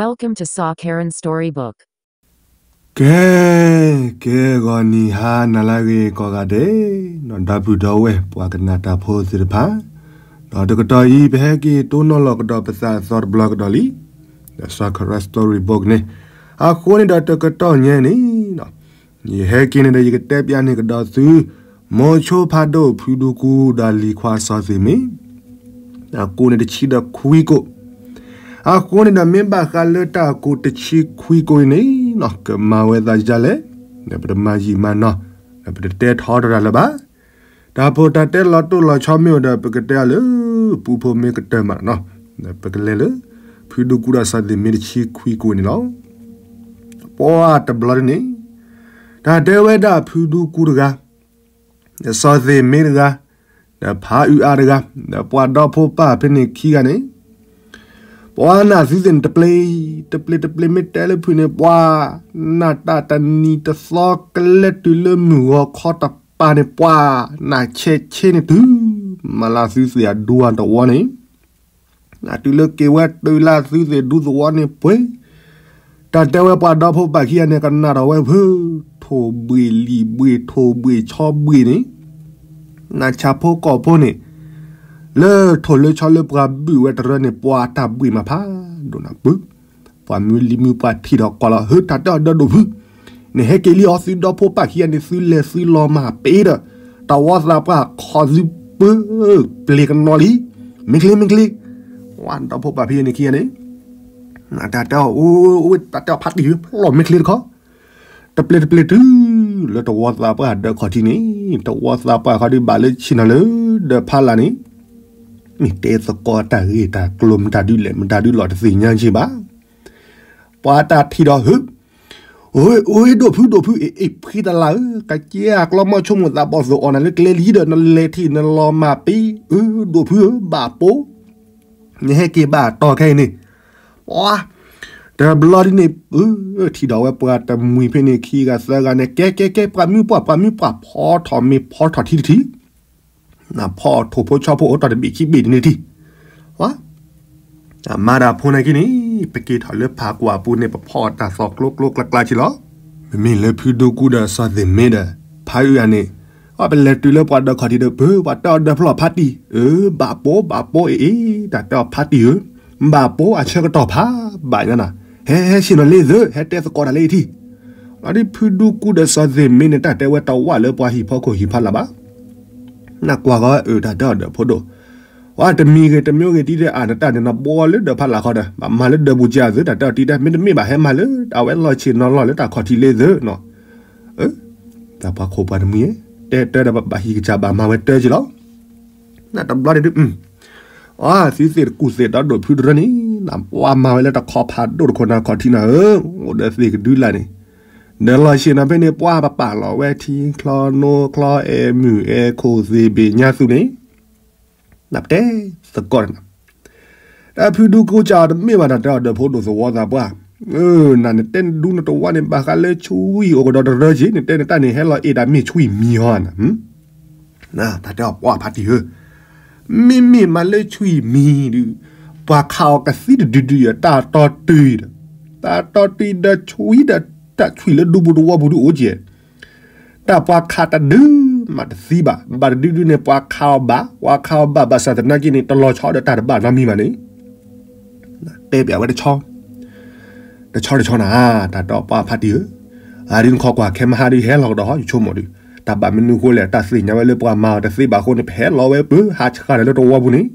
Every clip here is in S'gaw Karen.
Welcome to Saw Karen Storybook. ကဲ, ကဲဂီၤနံၤဟါနၤလၢအဂ့ၤကိးဂၤဒဲး, ဒီပုၢ်ဒီဝဲၢ်ပှၤကနၣ်တၢ်ဖိသ့ၣ်တဖၣ်, ဒီးတကတီၢ်အံၤ ပဟဲက့ၤတိၢ်နီၣ်လီၤကဒီးပသးအသီတဘျီကဒီးလံ, ဒီးစီၤခရၢၣ် storybook န့ၣ်, အဃိန့ၣ်ဒီးတကတီၢ်ညါန့ၣ်, ယဟဲက့ၤန့ၣ်ဒီးယကတဲပျးန့ၢ်ကဒီးသု, မိၤဆိဖးဒိၣ်ဖုဒူကူဒီးလံၤခွါစီၤသ့ၣ်မ့ၢ် အကိးန့ၣ်တဆံဒီးခွံကိး, အဃိန့ၣ်ဒီးမ့ၢ်ဘၣ်ဃးလၢတၢ်ကိးတဆံခွံကိးအံၤန့ၣ်, ကမၤဝဲသးဒ်လဲၣ်, ဒီးပတမၤယံာ်မၤနီၤ, ဒီးပတတဲထီတရၤလၢၤဘၣ်, တၢ်ဖိတၢ်တဲလီၤတိၢ်လီၤဆီမ့ၢ်အိၣ်ဒီး ပကတဲအီၤလၢ ပူဖိမ့ၢ်ကတၢၢ်မးနီၤ, ပကလဲၤလၢ ဖုဒူကူဒီးစီၤသ့ၣ်မ့ၢ်တဆံခွံကိးန့ၣ်လီၤ. ပှၤတဘျီဒ်န့ၣ်, တၢ်တဲဝဲဒၣ်ဖုဒူကူတဂၤ ဒီးစီၤသ့ၣ်မ့ၢ်တဂၤ, ဒီးဖးအုးအါတဂၤ, ဒီးပှၤဒီဖိပၢ်ဖဲန့ၣ်ခံဂၤန့ၣ်, ပှၤနၢ်သုသ့ၣ်န့ၣ် တပျ့ၤ, တပျ့ၤတပျ့ၤမ့ၢ်တဲလၢဖုန့ၣ် ပှၤနၢ်တၢ်တနံၤတသီကလဲၤတုၤလၢမုၢ်ဂီၤခီတပၤန့ၣ် ပှၤနၢ်ဆဲးဆ့န့ၣ်တုၤ, မၤလၢသုသ့ၣ်အဒူအတဝီန့ၣ် နတုၤလၢက့ၤဝဲတုၤလၢသုသ့ၣ်ဒူသဝီန့ၣ်ပှ့ၤ, တၢ်တဲဝဲပှၤဒီဖိပၢ်ခံဂၤန့ၣ် ကနၣ်ထီၣ်ဝဲဖု, ထိၣ်ဘှံးလံာ်ဘှံးထိၣ်ဘှံးဆီဘှံးန့ၣ်, နဆၣ်ဖိကီၢ်ဖိန့ၣ်, လၢထိၣ်လၢဆီလၢပှၤဘုၣ်ဝဲတရၢန့ၣ် ပှၤတၢ်ဘှံးမးဖးဒိၣ်နၤပၢ, ပှၤမုၢ်လံၤမုၢ်ပှၢ်ထံၣ်ဒီးကွၢ်လီၤ ဟၢ တၢ်တဲအီၤဒီးဒိၣ်ဖု, နဟဲက့ၤလံအီၤသုဒီဖိပၢ်ခံဂၤန့ၣ် သုလဲၤသုလီၤမၢ်ပ့ၤဒီး, တဝီသးပှၢ်ခီသုပၢ, ပျ့ၤကနီၤလံ, မ့ၢ်ချ့မ့ၢ်ချ့, ဝဲဒီဖိပၢ်ဖဲန့ၣ်ခံဂၤန့ၣ်, တၢ်တဲအီၤ, တၢ်တဲအီၤဖးတံၢ် ဖျီၣ်မ့ၢ်ချ့တခီ, တပျ့ၤတပျ့ၤတုၤ, လၢတဝီသးပှၢ်ဒၢးခီၣ်ထံးန့ၣ်, တဝီသးပှၢ်ခီဒုးဘၣ်လၢဆ့ၣ်နီၤလၢဒၢးဖးလၢ်န့ၣ်, မ့ၢ်တဲသကိးတၢ်ဂ့ၢ်တၢ်ကျိၤမတၤဒုးလဲၣ်မတၤဒုးလီၤတသ့ၣ်ညါက့ဘၣ် ပှၤတၢ်ထံၣ်ဒီးဟၢ, အိၣ်ဒိၣ်ဖုဒိၣ်ဖု အ့ၣ်ဖှံတလၢ်ဧၢ, ကကဲအကျီမီၢ်ဆိကမိၣ်သးဘီၣ်သိၣ်အီၣ်နၤလၢကျဲလံဒီး နလဲၤထံၣ်နလီၤမၢ်ပ့ၤ, အၢ ဒိၣ်ဖုဧၢ ဘၣ်ပိ, နဟဲက့ၤဘၣ်တီၢ်ခဲအံၤန့ၣ်, ပှၤ, တဘျီဒ်န့ၣ်, ထံၣ်ဒီးဝဲပှၤတမှံၤဖဲန့ၣ်ခံဂၤသၢဂၤန့ၣ် ကဲကဲကဲ ပှၤမုၢ်ပှၢ် ပှၤမုၢ်ပှၢ် ဖီထီၣ်မ့ၤဖီထီၣ်ထံတထံၣ် နဖီထိၣ်ဖိဆီဖိအိၣ်တီၢ်တဘ့ၣ်ခံဘ့ၣ်တန့ၢ်ထံၣ်, ဝါ, မၤတၢ်ဖိနာ်က့န့ၣ်, ပက့ၤထီၣ်လၢဖးကွၢ်ပူၤန့ၣ် ပဖီအီၣ်တၢ်သီကျိကျိကျါကျါက့လီၤ. မ့မ့ၢ်လၢဖုဒိၣ်ကူဒီးစီၤသ့ၣ်မ့ၢ်ဒီး, ဖးအုးအါန့ၣ်, အပလဲၤတုၤလၢပှၤဒၢးခီၣ်ထံးဒီး ပၢ ပှၤတဲအီၤဒၢးဖျီၣ်ဖးတံၢ်, အၢ ဘၣ်ပိ ဘၣ်ပိအ့ၣ်အ့ၣ် တၢ်တဲအီၤဖးတံၢ်ဧၢ, ဘၣ်ပိအဆၢကတီၢ်ဖး, ဘၣ်ညါနၤ, ဟဲဟဲဆ့ၣ်နီၤလံသု, ဟဲတဲသကိးတၢ်လၢအံၤထံၣ် လီၤဒ်ဖုဒူကူဒီးစီၤသ့ၣ်မ့ၢ်န့ၣ် တၢ်တဲဝဲတဝၣ်လၢပှၤဟံၣ်ဖီခိၣ်ဟံၣ်ဖီလာ်ဘၣ်. နကွၢ်ဃီအုးတၢ်တဲအီၤဒီးဖိဒိၣ်, ဝဲတမံၤဂ့ၤတမံၤဂ့ၤ တံၤဒဲးအါနတၢ်န့ၣ် နဘှီလၢဒၢးဖးလာ်ခီဒီး ဘၣ်မၤလၢဒၢးဘူးကၢ်သု တၢ်တဲအီၤတံၤဒဲး မ့တမ့ၢ်ဘၣ်ဟဲမၤလၢ အဝဲလီၤဆ့ၣ်နီၤလီၤလၢတၢ်ခီၣ်ထံးလံသုနီၤ. တၢ်ပှၤခိၣ်ပှၤတမှံၤ, တဲတၢ်ဒီးဘၣ်ဟံၣ်ကစၢ်ဘၣ်မၤဝဲတၢ်က့လီၤ. နတဘျီန့ၣ်ဒုး အသုသ့ၣ်တကူၣ်သ့ၣ်ဒီးဒိၣ်ဖုတရၢန့ၣ်, နပှၤမၤဝဲလၢတခီဖးဒိၣ်တခိၣ်နၤခီၣ်ထံးနၤဧၢ, အိၣ်ဒီးသ့ၣ်ကဒုလၢ်န့ၣ်, ဒီးလီၤဆ့ၣ်နီၤဖဲန့ၣ် ပှၤပပာ်လီၤဝဲထံချီနိချီအဲၣ်မုၢ်အဲၣ်ခိၣ်သ့ၣ်ဘ့ၣ်ညါသုန့ၣ်, နပတဲသကိးတနၤ တၢ်ဖုဒူကူကၢ်တမ့ၢ်ဘၣ် တၢ်တဲအီၤဒီးဖိဒိၣ်သဝီသးပှၢ်, နနတဲနဒူနတဝါန့ၣ် ဘၣ်ဃးလၢဆွံအံၤအိၣ်ကဒီးတရၢက့ နတဲနတၢ်န့ၣ် ဟဲလီၤအဲၣ်ဒၣ်မ့ၢ်ဆွံမံၤဟီနၤ, တၢ်တဲအီၤပှၤဖးတံၢ်ဧၢ, မ့မ့ၢ်မးလၢဆွံမံၤဒုး, ပှၤခးအီၤကသံတဒုဒုဒီး တၢ်တီတုၤဒီး, တၢ်တီတုၤဒီးဆွံဒီး တၢ်ဆွံလၢဒူပူၤတဝီပူၤဒုးအိၣ်ကဲ တၢ်ပှၤခးတဒုမးတသံဘၣ်, ဘၣ်တဒုဒုန့ၣ် ပှၤခးအီၤဘၣ်, ပှၤခးအီၤဘၣ်ဘၣ်ဆၣ်သနာ်က့န့ၣ် တလီၤဆီဒီးတၢ်တဘၣ်နီတမံၤဘၣ်န့ၣ်, တဲပျးဝဲတဆီ, တဆီတဆီနၤ, တၢ်တဲအီၤပှၤဖးတံၢ်ဧၢ, အဒုးနခီကွၢ်ခဲမဟါဒုးဟဲလီၤကဒီးဟီ ယဆိကမိၣ်ဒုး, တၢ်ဘၣ်မနုၤဃိလဲၣ် တၢ်သ့ၣ်ညါဝဲလၢပှၤမၤအီၤတသ့ဘၣ်အဃိန့ၣ် ပဟဲလီၤဝဲပၢဟးဆှၣ်ဒီးလၢတဝီပူၤန့ၣ်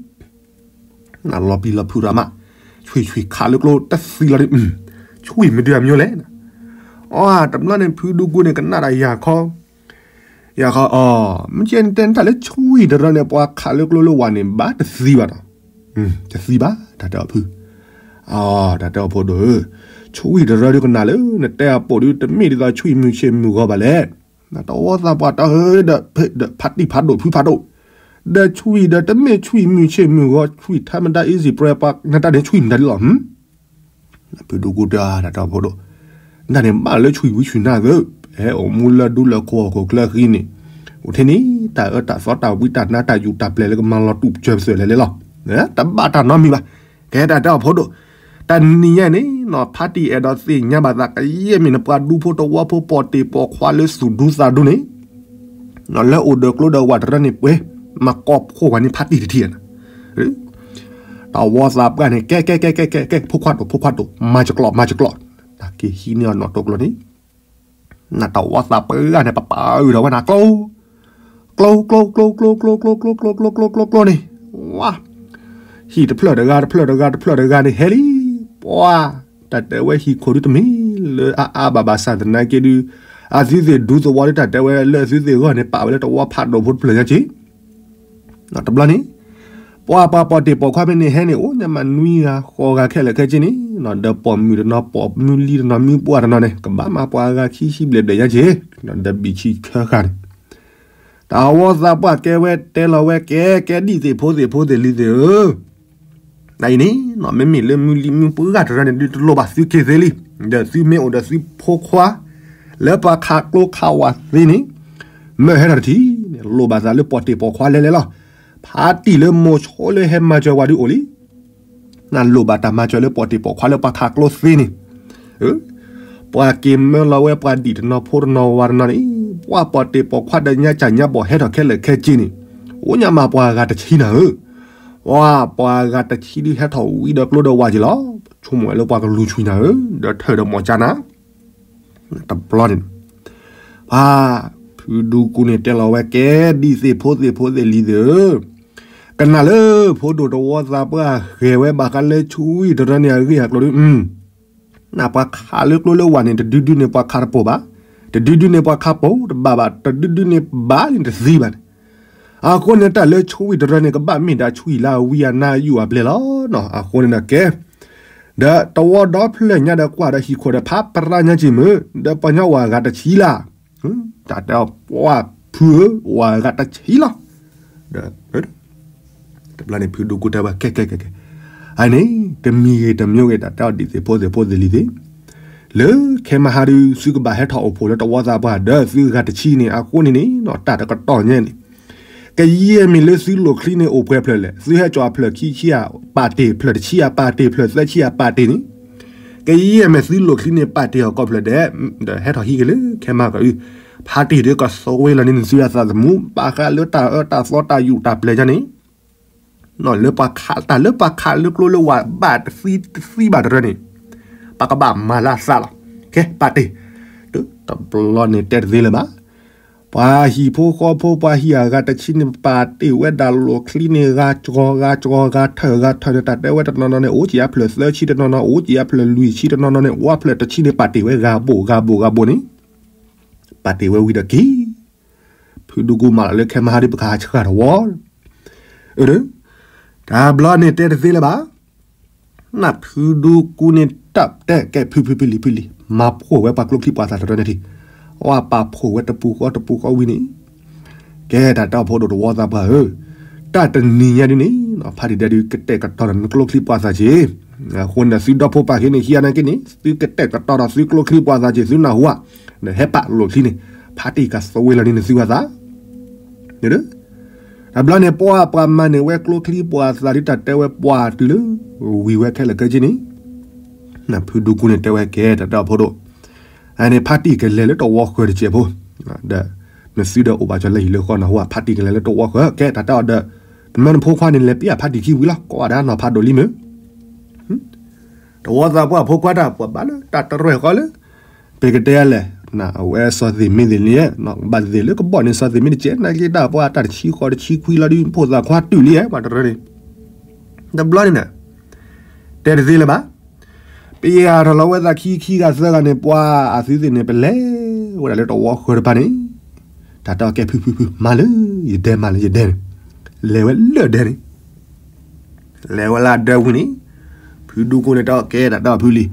နလီၤပျံၤလီၤဖုးရၤမး, ဆွံဆွံခးလၢကျိတသံလီၤဒုး, ဆွံမ့ၢ်ဒုးအမံၤလဲၣ်, အတဘျီန့ၣ် ဖုဒူကူန့ၣ် ကနၣ်တၢ်ယၤခီ, ယၤခီအီၤ, မ့ၢ်ကဲနတဲနတၢ်လၢဆွံတရၢန့ၣ် ပှၤခးလၢကျိလၢဝၤန့ၣ် ဘၣ်တသံဘၣ်နီၤ, တသံဘၣ် တၢ်တဲအီၤဖု, တၢ်တဲအီၤဖိဒိၣ်ဧၢ, ဆွံတရၢဒုးကနၣ်လၢ နတဲအပိာ်ဒုး တမ့ၢ်ဒ်သိးဆွံမုၢ်ဆ့ၣ်မုၢ်ဂီၤဘၣ်လဲၣ် နတဝီသးပှၢ်တၢ်ဧၢဒီး ဖးတံၢ်ဖးဒိၣ်ဖုဖးဒိၣ်, ဒီးဆွံဒီးတမ့ၢ်ဆွံမုၢ်ဆ့ၣ်မုၢ်ဂီၤ ဆွံထါမတၤ easy prey ပှၤနတၢ်န့ၣ်ဆွံမတၤဒ်လီၤ, ဖုဒူကူတဲတၢ်တဲအီၤဖိဒိၣ်, နတၢ်န့ၣ်ဘၣ်လၢဆွံဝံဆွံနါသၢ, ဟဲအိၣ်မူလၢဒူလၢခိၣ်ဟီၣ်ခိၣ်ချၢဃံန့ၣ်, အိၣ်ထဲန့ၣ် တၢ်အၢတၢ်သီတၢ်ဝံတၢ်နါတၢ်ယူၢ်တၢ်ပျဲၤလၢကမၤလီၤတူၢ်ပစၢၤပသွဲၣ်လဲၤလဲၤလီၤ, တဘၣ်တၢ်နီတမံၤဘၣ်, ကဲတၢ်တဲအီၤဖိဒိၣ်, တနံၤညါန့ၣ်နီၤ ဖါတံၢ်အဲၣ်ဒိးသ့ၣ်ညါဘၣ်သး ကယဲၢ်မ့ၢ်နပှၤဒူဖိတဝီဖိ ပိာ်တ့ၢ်ပိာ်ခွါလၢသူၣ်ဒူသးဒူန့ၣ် လၢအိၣ်ဒီးကျိဒီးဝးတရၢန့ၣ်ပှဲၤ, မၤကိးဖှိၣ်ဝဲန့ၣ်ဖါတံၢ်တထံၣ်ဧါ. တဝီသးပှၢ်န့ၣ် ကဲ ကဲ ကဲ ကဲ ကဲ ကဲ ဖိခွါတိၢ် ဖိခွါတိၢ် မၤစကျိး မၤစကျိး, တၢ်က့ၤဟံးန့ၢ်အီၤနီၢ်တိကျိန့ၣ် နတဝီသးပှၢ်န့ၣ် ပပာ်အုၣ်ဒီးဝဲနၤကျိ ကျိ ကျိ ကျိ ကျိ ကျိ ကျိ ကျိ ကျိ ကျိ ကျိ ကျိ ကျိ န့ၣ်, ဝါ, ဟံၣ်တဖျၢၣ်တဂၤ တဖျၢၣ်တဂၤ တဖျၢၣ်တဂၤန့ၣ် ဟဲလံ, ပှၤ, တၢ်တဲဝဲဟံၣ်ခိၣ်ဒုတမ့ၢ်လၢအအါဘၣ်ဘၣ်ဆၣ်သနာ်က့ဒု, အသုသ့ၣ်ဒူသဝီဒု တၢ်တဲဝဲလၢအသုသ့ၣ်ဂီၢ်န့ၣ် ပာ်ဝဲလၢတဝီဖးဒိၣ်ဖိတဖျၢၣ်ညါက့ၤ တဘျီန့ၣ်, ပှၤပှၤပိာ်တ့ၢ်ပိာ်ခွါဖဲန့ၣ်ဟဲန့ၣ် အိၣ်ညါမးနွံဂၤဃိးဂၤခဲလၢာ်ခဲဆ့န့ၣ်, ဒီးပိာ်မုၣ်တနီၤ ပိာ်မုၣ်လံၤတနီၤ မုၣ်ပှၢ်တနီၤန့ၣ် ကဘၣ်မၤပှၤဂၤခံဆံဘျဲၣ်ဘျဲၣ်ညါက့ၤ, ဒီးဘံၣ်ဆံခၢဃာ်န့ၣ်, တၢ်ဝီသးပှၢ်ကဲဝဲတဲလီၤဝဲကဲ ကဲဒ်သ့ၣ်ဖိသ့ၣ်ဖိသ့ၣ်လံၤသ့ၣ်ဧၢ နအံၤန့ၣ်နီၤ မ့မ့ၢ်လၢမုၢ်လံမုၢ်ပှၢ်တရၢန့ၣ် ဒုတလိၣ်ဘၣ်သုက့ၤသ့လံ, ဒီးသုမ့ၢ်အိၣ်ဒီးသုဖိခွါ လၢပှၤခးကျိခးဝးသ့န့ၣ်, မၢဟဲထီၣ်တထံၣ်န့ၣ် လိၣ်ဘၣ်သးလၢပိာ်တ့ၢ်ပိာ်ခွါလဲၤလဲၤလီၤ. ဖါတံၢ်လၢမိၤဆိလၢဟဲမၤစၢၤဝဲဒုအိၣ်လံ နလိၣ်ဘၣ်တၢ်မၤစၢၤလၢပိာ်တ့ၢ်ပိာ်ခွါလၢပှၤခးကျိသ့န့ၣ်, ပှၤက့ၤမၢလီၤဝဲပှၤဒံၣ်တနီၤဖိတနီၤဝးတနီၤန့ၣ်, ပှၤပိာ်တ့ၢ်ပိာ်ခွါဒီးညါစၢ်ညါဘီၣ်ဟဲထီၣ်ခဲလၢာ်ခဲဆ့န့ၣ်, အိၣ်ညါမးပှၤဂၤတဆံနၤဧၢ, ပှၤပှၤဂၤတဆံဒုဟဲထီၣ်ဝံၤဒီးကျိဒီးဝးက့ၤလီၤ, ဆိကမိၣ်ဝဲလၢပှၤကလူၤဆွံနၤဧၢ, ဒီးထၢၣ်ဒီးမိၤကၢ်နၤ တဘျီန့ၣ်, ပှၤ, ဖုဒူကူန့ၣ်တဲလီၤဝဲကဲ ဒ်သ့ၣ်ဖိသ့ၣ်ဖိသ့ၣ်လံၤသ့ၣ်ဧၢ, ကနၣ်လၢဖိဒိၣ်တဝီသးပှၢ်ဂဲၤဝဲဘၣ်ဃးလၢဆူဝံၣ်တရၢန့ၣ်အဂ့ၢ်အကျိၤဒု, နပှၤခးလၢကျိလၢဝးန့ၣ် တဒုဒုန့ၣ်ပှၤခးတပိာ်ဘၣ်, တဒုဒုန့ၣ်ပှၤခးပိာ်တဘၣ်ဘၣ်, တဒုဒုန့ၣ်ဘၣ်န့ၣ်တသံဘၣ်န့ၣ်, အဃိန့ၣ်တၢ်လၢဆူဝံၣ်တရၢန့ၣ် ကဘၣ်မ့ၢ်ဒၣ်ဆူဝံၣ်လၢအဝံအနါယူၢ်အပျဲၢ်လီၤနီၤ, အဃိန့ၣ်ဒီးကဲ ဒီးတဝီဒီဖျၢၣ်ညါဒီးကွၢ်ဒီးဟံၣ်ခိၣ်ဒီးဖးပြးညါက့ၤမုၢ်, ဒီးပှၤညီဝဲအဂၤတဆံလၢ်, တၢ်တဲအီၤပှၤဖုဧၢ, ဝဲအဂၤတဆံလီၤ, ဒီး, တဘျီန့ၣ်ဖုဒူကူတဲဝဲကဲကဲကဲကဲ, အန့ၣ်, တမံၤဂ့ၤတမံၤဂ့ၤ တၢ်တဲအီၤဒ်သ့ၣ်ဖိသ့ၣ်ဖိသ့ၣ်လံၤသ့ၣ်, လၢခဲမဟါဒု သုကဘၣ်ဟဲထီၣ်အိၣ်ဖှိၣ်လၢတဝီသးပှၢ် ဒီးသုဂၤတဆံန့ၣ် အဃိန့ၣ်န့ၣ်နီၤ တၢ်တကတီၢ်ညါန့ၣ် ကယဲၢ်မ့ၢ်လၢသုလိၣ်ချံန့ၣ်အိၣ်ပှဲၤဖျၢၣ်လဲၣ်, သုဟဲကၠီၣ်ဖျၢၣ်ခံဆံဧါ ပာ်တ့ၢ်, ဖျၢၣ်တဆံဧါပာ်တ့ၢ်, ဖျၢၣ်သၢဆံဧါပာ်တ့ၢ်န့ၣ်, ကယဲၢ်မ့ၢ်သုလိၣ်ချံန့ၣ် ပာ်တ့ၢ်အီၤကိးဖျၢၣ်ဒဲး, ဒီးဟဲထီၣ်ဟံးက့ၤလၢခဲမၤကအု, ဖါတံၢ်ဒုကသွဲလီၤန့ၢ်နသုအသးသမူ ဘၣ်ဃးလၢတၢ်အၢတၢ်သီတၢ်ယူးတၢ်ပျဲၤယါန့ၣ် လၢပှၤခး, တၢ်လၢပှၤခးလၢကျိလၢဝးဘၣ်တသံတသံဘၣ်တရၢန့ၣ်, ပကဘၣ်မၤလၢအသးလီၤ. ကဲ ပာ်တ့ၢ်, တဘျီန့ၣ်တဲတသ့လၢၤဘၣ်. ပှၤဟံၣ်ဖိဃီဖိ ပှၤဟံၣ်အဂၤတဆံန့ၣ် ပာ်တ့ၢ်ဝဲဒၣ်လိၣ်ချံန့ၣ် ဂၤကီၤဂၤကီၤ ဂၤထၢၣ်ဂၤထၢၣ်န့ၣ် တၢ်တဲဝဲတနီၤနီၤန့ၣ် အိၣ်က့ၤအဖျၢၣ်သၢဆံတနီၤနီၤ အိၣ်က့ၤအဖျၢၣ်လွံၢ်ဆံတနီၤနီၤန့ၣ် အိၣ်အဖျၢၣ်တဆံန့ၣ် ပာ်တ့ၢ်ဝဲဂၤဘိၣ်ဂၤဘိၣ်ဂၤဘိၣ်န့ၣ် ပာ်တ့ၢ်ဝဲဝံၤဒီးက့ၤ ဖုဒူကူမၤလီၤလၢခဲမဟါဒ်ပကဟးဆှၢတဝီ တၢ်ဘျီန့ၣ်တဲတသ့လၢၤဘၣ်. နဖုဒူကူန့ၣ်တၢ်တဲကဲဖုဖုဖုလံၤဖုလံၤ မၤဖှိၣ်ဝဲပှၤကျိချံပှၤသၣ်တရၢန့ၣ်ထံၣ်, ဝဲပာ်ဖှိၣ်ဝဲတပူၤဃီတပူၤဃီဝံၤန့ၣ်, ကဲတၢ်တဲအီၤဖိဒိၣ်တဝီသးပှၢ်ဧၢ, တၢ်တနံၤညါဒ်န့ၣ် ဖါတံၢ်ဒဲဒုးကတဲာ်ကတီၤဒီးနကျိချံပှၤသၣ်က့ၤ, အဃိန့ၣ်သုဒီဖိပာ်က့ၤန့ၣ် ခံဂၤနာ်က့န့ၣ် သုကတဲာ်ကတီၤဒီးသုကျိချံပှၤသၣ်က့ၤ သုနၢ်ဟူဧါ, ဒီးဟဲပာ်လိၣ်ချံန့ၣ် ဖါတံၢ်ကသွဲလီၤန့ၢ်နသုဝဲသး တဘျီန့ၣ် ပှၤပှၤမၤန့ၢ်ဝဲကျိချံပှၤသၣ်ဒ်တၢ်တဲဝဲပှၤတုၤလၢ ဝံၤဝဲခဲလၢာ်ခဲဆ့န့ၣ်, နဖုဒူကူန့ၣ်တဲဝဲကဲတၢ်တဲအီၤဖိဒိၣ်, အန့ၣ်ဖါတံၢ်ကလဲၤလၢတဝီဃၢၤတစဲးဖိ, ဒီးနသုဒီးအိၣ်ဘၣ်စၢၤလၢဟံၣ်လၢဃီနၢ်ဟူဧါ ဖါတံၢ်ကလဲၤလၢတဝီဃၢၤ ကဲတၢ်တဲအီၤဒီး, နမၢနဖိခွါန့ၣ်လဲၤပံးအဖါတံၢ်ခံဝံၤလီၤ ကိးဂၤဒဲးနီၤဖးဒိၣ်လံမုၢ် တဝီသးပှၢ်ဖိခွါတၢ်ပှၤဘၣ်လၢတၢ်တရဲၣ်ဃီလၢ, ပကတဲလဲၣ်, အဝဲစီၤသ့ၣ်မ့ၢ်သ့ၣ်န့ၣ်, ဘၣ်သ့ၣ်လၢကဘီၣ်န့ၣ် စီၤသ့ၣ်မ့ၢ်တကဲ နာ်က့တၢ်ပှၤတၢ်တဆံဃီတဆံခွံလီၤဒုး ဖိသၣ်ခွါတုၤလံ ပှၤတရၢန့ၣ်, တဘျီန့ၣ်နၤ, တဲတသ့လၢၤဘၣ်. ပယၤထီၣ်လီၤဝဲသးခံခံဂၤသၢဂၤန့ၣ် ပှၤအသုသ့ၣ်န့ၣ် ပလဲၤဝဲဒၣ်လၢတဝီဃၢၤတဖၣ်န့ၣ်, တၢ်တဲအီၤကဲဖုဖုဖု မၤလၢယဒဲမၤလၢယဒဲန့ၣ်, လဲၤဝဲလၢဒဲန့ၣ် လဲၤဝဲလၢဒၢဝံၤန့ၣ်, ဖုဒူကူန့ၣ်တဲအီၤကဲတၢ်တဲအီၤဖုလံၤ,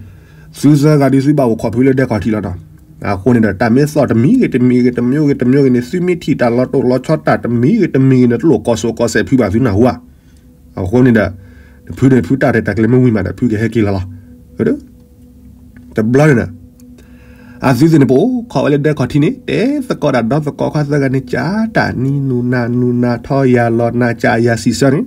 သုသၢဂၤဒုးသုဘၣ်အိၣ်ခိးဖုလၢဒဲခီၣ်ထံးလီၤနီၤ, အဃိန့ၣ်ဒီး တၢ်မ့ၢ်သီၣ်တမံၤဂ့ၤတမံၤဂ့ၤတမံၤဂ့ၤတမံၤဂ့ၤန့ၣ် သုမ့ၢ်ထံၣ်တၢ်လီၤတိၢ်လီၤဆီတၢ်တမံၤဂ့ၤတမံၤဂ့ၤန့ၣ် တလိၣ်ကိးစိၤကိးစဲးဖုဘၣ်သုနၢ်ဟူဧါ, အဃိန့ၣ်ဒီး, ဖုန့ၣ်ဖုတၢ်ရဲၣ်တၢ်ကျဲၤမ့ၢ်ဝံၤမးဒီး ဖုကဟဲက့ၤလီၤလီၤ တဘျီန့ၣ်ဒီး, အသုသ့ၣ်န့ၣ် ပအိၣ်ခိးဝဲလၢဒဲခီၣ်ထံးန့ၣ် တဲသကိးတၢ်ဒီသကိးခွါသၢဂၤန့ၣ် ကၢ်တၢ်နံၤနူၤနၤနူၤနၤထီယၤလီၤနၤကၢ်ယၤစံးဆၢန့ၣ်,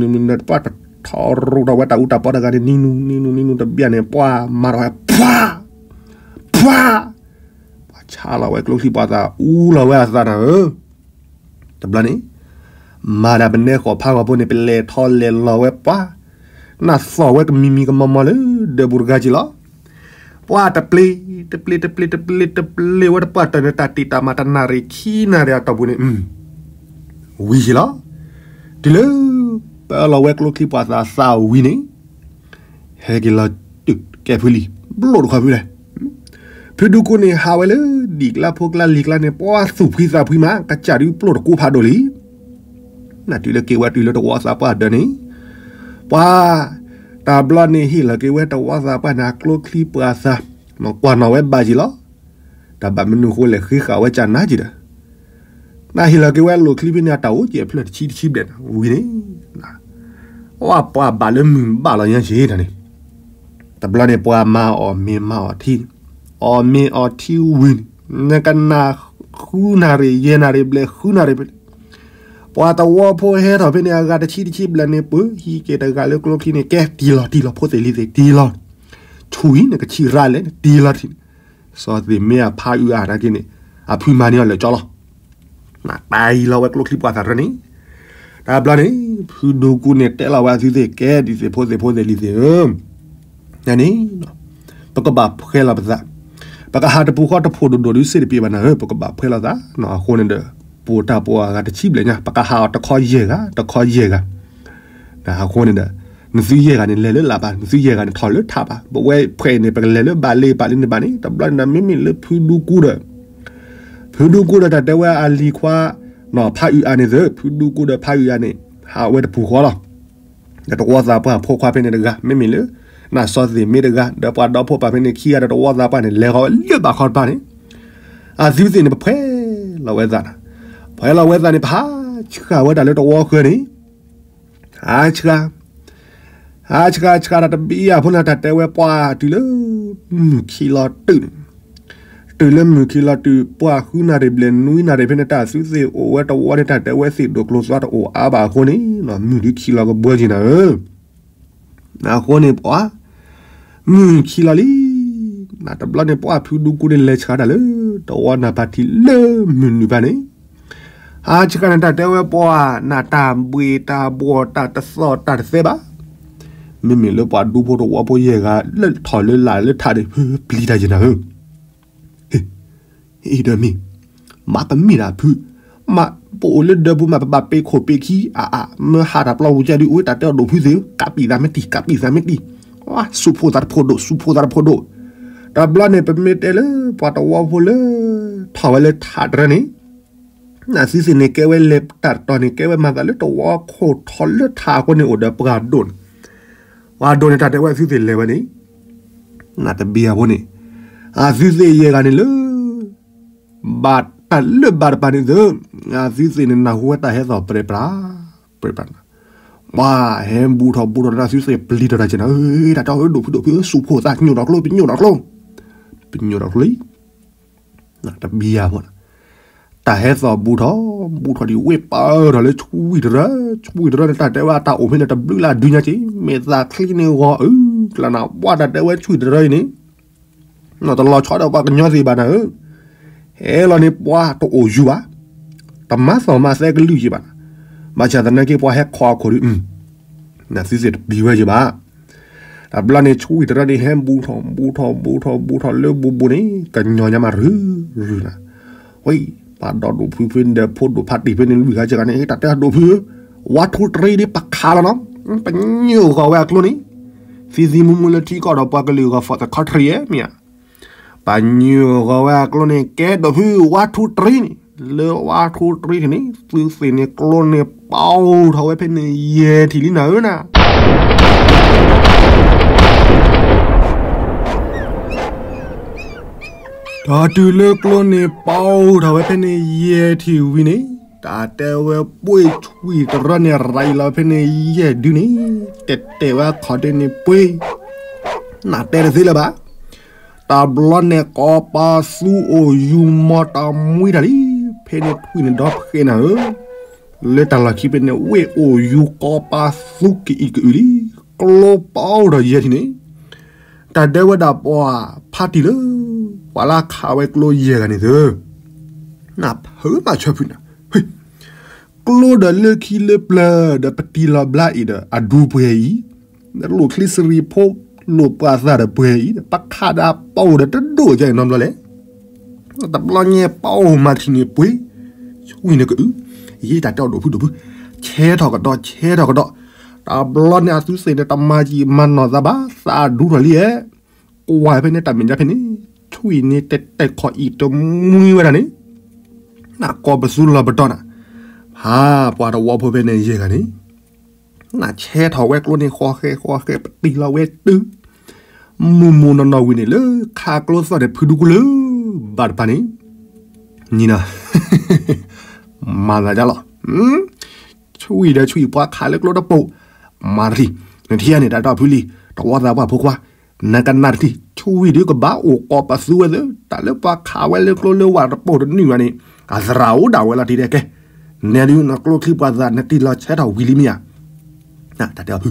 နတပှၢ်တထီရိထီၣ်ဝဲတၢ်အူတၢ်ပီတဂၤန့ၣ် နံၤနူၤ နံၤနူၤ နံၤနူၤ တဘျီန့ၣ် ပှၤမၤထီၣ်ဝဲ ပှၤ ပှၤ ပှၤဆါလီၤဝဲကျိချံပှၤသး အူလီၤဝဲအသးနၤဧၢ. တဘျီန့ၣ် မၤဒၣ်ပနဲဃီၤဖးဂီၤဖိန့ၣ် ပလဲၤထီၣ်လဲၤလီၤဝဲပှၤ နၢ်သီၣ်ဝဲကမံၤမံၤကမီၤမီၤလၢ ဒၢးပူၤတဂၤက့ၤလီၤ. ပှၤတပျ့ၤ တပျ့ၤ တပျ့ၤ တပျ့ၤ တပျ့ၤဝဲတပှၢ်တၢၢ်န့ၣ် တၢ်တံာ်တၢ်မၤတနၣ်ရံၣ်ခံနၣ်ရံၣ်အတီၢ်ပူၤန့ၣ် ဝံၤက့ၤလီၤ. တုၤလၢ ပအၢလီၤဝဲကျိချံပှၤသးသးဝံၤန့ၣ် ဟဲက့ၤလီၤတုၤကဲဖုလံၤ ဘျိၣ်တခီဖုလဲၣ်. ဖုဒူကူန့ၣ် ဟးဝဲလၢဒံၣ်ကျါဖိကျါလံၤကျါန့ၣ် ပှၤသူၣ်ဖှံသးဖှံမး ကစၢ်ဒုးပျိၣ်တကူဖးဒိၣ်လံ. နတုၤလၢက့ၤဝဲတုၤလၢတဝီသးပှၢ်ဒၢးန့ၣ် ပှၤ တဘျီန့ၣ်ဟ့ၣ်လီၤက့ၤဝဲတဝီသးပှၢ်န့ၣ် အကျိချံပှၤသး ကွၢ်နီၣ်ဝဲဘၣ်က့ၤလီၤ. တၢ်ဘၣ်မနုၤဃိလဲၣ် ဃ့ဃာ်ဝဲကၢ်နါက့ၤဒီး နဟ့ၣ်လီၤက့ၤဝဲလိာ်ချံဖဲန့ၣ် အတၢ်အိၣ်ကဲးအဖျၢၣ်တဆံတဆံဘျဲၣ်န့ၣ် ဝံၤန့ၣ် အဝဲပှၤဘၣ်လၢမုၢ်ဘၣ်လီၤညါက့ၤတၢ်န့ၣ် တဘျီန့ၣ်ပှၤမၤအီၣ်မ့ၤမၤအီၣ်ထံန့ၣ် အီၣ်မ့ၤအီၣ်ထံဝံၤန့ၣ် နကနၣ်ဃုနၣ်ရံၣ်ယဲၢ်နၣ်ရံၣ်ဘျဲၣ်ဃုနၣ်ရံၣ်ဘျဲၣ် ပှၤတဝီဖိဟဲထီၣ်ဖဲန့ၣ် အဂၤတဆံတဆံဘျဲၣ်န့ၣ် ပှၤဟံးက့ၤတဂၤလၢကျိချံန့ၣ် ကဲတံၢ်လီၤတံၢ်လီၤ ဖိသ့ၣ်လံၤသ့ၣ်တံၢ်လီၤ ဆူၣ်အံၤ နကဆံးရၣ်လဲၣ် နတံၢ်လီၤတံၢ်န့ၣ် စီၤသ့ၣ်မ့ၢ်အဖးအုးအါနာ်က့န့ၣ် အဖုမၤန့ၢ်အီၤလၢာ်ကၠီလီၤ. နတၢ်အံၤလီၤဝဲကျိချံပှၤသးရၢန့ၣ် တဘျီန့ၣ် ဖုဒူကူန့ၣ်တဲလီၤဝဲအသုသ့ၣ်ကဲဒ်သ့ၣ်ဖိသ့ၣ်ဖိသ့ၣ်လံၤသ့ၣ်ဧၢ န့ၣ် ပကဘၣ်ဖှဲလီၤပသး ပကဟးတပူၤဃီတဖိးဒိၣ်ဒိၣ်ဒုးစ့ၣ်တပ့ၤဘၣ်နၤဧၢ ပကဘၣ်ဖှဲလီၤသး အဃိန့ၣ်ဒီး ပအိၣ်တၢ်ပှၤဂၤတဆံဘျဲၣ်ညါ ပကဟးအီၤတခီယဲၢ်ဂၤ တခီယဲၢ်ဂၤ အဃိန့ၣ်ဒီး နသုယဲၢ်ဂၤန့ၣ် လဲၤလၢလာ်ဘၣ် နသုယဲၢ်ဂၤန့ၣ် ထီၣ်လၢထးဘၣ် ပဝဲဖှဲးန့ၣ် ပကလဲၤလၢဘၣ်လ့ၣ်ဘၣ်လ့ၣ်န့ၣ်ဘၣ်န့ၣ် တဘျီန့ၣ်ဒီး မ့မ့ၢ်လၢဖုဒူကူဒီး ဖုဒူကူဒီးတၢ်တဲဝဲအလံၤခွါ ဖးအုးအါန့ၣ်သၢ ဖုဒူကူဒီးဖးအုးအါန့ၣ် ဟးဝဲတပူၤဃီလီၤ. ဒီးတဝီသးပှၢ်ဖိခွါဖဲန့ၣ်တဂၤ မ့မ့ၢ်လၢ နၢ်စီသ့ၣ်မ့ၢ်တဂၤ ဒီးပှၤဒီဖိပၢ်ဖဲန့ၣ်ခံဂၤဒီးတဝီသးပှၢ်န့ၣ် လဲၤဃီၤဝဲလၢဘၣ်ခီတဖၣ်န့ၣ် အသုသ့ၣ်န့ၣ် ပဖှဲလီၤဝဲသးနၤ ဖှဲလီၤဝဲသးန့ၣ် ပဟးဆှၣ်ဝဲဒၣ်လၢတဝီဃၢၤန့ၣ် ဟးဆှၣ် ဟးဆှၣ်ဆှၣ်တၢ်တဘံယၤဖိန့ၣ် တၢ်တဲဝဲပှၤတုၤလၢ မုၢ်ခံလီၤတုၤန့ၣ် တုၤလၢမုၢ်ခံလီၤတုၤ ပှၢ်ဃုနၣ်ရံၣ်ဘျဲၣ်နွံနၣ်ရံၣ်ဖဲန့ၣ် တၢ်သုသ့ၣ်အိၣ်ဝဲတဝီန့ၣ် တၢ်တဲဝဲသ့ၣ်ဒိၣ်ကျိၤသွါတအိၣ်အါဘၣ်အဃိန့ၣ် မုၢ်ဒုးခံလီၤကဘှၢက့ၤနၤဧၢ အဃိန့ၣ်ပှၤ မုၢ်ခံလီၤလံ နတဘျီန့ၣ်ပှၤဖုဒူကူန့ၣ်လဲၤဆှၣ်တၢ်လၢ တဝီနၢ်ပၢ်ထံလၢမုၢ်နုာ်ဘၣ်န့ၣ် ဟးဆှၣ်န့ၣ် တၢ်တဲဝဲပှၤ နတၢ်ဘှ့ၣ်တၢ်ဘှီၣ်တၢ်တသီၣ်တၢ်တသဲဘၣ် မ့မ့ၢ်လၢပှၤဒူဖိတဝီဖိယဲၢ်ဂၤ လၢထီၣ်လၢလာ်လၢထးန့ၣ် ပျံၤတၢ်ယဲၢ်နၤဧၢ အံၤဒီးမ့ၢ် မ့ၢ်ပမ့ၢ်ဒၣ်ဖု မ့ၢ်ပအိၣ်လၢဒၢးပူၤမ့ၢ်ပဘၣ်ပ့ၤခိၣ်ပ့ၤခံ အါအါ မ့ၢ်ဟးတၢ်ပျီပူၤကဲဒုး အိၣ်တၢ်တဲအီၤဒိၣ်ဖုသ့ၣ် ကးပံာ်သးမ့ၢ်တံၢ် ကးပံာ်သးမ့ၢ်တံၢ် စူးဖှိၣ်သးတဖိးဒိၣ် စူးဖှိၣ်သးတဖိးဒိၣ် တဘျီန့ၣ် ပမ့ၢ်တဲလၢပှၤတဝီဖိလၢ ထီၣ်ဝဲလၢထးတရၢန့ၣ် နသုသ့ၣ်န့ၣ် ကဲဝဲလဲၤတၢ်တတီၤန့ၣ် ကဲဝဲမၤသးလၢတဝီခိၣ်ထီၣ်လၢထးအဃိန့ၣ် အိၣ်ဒီးပှၤဒိၣ်န့ၣ် ပှၤဒိၣ်န့ၣ် တၢ်တဲဝဲသုသ့ၣ်လဲၤဝဲန့ၣ် နတဘံယၤဖိန့ၣ် အသုသ့ၣ်ယဲၢ်ဂၤန့ၣ်လၢ ဘၣ်တၢ်လၢဘၣ်တပၤန့ၣ်သၢ အသုသ့ၣ်န့ၣ် နၢ်ဟူဝဲတၢ်ဟဲသီၣ်ပြဲးပြး ပြဲးပြး ပှၤဟဲဘူးထီၣ်ဘူးထီၣ်ဒီး အသုသ့ၣ်ပျံၤထီၣ်တၢ်က့ၤနၤ တၢ်တဲအီၤဒိၣ်ဖုဒိၣ်ဖု စူးဖှိၣ်သး ညိၣ်ထီၣ်ကျိ ပညိၣ်ထီၣ်ကျိ ပညိၣ်ထီၣ်ကျိလံ တဘံယၤဖိန့ၣ် တၢ်ဟဲသီၣ်ဘူးထီၣ် ဘူးထီၣ်ဒံးဝ့ၢ်ပၢၢ်ထီၣ်လၢဆွံတရၢ ဆွံတရၢန့ၣ် တၢ်တဲဝဲအတၢ်အိၣ်ဖဲန့ၣ် တဘျုးလၢအဒုညါက့ၤ မ့ၢ်သးချံန့ၣ်ဂီၤအု ကျါနၤ ပှၤတၢ်တဲဝဲဆွံတရၢအံၤန့ၣ် တလီၤဆီဒီးပှၤကညီသ့ၣ်ဘၣ်နၤဧၢ ဟဲလီၤန့ၣ်ပှၤတအိၣ်ယူၤဘၣ် တမၤသီၣ်မၤသဲကလုၢ်ယံၤဘၣ်နၤ ဘၣ်ဆၣ်သနာ်က့ ပှၤဟဲခီအခိၣ်ဒီး နသုသ့ၣ်တပျံၤဝဲယံၤဘၣ် တဘျီန့ၣ် ဆွံတရၢန့ၣ် ဟဲဘူးထီၣ် ဘူးထီၣ် ဘူးထီၣ် ဘူးထီၣ်လၢဘူးဘူးန့ၣ် ကညီညါမးရုၢ်ရုၢ်နၤ ဝဲ ပှၤဒီးဒိၣ်ဖုဖုဒီး ဖိဒိၣ်ဖးတံၢ်ဖဲန့ၣ် လွံၢ်ဂၤစ့ၢ်ကီးန့ၣ် တၢ်တဲဒိၣ်ဖုဧၢ ဝါထူတရံးဒ်ပခးလီၤနီၤ ပညိၣ်ဂီၤဝဲအကျိန့ၣ် သံသံမူမူလၢထံကီၢ်ဒီးပှၤကလုာ်ဂီၤ for the country ဧါ မ့ၢ်ဧါ ပညိၣ်ဂီၤဝဲအကျိန့ၣ် ကဲဒိၣ်ဖု ဝါထူတရံးန့ၣ် လၢဝါထူတရံးန့ၣ် သုသ့ၣ်န့ၣ်ကျိန့ၣ် ပီထီၣ်ဝဲဖဲန့ၣ်ယဲၢ်ထံၣ်လံနၤဧၢနၤ ဒီးတုၤလၢကျိန့ၣ်ပာ်အိၣ်ထီၣ်ဝဲဖဲန့ၣ်ယဲၢ်ထံၣ်ဝံၤန့ၣ်, တၢ်တဲဝဲပှ့ၤဆွံၣ်တရၢန့ၣ် ရၤအံၤလီၤဖဲန့ၣ်ယဲၢ်ဒုန့ၣ်, တဲာ်တဲာ်ဝဲခီၣ်ဒ့န့ၣ်ပှ့ၤ, နတဲတသ့လၢၤဘၣ်. တဘျီန့ၣ် ကီးပာ်သူအိၣ်ယူၤမီၤတၢ်မှံတၢ်လံ, ဖဲန့ၣ်ထွံၣ်န့ၣ်ဒီဖျၢၣ်နၤဧၢ, လၢတၢ်လီၢ်ခံဖဲန့ၣ် ဝ့ၢ်အိၣ်ယူၤကီးပာ်သူကအံၤကအုၣ်လံ, ကျိပာ်အိၣ်ထီၣ်ယဲၢ်ထံၣ်န့ၣ်, တၢ်ဒဲဝဲဒၣ်ပှၤဖးတံၢ်လၢ ပှၤလၢခးဝဲကျိယဲၢ်ဂၤန့ၣ်သၢ, နဖုးမၤဆၢဖုးနၤ, ကျိဒီးလၢခံလၢပျၢၤဒီးပတံၢ်လီၤဘျါအံၤဒီးအဒူပှဲၤအံၤ, ဒီးလိၣ်ချံစရံးဖိ လိၣ်ပှၤသၣ်ဒီးပှဲၤအံၤ, ပခးဒၣ်ပအိၣ်ဒီးတဒိၣ်ကဲအံၤနီတဘျီလဲၣ်. တဘျီညါပအိၣ်မၤထံၣ်န့ၣ်ပှ့ၤ, ဆွံၣ်န့ၣ်ကအုၣ်, ယ့ၢ်တၢ်တဲအီၤဒိၣ်ဖုဒိၣ်ဖု, ဆဲထီၣ်ကဒီး ဆဲထီၣ်ကဒီး, တဘျီန့ၣ်အသုသ့ၣ်န့ၣ်တမၤယံာ်မၤနီၢ်သးဘၣ် သးဒူထီၣ်လံဧဲ, ကွၢ်ဖဲန့ၣ်တၢ်မဲာ်ညါဖဲန့ၣ်, ဆွံၣ်န့ၣ်တဲာ်တဲာ်ခီၣ်အံၤတမှံဝဲဒၣ်န့ၣ်, နကီးပသူလီၤပတီၢ်နၤ, ဟးပှၤတဝီဖိဖဲန့ၣ်ယဲၢ်ဂၤန့ၣ် နဆဲထီၣ်ဝဲကျိန့ၣ် ဃီဃဲဃီဃဲ ပတံၢ်လီၤဝဲတုၤ, မုၢ်မုၢ်နီၢ်နီၢ်ဝံၤန့ၣ် လၢခးကျိသီၣ်န့ၣ် ဖုဒူကလၢၤ, ဘၣ်တဖၣ်န့ၣ်, နံၤနၤ, မၤသးဒ်လီၤ, ဆွံၣ်ဒီးဆွံၣ်ပှၤခးလၢကျိတပိာ်, မၤတထံၣ်, နထံၣ်န့ၣ် တၢ်တီၢ်ဖုလံ, တဝီသးပှၢ်ဖိခွါ, နကနၣ်တထံၣ်, ဆွံၣ်ဒုကဘၣ်အိၣ်ကီးပသူဝဲသၢ, တၢ်လၢပှၤခးဝဲလၢကျိလၢဝၢ်တပိာ်တနုာ်ဘၣ်န့ၣ်, အသရၣ်အိၣ်ဒၣ်ဝဲလီၤတံၢ်ဒဲးကဲ, နဲဒုးနကျိချံပှၤသၣ် နတံၢ်လီၤဆဲထီၣ်ဝံၤလံမ့ၢ်ဧါ, တၢ်တဲအီၤဖု,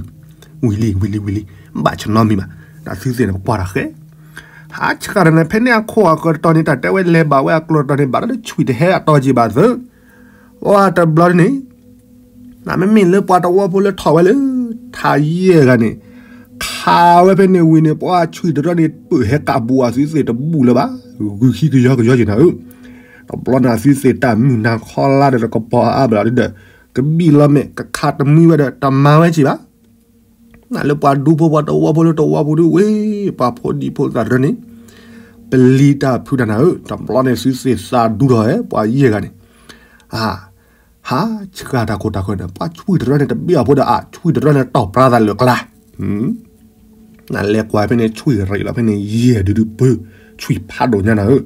ဝံၤလံ ဝံၤလံ ဝံၤလံ, ဘၣ်ဆနီမံၤဘၣ်, တၢ်သုသ့ၣ်န့ၣ် ပကွၢ်တၢ်ဃဲ, ဟးဆှၣ်တၢ်န့ၣ် ဖဲန့ၣ်အခိၣ်အဃၢၤတတီၤန့ၣ် တၢ်တဲဝဲလဲၤဘၣ်ဝဲအကျိတတီၤန့ၣ် ဘၣ်လၢဆွံၣ်တဟဲအတီၤက့ၤဘၣ်သၢ, အိၣ်တဘျီန့ၣ် နမ့မ့ၢ်လၢပှၤတဝီဖိလၢထီၣ်ဝဲလၢ ထးယဲၢ်ဂၤန့ၣ်, ခးဝဲဖဲန့ၣ်ဝံၤန့ၣ် ပှၤဆွံၣ်တရၢန့ၣ် ပၢၢ်ဟဲကးဘူးအသုသ့ၣ်တဘူးလၢၤဘၣ်, ဂုာ်ခံကယီကယီက့ၤနၤဧၢ, တဘျီန့ၣ်အသုသ့ၣ်တၢ်မုၢ်နၤခီလါဒီးတကပီၤအါဘျီဒီး, ကဘံၣ်လီၤမဲာ် ကခးတမှံဝဲဒီး တမၤဝဲက့ၤဘၣ် နလၢပှၤဒူဖိပှၤတဝီဖိလၢတဝီဖိဒုဝဲ, ပှၤဖိဒံဖိသၣ်တရၢန့ၣ်, ပလံၤတၢ်ဖုတၢ်နၤဧၢ, တဘျီန့ၣ်သုသ့ၣ်သးဒူထီၣ်ဝဲ ပှၤယဲၢ်ဂၤန့ၣ်, အ, ဟးဆှၣ်တၢ်ခိၣ်တၢ်ဃၢၤန့ၣ် ပှၤဆွံၣ်တရၢန့ၣ် တဘ့ၣ်အီၤဖိဒီးအဆွံၣ်တရၢန့ၣ် တီၢ်ပြါသးလၢကျါ, နလဲၤကွၢ်ဖဲန့ၣ် ဆွံၣ်ရံၣ်လီၤဖဲန့ၣ် ယဲၢ်ဒုဒုပၢ, ဆွံၣ်ဖးဒိၣ်ညါနၤဧၢ,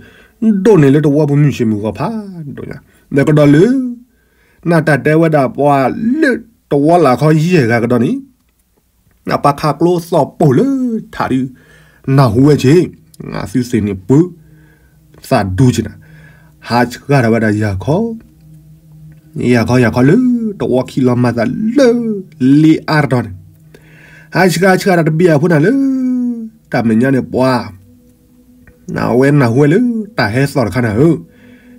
ဒိၣ်န့ၣ်လၢတဝီပူၤမုၢ်ဆ့ၣ်မုၢ်ဂီၤဖးဒိၣ်ညါ, ဒီးကဒီးလၢ နတၢ်တဲဝဲဒၣ်ပှၤလၢတဝီလၢ်ခီယဲၢ်ဂၤကဒီးန့ၣ်, ပှၤခးကျိသီၣ်ပိာ်လၢထးဒု, နၢ်ဟူဝဲက့ၤ, သုသ့ၣ်န့ၣ်ပၢ, သးဒူက့ၤနၤ, ဟးဆှၣ်ထီၣ်ဝဲဒၣ်ယၤခီ, ယၤခီယၤခီလၢတဝီခံလီၤမၤသးလၢ လ့အါတတီၤန့ၣ်, ဟးဆှၣ်ဆှၣ်တၢ်တဘ့ၣ်အဖိနၤလၢ တၢ်မဲာ်ညါန့ၣ်ပှၤ နဝဲနၢ်ဟူဝဲလၢ တၢ်ဟဲသီၣ်တခါနၤဧၢ,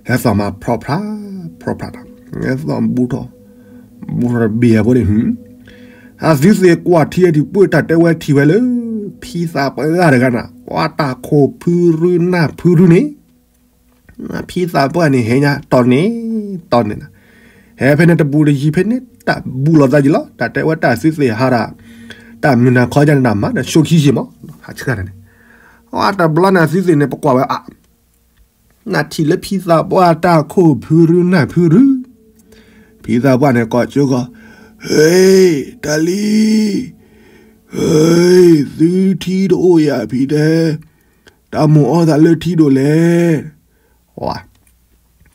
ဟဲသီၣ်မးဖြီဖြး, ဖြီဖြးတၢ်, ဟဲသီၣ်ဘူးထီၣ်, ဘူးထီၣ်တဘ့ၣ်အဖိန့ၣ်, အသုသ့ၣ်ကွၢ်ထံအံၤဒုးပၢတၢ်တဲဝဲထံၣ်ဝဲလၢ ဖံသးပှၢ်တဂၤနၤ, ပှၤတၢ်ခိၣ်ဖုရူနၢ်ဖုရူန့ၣ် ဖံသးပှၢ်န့ၣ်ဟဲညါတီၢ်န့ၣ်, တီၢ်န့ၣ်နၤ, ဟဲဖဲန့ၣ်တဘူးတယံၤဖဲန့ၣ် တၢ်ဘူးလိာ်သးယံၤလီၤ, တၢ်တဲဝဲတၢ်သုသ့ၣ်ဟးဒီး, တၢ်မုၢ်နၤခီယါန့ၣ်နၤမၤဒီး ဆိခံယံာ်မး, ဟးဆှၣ်န့ၣ်, အတဘျီန့ၣ်သုသ့ၣ်န့ၣ် ပကွၢ်ဝဲအါ, နထံၣ်လၢဖံသးပှၢ်တၢ်ခိၣ်ဖုရူနၢ်ဖုရူ, ဖံသးပှၢ်န့ၣ်ကိးကၠိဃီ, ဟ့, တၢ်လံ, ဟ့, သုထံတအိၣ်ယၤဖံတဲ, တၢ်မိၣ်အီၣ်သးလၢထံဒိၣ်လဲၣ်,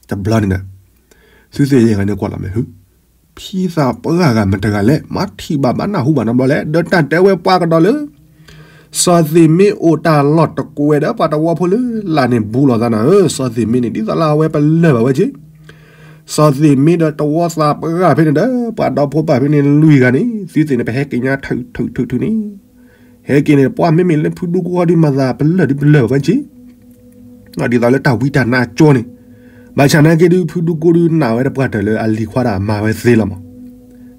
တဘျီန့ၣ်, သုသ့ၣ်ယဲၢ်ဂၤန့ၣ်ကွၢ်လီၤမ့ၢ်ဟု, ဖံသးပှၢ်ဂၤမတၤတဂၤလဲၣ် မၤထံၣ်ဘၣ်ဘၣ်နၢ်ဟူဘၣ်နီတဘျီလဲၣ်, ဒီးတၢ်တဲဝဲပှၤကဒီးလၢ စီၤသ့ၣ်မ့အိၣ်တၢ်လီၢ်တကွဲၤဒီးပှၤတဝီဖိလၢလာ်န့ၣ်ဘူးလိာ်သးနၤဧၢ, စီၤသ့ၣ်မ့န့ၣ် ဒ်သိးလၢအဝဲပလၢၢ်ဘၣ်ဝဲက့ၤ, စီၤသ့ၣ်မ့ဒီးတဝီသးပှၢ်ဖဲန့ၣ်ဒီး ပှၤဒီဖိပၢ်ဖဲန့ၣ်လွံၢ်ဂၤန့ၣ် သုသ့ၣ်န့ၣ် ပဟဲက့ၤညါထုးထုးထုးထုးန့ၣ် ဟဲက့ၤန့ၣ် ပှၤမ့မ့ၢ်လၢဖုဒူကိးဂၤဒုးမၤသးပလၢၢ်ဒုးပလၢၢ်ဘၣ်ဝဲက့ၤ, ဒ်သိးလၢတၢ်ဝံတၢ်နါကၠိန့ၣ်, ဘၣ်ဆၣ်နာ်က့ဒုး ဖုဒူကိးဒုးနာ်ဝဲဒီးပှၤတၢၢ်လၢအလံၤခွါဒၣ်မၤဝဲသ့လီၤမး,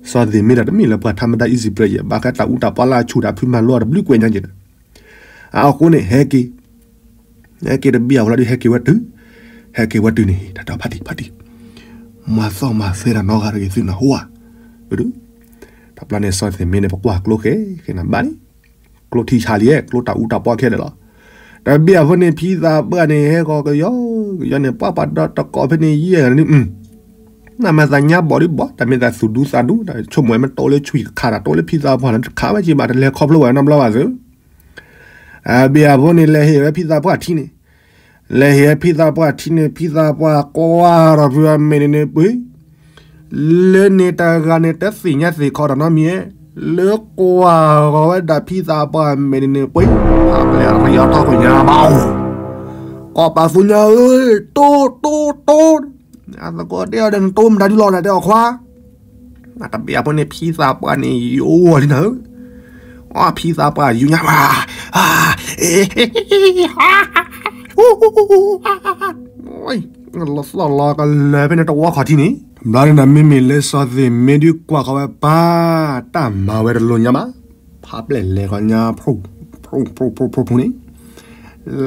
စီၤသ့ၣ်မ့ဒီးတမ့ၢ်လၢပှၤထါမတၤအံၣ်စံးပျဲယဲၢ် ဘၣ်ဃးတၢ်အူတၢ်ပှၢ်လၢအဆူၣ်တၢ်ဖုမၤလိအီၤတဘျုးကွဲးညါက့ၤဒီး အဃိန့ၣ် ဟဲက့ၤ, ဟဲက့ၤတဘ့ၣ်အဖိလီၤဒုး ဟဲက့ၤဝဲတုၤ, ဟဲက့ၤဝဲတုၤန့ၣ် တၢ်တဲဖးတံၢ်ဖးတံၢ်, မၤသီၣ်မၤသဲတၢ်နီတဂၤတဂ့ၤသုနၢ်ဟူဧါ, တဘျီန့ၣ် စီၤသ့ၣ်မ့န့ၣ် ပကွၢ်ကျိခဲကနၤဘၣ်လံ, ကျိထံဆးလံ, ကျိတၢ်အူတၢ်ပှၢ်ခဲလၢာ်လီၤ, တဘ့ၣ်အဖိန့ၣ် ဖံသးပှၢ်န့ၣ် ဟဲဃီၤကယီကယီန့ၣ် ပှၤပှၤဒီတကိးဖဲန့ၣ်ယဲၢ်ဂၤန့ၣ် နမ့ၢ်သးညါဘီၣ်ဒုးဘီၣ်, တၢ်မ့ၢ်သးသူၣ်ဒူသးဒူ, တၢ်ဆိကမိၣ်ဝဲမ့ၢ်တအိၣ်လၢဆွံၣ်ခးတၢ် တအိၣ်လၢဖံသးပှၢ်လီၤ တခးဝဲက့ၤဘၣ် တလဲၤခီဖျိဝဲနီတဘျီဘၣ်သု, အဘ့ၣ်အဖိန့ၣ် လဲၤဟ့ၣ်ဝဲဖံသးပှၢ်ထံန့ၣ်, လဲၤဟ့ၣ်ဖံသးပှၢ်ထံန့ၣ် ဖံသးပှၢ်ကွၢ်ဒီးဖုအမဲာ်န့ၣ်န့ၣ်ပှ့ၤ လၢန့ၣ်တဂၤန့ၣ် တသ့ၣ်ညါသ့ၣ်ခီဒီးနီတမံၤ, လၢကွၢ်ဂီၤဝဲဒၣ်ဖံသးပှၢ်မဲာ်န့ၣ်န့ၣ်ပှ့ၤ, ဖးပျဲၢ်အရံအီထီၣ်ကညါဘၣ်, ကီၢ်ပာ်သူညါဧၢ, တိတိတိ, အသကိးတဲအီၤဒီး နတိမတၤဒ်လဲၣ်နတဲအီၤခွါ, တဘ့ၣ်အဖိန့ၣ် ဖံသးပှၢ်န့ၣ် ယိၣ်လံနၤဧၢ, အဖံသးပှၢ်ယိၣ်ညါဘၣ်, လီၤသီၣ်လီၤကလဲၤဖဲန့ၣ်တဝီခီၣ်ထံးန့ၣ်, ဘျီန့ၣ်ဒီးမ့မ့ၢ်လၢစီၤသ့ၣ်မ့ၢ်ဒုးကွၢ်ဃီၤဝဲပၢ်, တၢ်မၤဝဲတလိၤညါဘၣ်, ဖးပျဲၢ်လဲၤဃီၤညါ ဖျိဖျိဖျိဖျိဖျိဖျိန့ၣ်,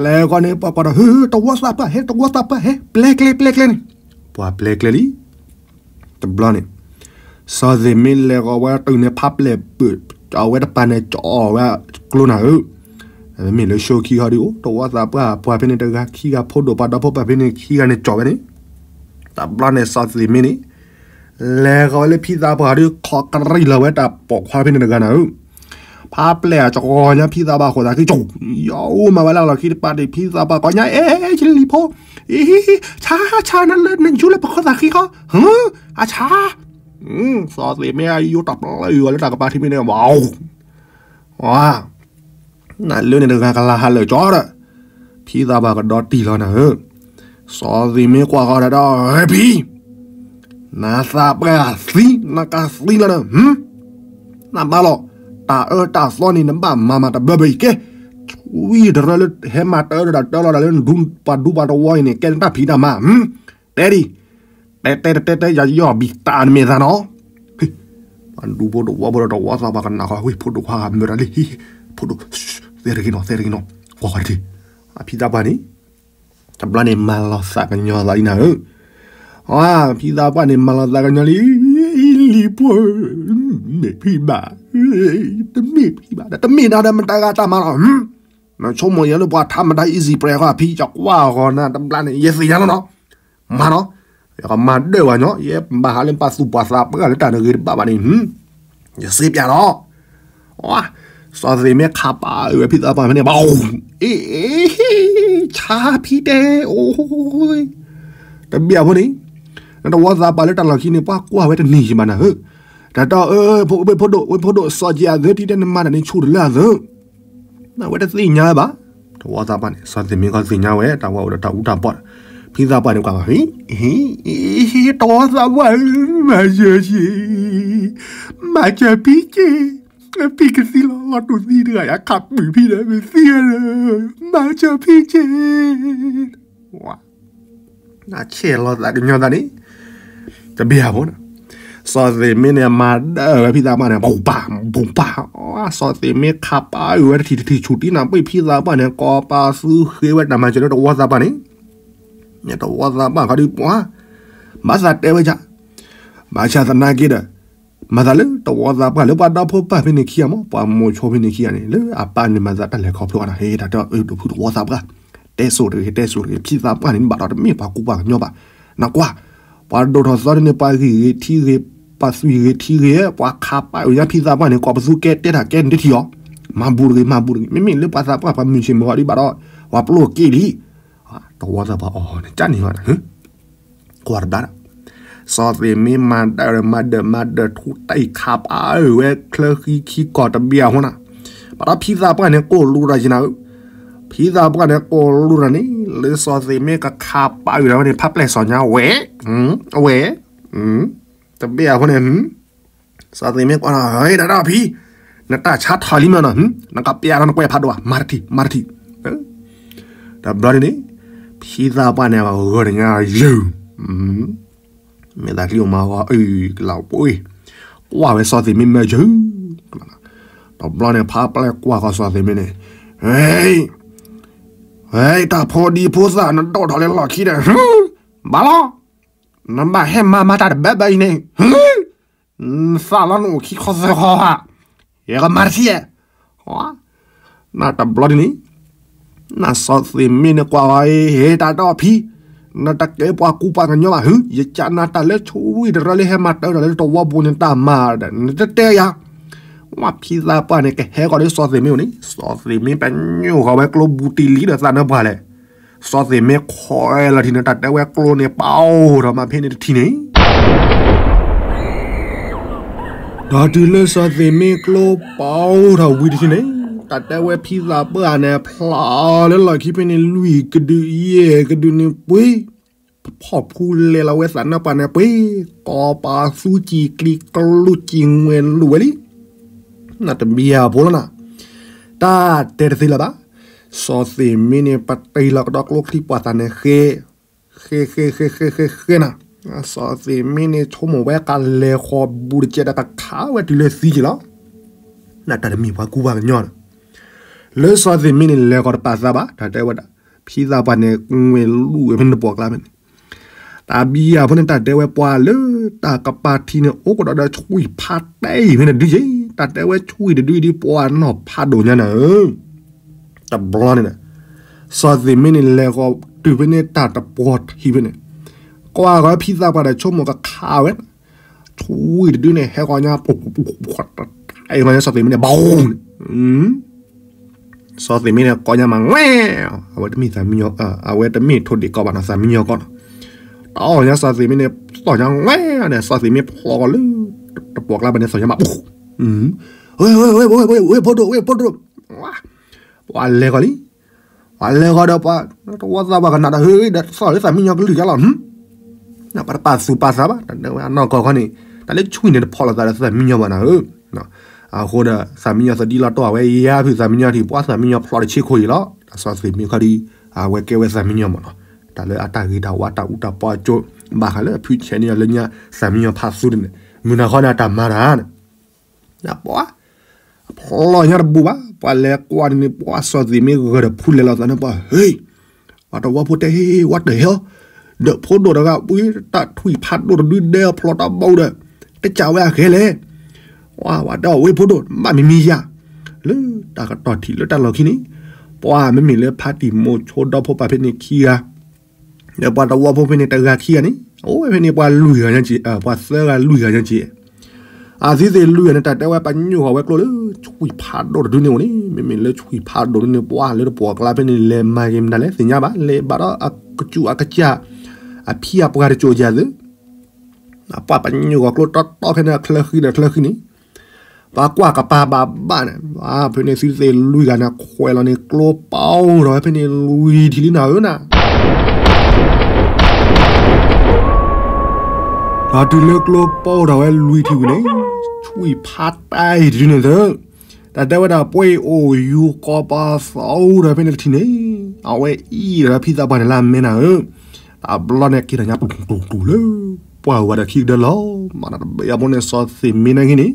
လဲၤဃီၤန့ၣ် ပှၤကွၢ်ဒီး ဟ့ တဝီသးပှၢ်ဟဲ တဝီသးပှၢ်ဟဲ ပျဲကျဲပျဲကျဲန့ၣ်, ပှၤပျဲကျဲလံ တဘျီန့ၣ်, စီၤသ့ၣ်မ့ၢ်လဲၤဃီၤဝဲတုၤန့ၣ် ဖးပျဲၢ်ပၢၢ် အဝဲတပၤန့ၣ် ကၠီအီၤဝဲကျိနၤဧၢ, မ့မ့ၢ်လၢၡိခံခီဒုးအိၣ် တဝီသးပှၢ် ပှၤဖဲန့ၣ်တဂၤခံဂၤ ဖိဒိၣ်ပှၤဒီဖိပၢ်ဖဲန့ၣ်ခံဂၤန့ၣ် ကၠီဝဲန့ၣ်, တဘျီန့ၣ် စီၤသ့ၣ်မ့ၢ်န့ၣ် လဲၤဃီၤဝဲလၢဖံသးပှၢ်ဒုး ခိးကရံၣ်လီၤဝဲတၢ်ပိာ်ခွါဖဲန့ၣ်တဂၤနၤဧၢ, ဖးပျဲၢ်အကဂီၤညါဖံသးပှၢ်ဃိးသးဃံကၠီ, ယအိၣ်မၤဝဲလၢလီၢ်ခံတပၤန့ၣ် ဖံသးပှၢ်ကီညါ အဲ ယလံၤဖိ အံၤ ဆါ ဆါ နလၢနယူၤလၢပခိးသးဃံခီ, ဟၢ အဆါ, စီၤသ့ၣ်မ့ၢ်အယိၣ်တၢ်ပျဲၢ်အီၤလၢတၢ်ကပၤထံမ့ၢ်န့ၣ် ဝါ နလၢန့ၣ်တဂၤကလၤဟးလၢာ်ကၠီဒီး, ဖံသးပှၢ်ကဒီးတံၢ်လီၤနၤဧၢ, စီၤသ့ၣ်မ့ၢ်ကွၢ်ဃီၤဒီး ဟဲဖံ နသးပှၢ်သံ နကသံလီၤနၤ, နဘၣ်လီၤ, တၢ်အၢတၢ်သီန့ၣ် နဘၣ်မၤမၤတဘၢဘၢအံၤကဲ, ဆူဝံၣ်တရၢလၢဟဲမၤတၢ်အၢတၢ်တၢလီၤဒၣ်လၢနဒူပှၤဒူပှၤတဝီအံၤန့ၣ် ကဲနတၢ်ဖံးတၢ်မၤ, တဲဒံး, တဲတဲတဲတဲ ယယီၢ်ဘံၣ်တၢ်နမဲာ်သးနီၤ, ပှၤဒူဖိတဝီဖိဒီးတဝီသးပှၢ်ကနၣ်ဃီ ဝ့ၢ်ဖိဒိၣ်ခွါဂၤမၢတၢ်လံ, ဖိဒိၣ်, သဲတဂ့ၤနီၤ သဲတဂ့ၤနီၤ, ကွၢ်ဃီတထံၣ်, အဖံသးပှၢ်န့ၣ် တဘျီန့ၣ် မၤလီၤသးကညီၤသးလံနၤဧၢ, ဖံသးပှၢ်န့ၣ် မၤလီၤသးကညီၤလံ, လံၤဖိ, မ့ၢ်ဖံဘၣ်, တမ့ၢ်ဖံဘၣ်ဒီး တမ့ၢ်နၤဒီးမတၤဂၤတၢ်မၤလီၤ, နဆိကမိၣ်ယဲလၢပှၤထါမတၤ easy prey ဃီ ဖံယကွၢ်ဂီၤနၤတဘျီန့ၣ် ယသ့ၣ်ညါလီၤနီၤ, မၤနီၤ, ယကမၤဒၢၣ်ဝဲညီ ယဘၣ်ဟးလၢပှၤသူၣ်ပှၤသးပှၢ်လၢတၢ်တဂ့ၤတဘၣ်ဘၣ်န့ၣ်, ယစ့ပျးလီၤ စီၤသ့ၣ်မ့ၢ်ခးပာ်အုးဝဲဖံသးပှၢ်ဖဲန့ၣ် ဘၣ်, အ့, ဆါဖံတဲ, အိ, တဘ့ၣ်အဖိန့ၣ်, နတဝီသးပှၢ်လၢတၢ်လီၢ်ခံန့ၣ် ပှၤကွၢ်ဝဲတန့ၢ်ယံၤဘၣ်နၤဧၢ, တၢ်တီၢ်အၢ, ဝ့ၢ်ဖိဒိၣ်, ဝ့ၢ်ဖိဒိၣ် စီၤက့အသၢထံတဲ နမၤတၢ်န့ၣ်ဆူၣ်တလၢအသၢ နဝဲတသ့ၣ်ညါဝဲဘၣ်, တဝီသးပှၢ်န့ၣ် စီၤသ့ၣ်မ့ၢ်ကီသ့ၣ်ညါဝဲ တၢ်ဝဲအိၣ်ဒီးတၢ်အူတၢ်ပီၢ်, ဖံသးပှၢ်န့ၣ်ကွၢ်ဘၣ်, တဝီသးပှၢ်, မၤစၢၤက့ၤ, မၤစၢၤဖံက့ၤ, ဖံကသံလီၤ လီၤတူၢ်သံတဂၤ ယခးပုၢ်ဖံဒီး မ့ၢ်သံ, မၤစၢၤဖံက့ၤ, နဆဲးလီၤသးကညီၤသးန့ၣ်, တဘ့ၣ်အဖိန့ၣ်, စီၤသ့ၣ်မ့ၢ်န့ၣ် မၤဒၢၣ်ဝဲဖံသးပှၢ်န့ၣ် ဘူးပၢ်, ဘူးပၢ်, စီၤသ့ၣ်မ့ၢ်ခးပာ်အုးဝဲတထံၣ်တထံၣ်ဆူၣ်တံၢ်နၤ ပှ့ၤဖံသးပှၢ်န့ၣ် ကိးပာ်သူဃ့ဝဲတၢ်မၤစၢၤလၢတဝီသးပှၢ်န့ၣ်, တဝီသးပှၢ်ခီဒုးပှၤ, ဘၣ်သးတဲဝဲယါ, ဘၣ်ဆၣ်သနာ်က့ဒီး မၤသးလၢတဝီသးပှၢ်လၢပှၤဒီဖိပၢ်ဖဲန့ၣ်ခံဂၤမး ပှၤမိၤဆိဖဲန့ၣ်ခံဂၤန့ၣ် လၢအပၢ်န့ၣ်မၤသးတၢ်လဲၤခီဖျိအီၤနၤ ဟဲတၢ်တဲအၢဒိးဖုတဝီသးပှၢ်, တဲစိၤတဂ့ၤ တဲစိၤတဂ့ၤ ဖံသးပှၢ်န့ၣ် ဘၣ်ဒီးတမ့ၢ်ပှၤကူပှၤကညီဘၣ်, နကွၢ်, ပှၤဒိၣ်ထီၣ်သီန့ၣ် ပှၤဂံၢ်ဂ့ၤထံဂ့ၤ, ပှၤသွံၣ်ဂ့ၤထံဂ့ၤ, ပှၤခးပာ်အုးညါဖံသးပှၢ်န့ၣ် ကိးပသူကဲတဲတၢ်ကဲန့ၣ်တထံၣ်အီၤ, မၤဘူးတဂ့ၤ မၤဘူးတဂ့ၤ မ့မ့ၢ်လၢပှၤသးပှၢ်ပှၤမုၢ်ဆ့ၣ်မုၢ်ဂီၤဒံးဘၣ်ဒီး, ပှၤပျိၢ်က့လံ တဝီသးပှၢ်အီၤန့ၣ် ကၢ်န့ၣ်ဝဲဒၣ်, ကွၢ်တဘျါဒီး, စီၤသ့ၣ်မ့ၢ်မၤဒၢၣ်မၤဒၢၣ်မၤဒၢၣ်ထူတၢ်အံၤခးပာ်အုးဝဲချၢဃံခံကီၢ်တဘ့ၣ်အဃိနၤ, ဘၣ်ဒီးဖံသးပှၢ်န့ၣ် ကိၢ်လူရၤယနၤဧၢ, ဖံသးပှၢ်န့ၣ် ကိၢ်လူရၤန့ၣ် လၢစီၤသ့ၣ်မ့ၢ်ကခးပာ်အုးတၢ်ဝဲန့ၣ် ဖးပျဲၢ်စီၤညါဝဲ, အဝဲ, တဘ့ၣ်အဃိန့ၣ် စီၤသ့ၣ်မ့ၢ်ကွၢ်နီၤ ဟဲဒၣ်ဒီးဖံ, နတၢ်ဆါထီၣ်လံမနီၤ, နကပျးထီၣ်နကွဲးဖးဒိၣ်ဘၣ် မၤတထံၣ် မၤတထံၣ်, တဘျီန့ၣ်န့ၣ်, ဖံသးပှၢ်န့ၣ် ဂီၤတညါယုၢ်, မ့ၢ်သးချံအိၣ်မၤဂီၤအုၣ်ကလၤပှ့ၤ, ကွၢ်ဝဲစီၤသ့ၣ်မ့ၢ်မၢယုၢ်, တဘျီန့ၣ် ဖးပျဲၢ်ကွၢ်ဃီၤစီၤသ့ၣ်မ့ၢ်န့ၣ်, ဟဲ တၢ်ဖိဒံဖိသၣ် နဒိၣ်ထီၣ်လၢလီၢ်ခံဒီး, ဘၣ်လီၤ, နဘၣ်ဟဲမၤမၤတၢ်တဘၢဘၢအံၤန့ၣ်, နသးလီၤနအိၣ်ခံခီသၢခီဧါ, ယကမၤတထံၣ်ဧါ, နတဘျီဒ်န့ၣ်, နစီၤသ့ၣ်မ့ၢ်န့ၣ်ကွၢ်ဝဲအံၤ ဟဲတၢ်ဒီးဖံ, နတကဲပှၤကူပှၤကညီဘၣ်ဟု, ယကနၣ်တၢ်လၢဆိဝံၣ်တရၢလၢဟဲမၤတၢ်ဒီးလၢတဝီပူၤန့ၣ်တၢ်မၤဒီး နတတဲယၤ, ဝဲဖံသးပှၢ်န့ၣ် ကဟဲဃီၤဒီးစီၤသ့ၣ်မ့ၢ်အိၣ်န့ၣ် စီၤသ့ၣ်မ့ၢ်ပညိၣ်ဃီၤဝဲကျိဘူးတံၢ်လံဒီးသးနၢပှၤလဲၣ် စီၤသ့ၣ်မ့ၢ်ခွဲးလီၤထံၣ်န့ၣ် တၢ်တဲဝဲကျိန့ၣ်ပာ်အိၣ်ထီၣ်မးဖဲန့ၣ်တထံၣ်န့ၣ် ဒီးတုၤလၢစီၤသ့ၣ်မ့ၢ်ကျိပာ်အိၣ်ထီၣ်ဝံၤတထံၣ်န့ၣ် တၢ်တဲဝဲဖံသးပှၢ်န့ၣ် ဖျါလၢလီၢ်ခံဖဲန့ၣ် လွံၢ်ကဒုယဲၢ်ကဒုန့ၣ်ပှ့ၤ ဖီၣ်ဖူလဲၤလီၤဝဲသးနါပှၢ်န့ၣ်ပှ့ၤ ကိးပသူစံၣ်ကျံၤကျူစံၣ်ငွဲၣ်လူၤဝဲလံ နတမံၤယၤဖိလီၤနၤ တၢ်တဲတသ့လၢၤဘၣ်. စီၤသ့ၣ်မ့ၢ်န့ၣ် ပတ့ၢ်လီၤကဒီးကျိချံပှၤသးန့ၣ်ဃဲ ဃဲဃဲဃဲဃဲဃဲဃဲနၤ စီၤသ့ၣ်မ့ၢ်န့ၣ် ဆိကမိၣ်ဝဲကလဲၤဃီၤဘူးတကဲးဒီးကခးဝဲတုၤလၢသံက့ၤလီၤ. နတၢ်တမံၤပှၤကူပှၤကညီဒီး လၢစီၤသ့ၣ်မ့ၢ်န့ၣ် လဲၤဃီၤတပာ်သးဘၣ် တၢ်တဲဝဲဒၣ် ဖံသးပှၢ်န့ၣ် ငွဲၣ်လူၤဝဲဖဲန့ၣ်တပှီၢ်ကျါဖဲန့ၣ် တၢ်ဘံယၤဖိန့ၣ် တၢ်တဲဝဲပှၤလၢတၢ်ကပၤထံန့ၣ် အိၣ်ကဒီးဒီးဆွံၣ်ဖးတဲအံၤဖဲန့ၣ်တဒုယဲၢ် တၢ်တဲဝဲဆွံၣ်တဒုအံၤဒ်ပှၤနီၢ်ဖးဒိၣ်ညါနၤဧၢ တဘျီန့ၣ်ဒီး စီၤသ့ၣ်မ့ၢ်န့ၣ် လဲၤဃီၤတုၤဖဲန့ၣ်တၢ်တပှီၢ်ထံဖဲန့ၣ် ကွၢ်ဃီၤဖံသးပှၢ်ဒီးဆိကမိၣ်ကခးဝဲ ဆွံၣ်တဒုန့ၣ် ဟဲဃီၤညါ ဟဲဃီၤညါစီၤသ့ၣ်မ့ၢ်န့ၣ် ဘီန့ၣ် စီၤသ့ၣ်မ့ၢ်န့ၣ် ကိးညါမး ငွဲၣ် အဝဲတမ့ၢ်သးမံညီ အဝဲတမ့ၢ်ထိၣ်ဒ့ၣ်ကီးဘၣ်နီၤ သးမံညီကီးနီၤ တအီၣ်ညါစီၤသ့ၣ်မ့ၢ်န့ၣ် သီၣ်ညါငွဲၣ်န့ၣ် စီၤသ့ၣ်မ့ၢ်ဖျီဃီၤလၢ တပှီၢ်ကျါဘၣ်န့ၣ် သီၣ်ညါမး ဝဲ ဝဲ ဝဲ ဖိဒိၣ် ဝဲ ဖိဒိၣ် ပှၤလဲၤဃီၤလံ ပှၤလဲၤဃီၤဒီးပှၤ တဝီသးပှၢ်ကနၣ်ဒီး ဟ့ၣ်ဒီးသီၣ်လၢသးမံညီကလုၢ်ယါလီၤ ပှၤတပာ်သူၣ်ပာ်သးဘၣ် တၢ်တဲဝဲအနီၢ်ကီၢ်ခီန့ၣ် တၢ်လၢဆွံၣ်န့ၣ်တဖီၣ်လိာ်သးဒီးသးမံညီဘၣ်နၤဧၢ အဃိဒီး သးမံညီသဒံလီၤတီၢ်ဝဲယါဖုးသးမံညီထံၣ် ပှၤသးမံညီဖျီတဆ့ခိၣ်အံၤလီၤ စီၤသ့ၣ်မ့ၢ်ခီဒီး အဝဲကဲဝဲသးမံညီမးနီၤ တၢ်လၢအတၢ်ဂ့ၤတၢ်ဝါတၢ်အူတၢ်ပီအကၠိ ဘၣ်ဃးလၢအဖုဆဲးန့ၢ်အီၤလၢညါ သးမံညီဖးသူတန့ၣ် မုၢ်နၤခီန့ၣ်အတၢ်မၤတၢ်န့ၣ် ပှၤ ဖျီညါတဘူးဘၣ် ပှၤလဲၤကွၢ်ဒ်န့ၣ် ပှၤစီၤသ့ၣ်မ့ၢ်ဂၢၢ်ဒီးဖုလဲၤလီၤသးန့ၣ် ပှၤ ဟ့ၣ် ပှၤတဝီဖိတဲ ဟ့ၣ် ဟ့ၣ် ဝဲတဟဲအီၤ ဒီးဖိဒိၣ်တဂၤ ပှ့ၤတၢ်ထွံၣ်ဖးဒိၣ်တဒုဒဲအဖျီတၢ်ဘီဒီး တကးဝဲအဃဲလဲၣ် ဝဲ ဝဲတဲအီၤ ဝဲဖိဒိၣ် ဘၣ်မံၤမံၤယၤ လၢတၢ်ကတီၢ်ထံးလၢတၢ်လီၢ်ခံန့ၣ် ပှၤမ့မ့ၢ်လၢဖါတံၢ်မိၤဆိဒီဖိပၢ်ဖဲန့ၣ်ခံဂၤ ဒီးပှၤတဝီဖိဖဲန့ၣ်တဂၤခံဂၤန့ၣ် အိၣ်ဝဲဖဲန့ၣ်ပှၤလွံၢ်ဂၤညါက့ၤ ပှၤသၢဂၤလွံၢ်ဂၤညါက့ၤ အသုသ့ၣ်လွံၢ်ဂၤန့ၣ် တၢ်တဲဝဲပညိၣ်ဃီၤဝဲကျိလၢ ဆွံၣ်ဖးဒိၣ်တဒုန့ၣ်အိၣ်န့ၣ် မ့မ့ၢ်လၢဆွံၣ်ဖးဒိၣ်ဒုန့ၣ် ပှၤလၢတပှီၢ်ကျါဖဲန့ၣ် လဲၤမၤက့ၤမတၤလဲၣ်သ့ၣ်ညါဘၣ် လဲၤဘၣ်ဒီးအကစူၣ်အကစၢ် အဖံအပှၢ်တစိၤယၤသု ပှၤပညိၣ်ဃီၤကျိတီတီဖဲန့ၣ် အချၢဃံဒီးအချၢဃံန့ၣ် ပှၤကွၢ်ကပၤဘၣ်ဘၣ်န့ၣ် ဖဲန့ၣ်သုသ့ၣ်လွံၢ်ဂၤန့ၣ် ခွဲးလီၤန့ၣ် ကျိပာ်အိၣ်ထီၣ်ဝဲဖဲန့ၣ်လွံၢ်ထံၣ်လံနၤဧၢနၤ ဒီးတုၤလၢကျိပာ်အိၣ်ထီၣ်ဝဲလွံၢ်ထံၣ်ဝံၤန့ၣ် ဆွံၣ်ဖးတၢ်အံၤတဒုန့ၣ်သု တၢ်တဲဝဲဒၣ်ပှဲၤအိၣ်ယူၤကီးပာ်သီအိၣ်ထီၣ်ဖဲန့ၣ်တထံၣ်န့ၣ် အဝဲအံၤဒီးဖံသးပှၢ်န့ၣ်လၢအမဲနၤဧၢ တဘျီန့ၣ်က့ၤထီၣ်ညါပူၤပူၤပူၤလၢ ပှၢ်ဝဲဒီးခံကဒၢလီၤ မၤတဘၣ်အဘိန့ၣ် စီၤသ့ၣ်မ့ၢ်န့ၣ်ဂ့ၤန့ၣ်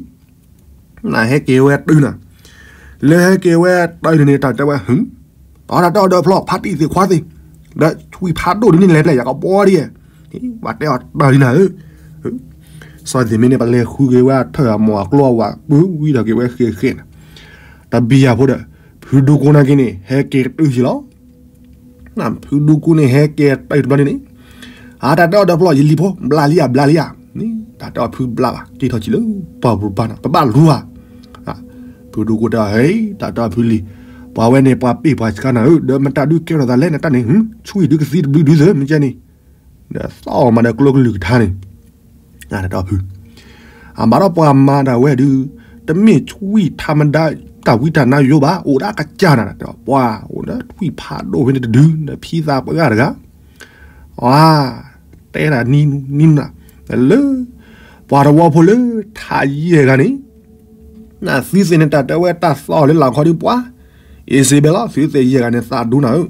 နဟဲက့ၤဝဲတၢ်နၤ လၢဟဲက့ၤဝဲတၢ်န့ၣ်န့ၣ် တၢ်တဲဝဲ ဟ တၢ်တဲအီၤဒီးဖျီ ဖါတံၢ်သ့ၣ်ခွါသ့ၣ် ဒီးဆွံၣ်ဖးဒိၣ်ဒုန့ၣ်လဲၤပျဲယၤကဘီဒ်ယဲ ပှၤတဲအီၤတၢ်လံနၤဧၢ စီၤသ့ၣ်မ့ၢ်န့ၣ် ပလဲၤဃုက့ၤဝဲအထၢၣ်အမိၢ်အကျိအဝၤ ပုၢ်ဝံၤဒီးက့ၤဝဲဃဲဃဲန့ၣ် တဘံယၤဖိဒီး ဖုဒူကိန့ၣ်က့ၤန့ၣ် ဟဲက့ၤတုၤယံၤလီၤ ဖုဒူကိန့ၣ် ဟဲက့ၤတုၤတဘျီန့ၣ်န့ၣ် အတၢ်တဲအီၤဒီးဖျီ ယလံၤဖိ ဘျးလံဧါ ဘျးလံဧါ တၢ်တဲအီၤဖုဘျးဘၣ် က့ၤထီၣ်ဆံးလၢ ပှၢ်ပူၤပူၤဘၣ်နီၤ ပဘၣ်လူၤဧါ ဖုဒူကိတဲအီၤ ဟဲ တၢ်တဲအီၤဖုလံၤ ပှၤဝဲန့ၣ် ပှၤပ့ၢ်ပှၤဆှါနၤဧၢ ဒီးမတၤဒုးကဲထီၣ်သးလဲၣ် နတၢ်န့ၣ် ဆွံၣ်ဒုကသံတဘျုးဒုးသၢ မ့ၢ်ကဲန့ၣ် ဒီးသီၣ်မးဒီးကျိကလုၢ်ကထါန့ၣ် တၢ်တဲအီၤဖု အဘၣ်ဒီးပှၤမၤဒၣ်ဝဲဒုး တမ့ၢ်ဆွံၣ်ထါမဒါ တၢ်ဝံတၢ်နါယိဘၣ် အိၣ်ဒၣ်ကစၢ်နၤ တဲအီၤ ပှၤအိၣ်ဒီးဆွံၣ်ဖးဒိၣ်ဖဲန့ၣ်တဒု ဒီးဖံသးပှၢ်တဂၤ အ တဲဒၣ်နံၤနံၤနၤ လၢ ပှၤတဝီဖိလၢထးယဲၢ်ဂၤန့ၣ် နသုသ့ၣ်န့ၣ် တၢ်တဲဝဲတၢ်သီၣ်လၢလီၢ်ခီဒုးပှၤ အ့စ့ဘဲလီၤ သုသ့ၣ်ယဲၢ်ဂၤန့ၣ် သးဒူနၤဧၢ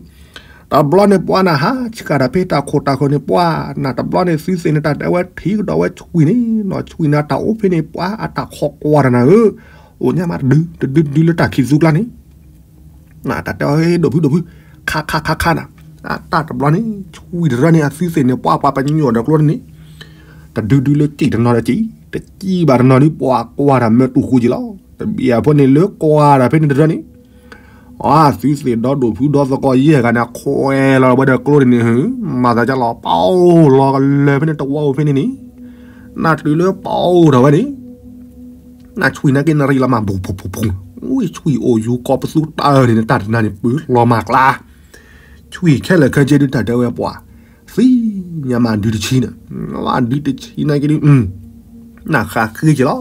တဘျီန့ၣ်ပှၤနဟးဆှၣ်တၢ်ဖဲတၢ်ခိၣ်တၢ်ဃၢၤန့ၣ်ပှၤ နတဘျီန့ၣ် သုသ့ၣ်န့ၣ် တၢ်တဲဝဲထံကဒီးဝဲဆွံၣ်န့ၣ် နီၢ်ဆွံၣ်န့ၣ် တၢ်အိၣ်ဖဲန့ၣ်ပှၤ အတၢ်ခိးကွၢ်တၢ်နၤဧၢ အိၣ်ညါမးတဒု တဒုဒုလၢတၢ်ခံးသူကျါန့ၣ် တၢ်တဲအီၤ ဒိၣ်ဖုဒိၣ်ဖု ခါခါခါခါနၤ တၢ်တဘျီန့ၣ် ဆွံၣ်တရၢန့ၣ် အသုသ့ၣ်န့ၣ် ပှၤပှၤပညိၣ်ဒီးကျိန့ၣ် တဒုဒုလၢစံၣ်တနီၤဒီးစံၣ် တစံၣ်ဘၣ်တနီၤဒုး ပှၤကွၢ်တၢ်မၢတူၢ်ဃူက့ၤလီၤ တဘံၣ်အဖိန့ၣ်လၢကွၢ်တၢ်ဖဲန့ၣ်တရၢန့ၣ် အသုသ့ၣ်ဒီဒိၣ်ဖုဒီသကိးယဲၢ်ဂၤန့ၣ် ခွဲးလီၤဝဲဒီးကျိန့ၣ် မၤသးကလီၤ ပီလီၤကလၢာ်ဖဲန့ၣ်တဝီအိၣ်ဖဲန့ၣ်န့ၣ် နတုၤလၢပီထီၣ်ဝဲန့ၣ် နဆွံၣ်နာ်က့နရံၣ်လီၤမၢ် ပူၤပူၤပူၤပူၤ အဆွံၣ်အိၣ်ယူၤကီးပသူတၢ်န့ၣ် တၢ်တနၤန့ၣ် ပှၤလီၤမၢ်ကျါ ဆ ဆွံၣ်ခဲလၢာ်ခဲဆ့ဒုး တၢ်တဲဝဲပှၤ သံညါမးဒုတဆံန့ၣ်, ဝဲဒုတဆံနာ်က့ဒုး နဃးဃ့က့ၤလီၤ.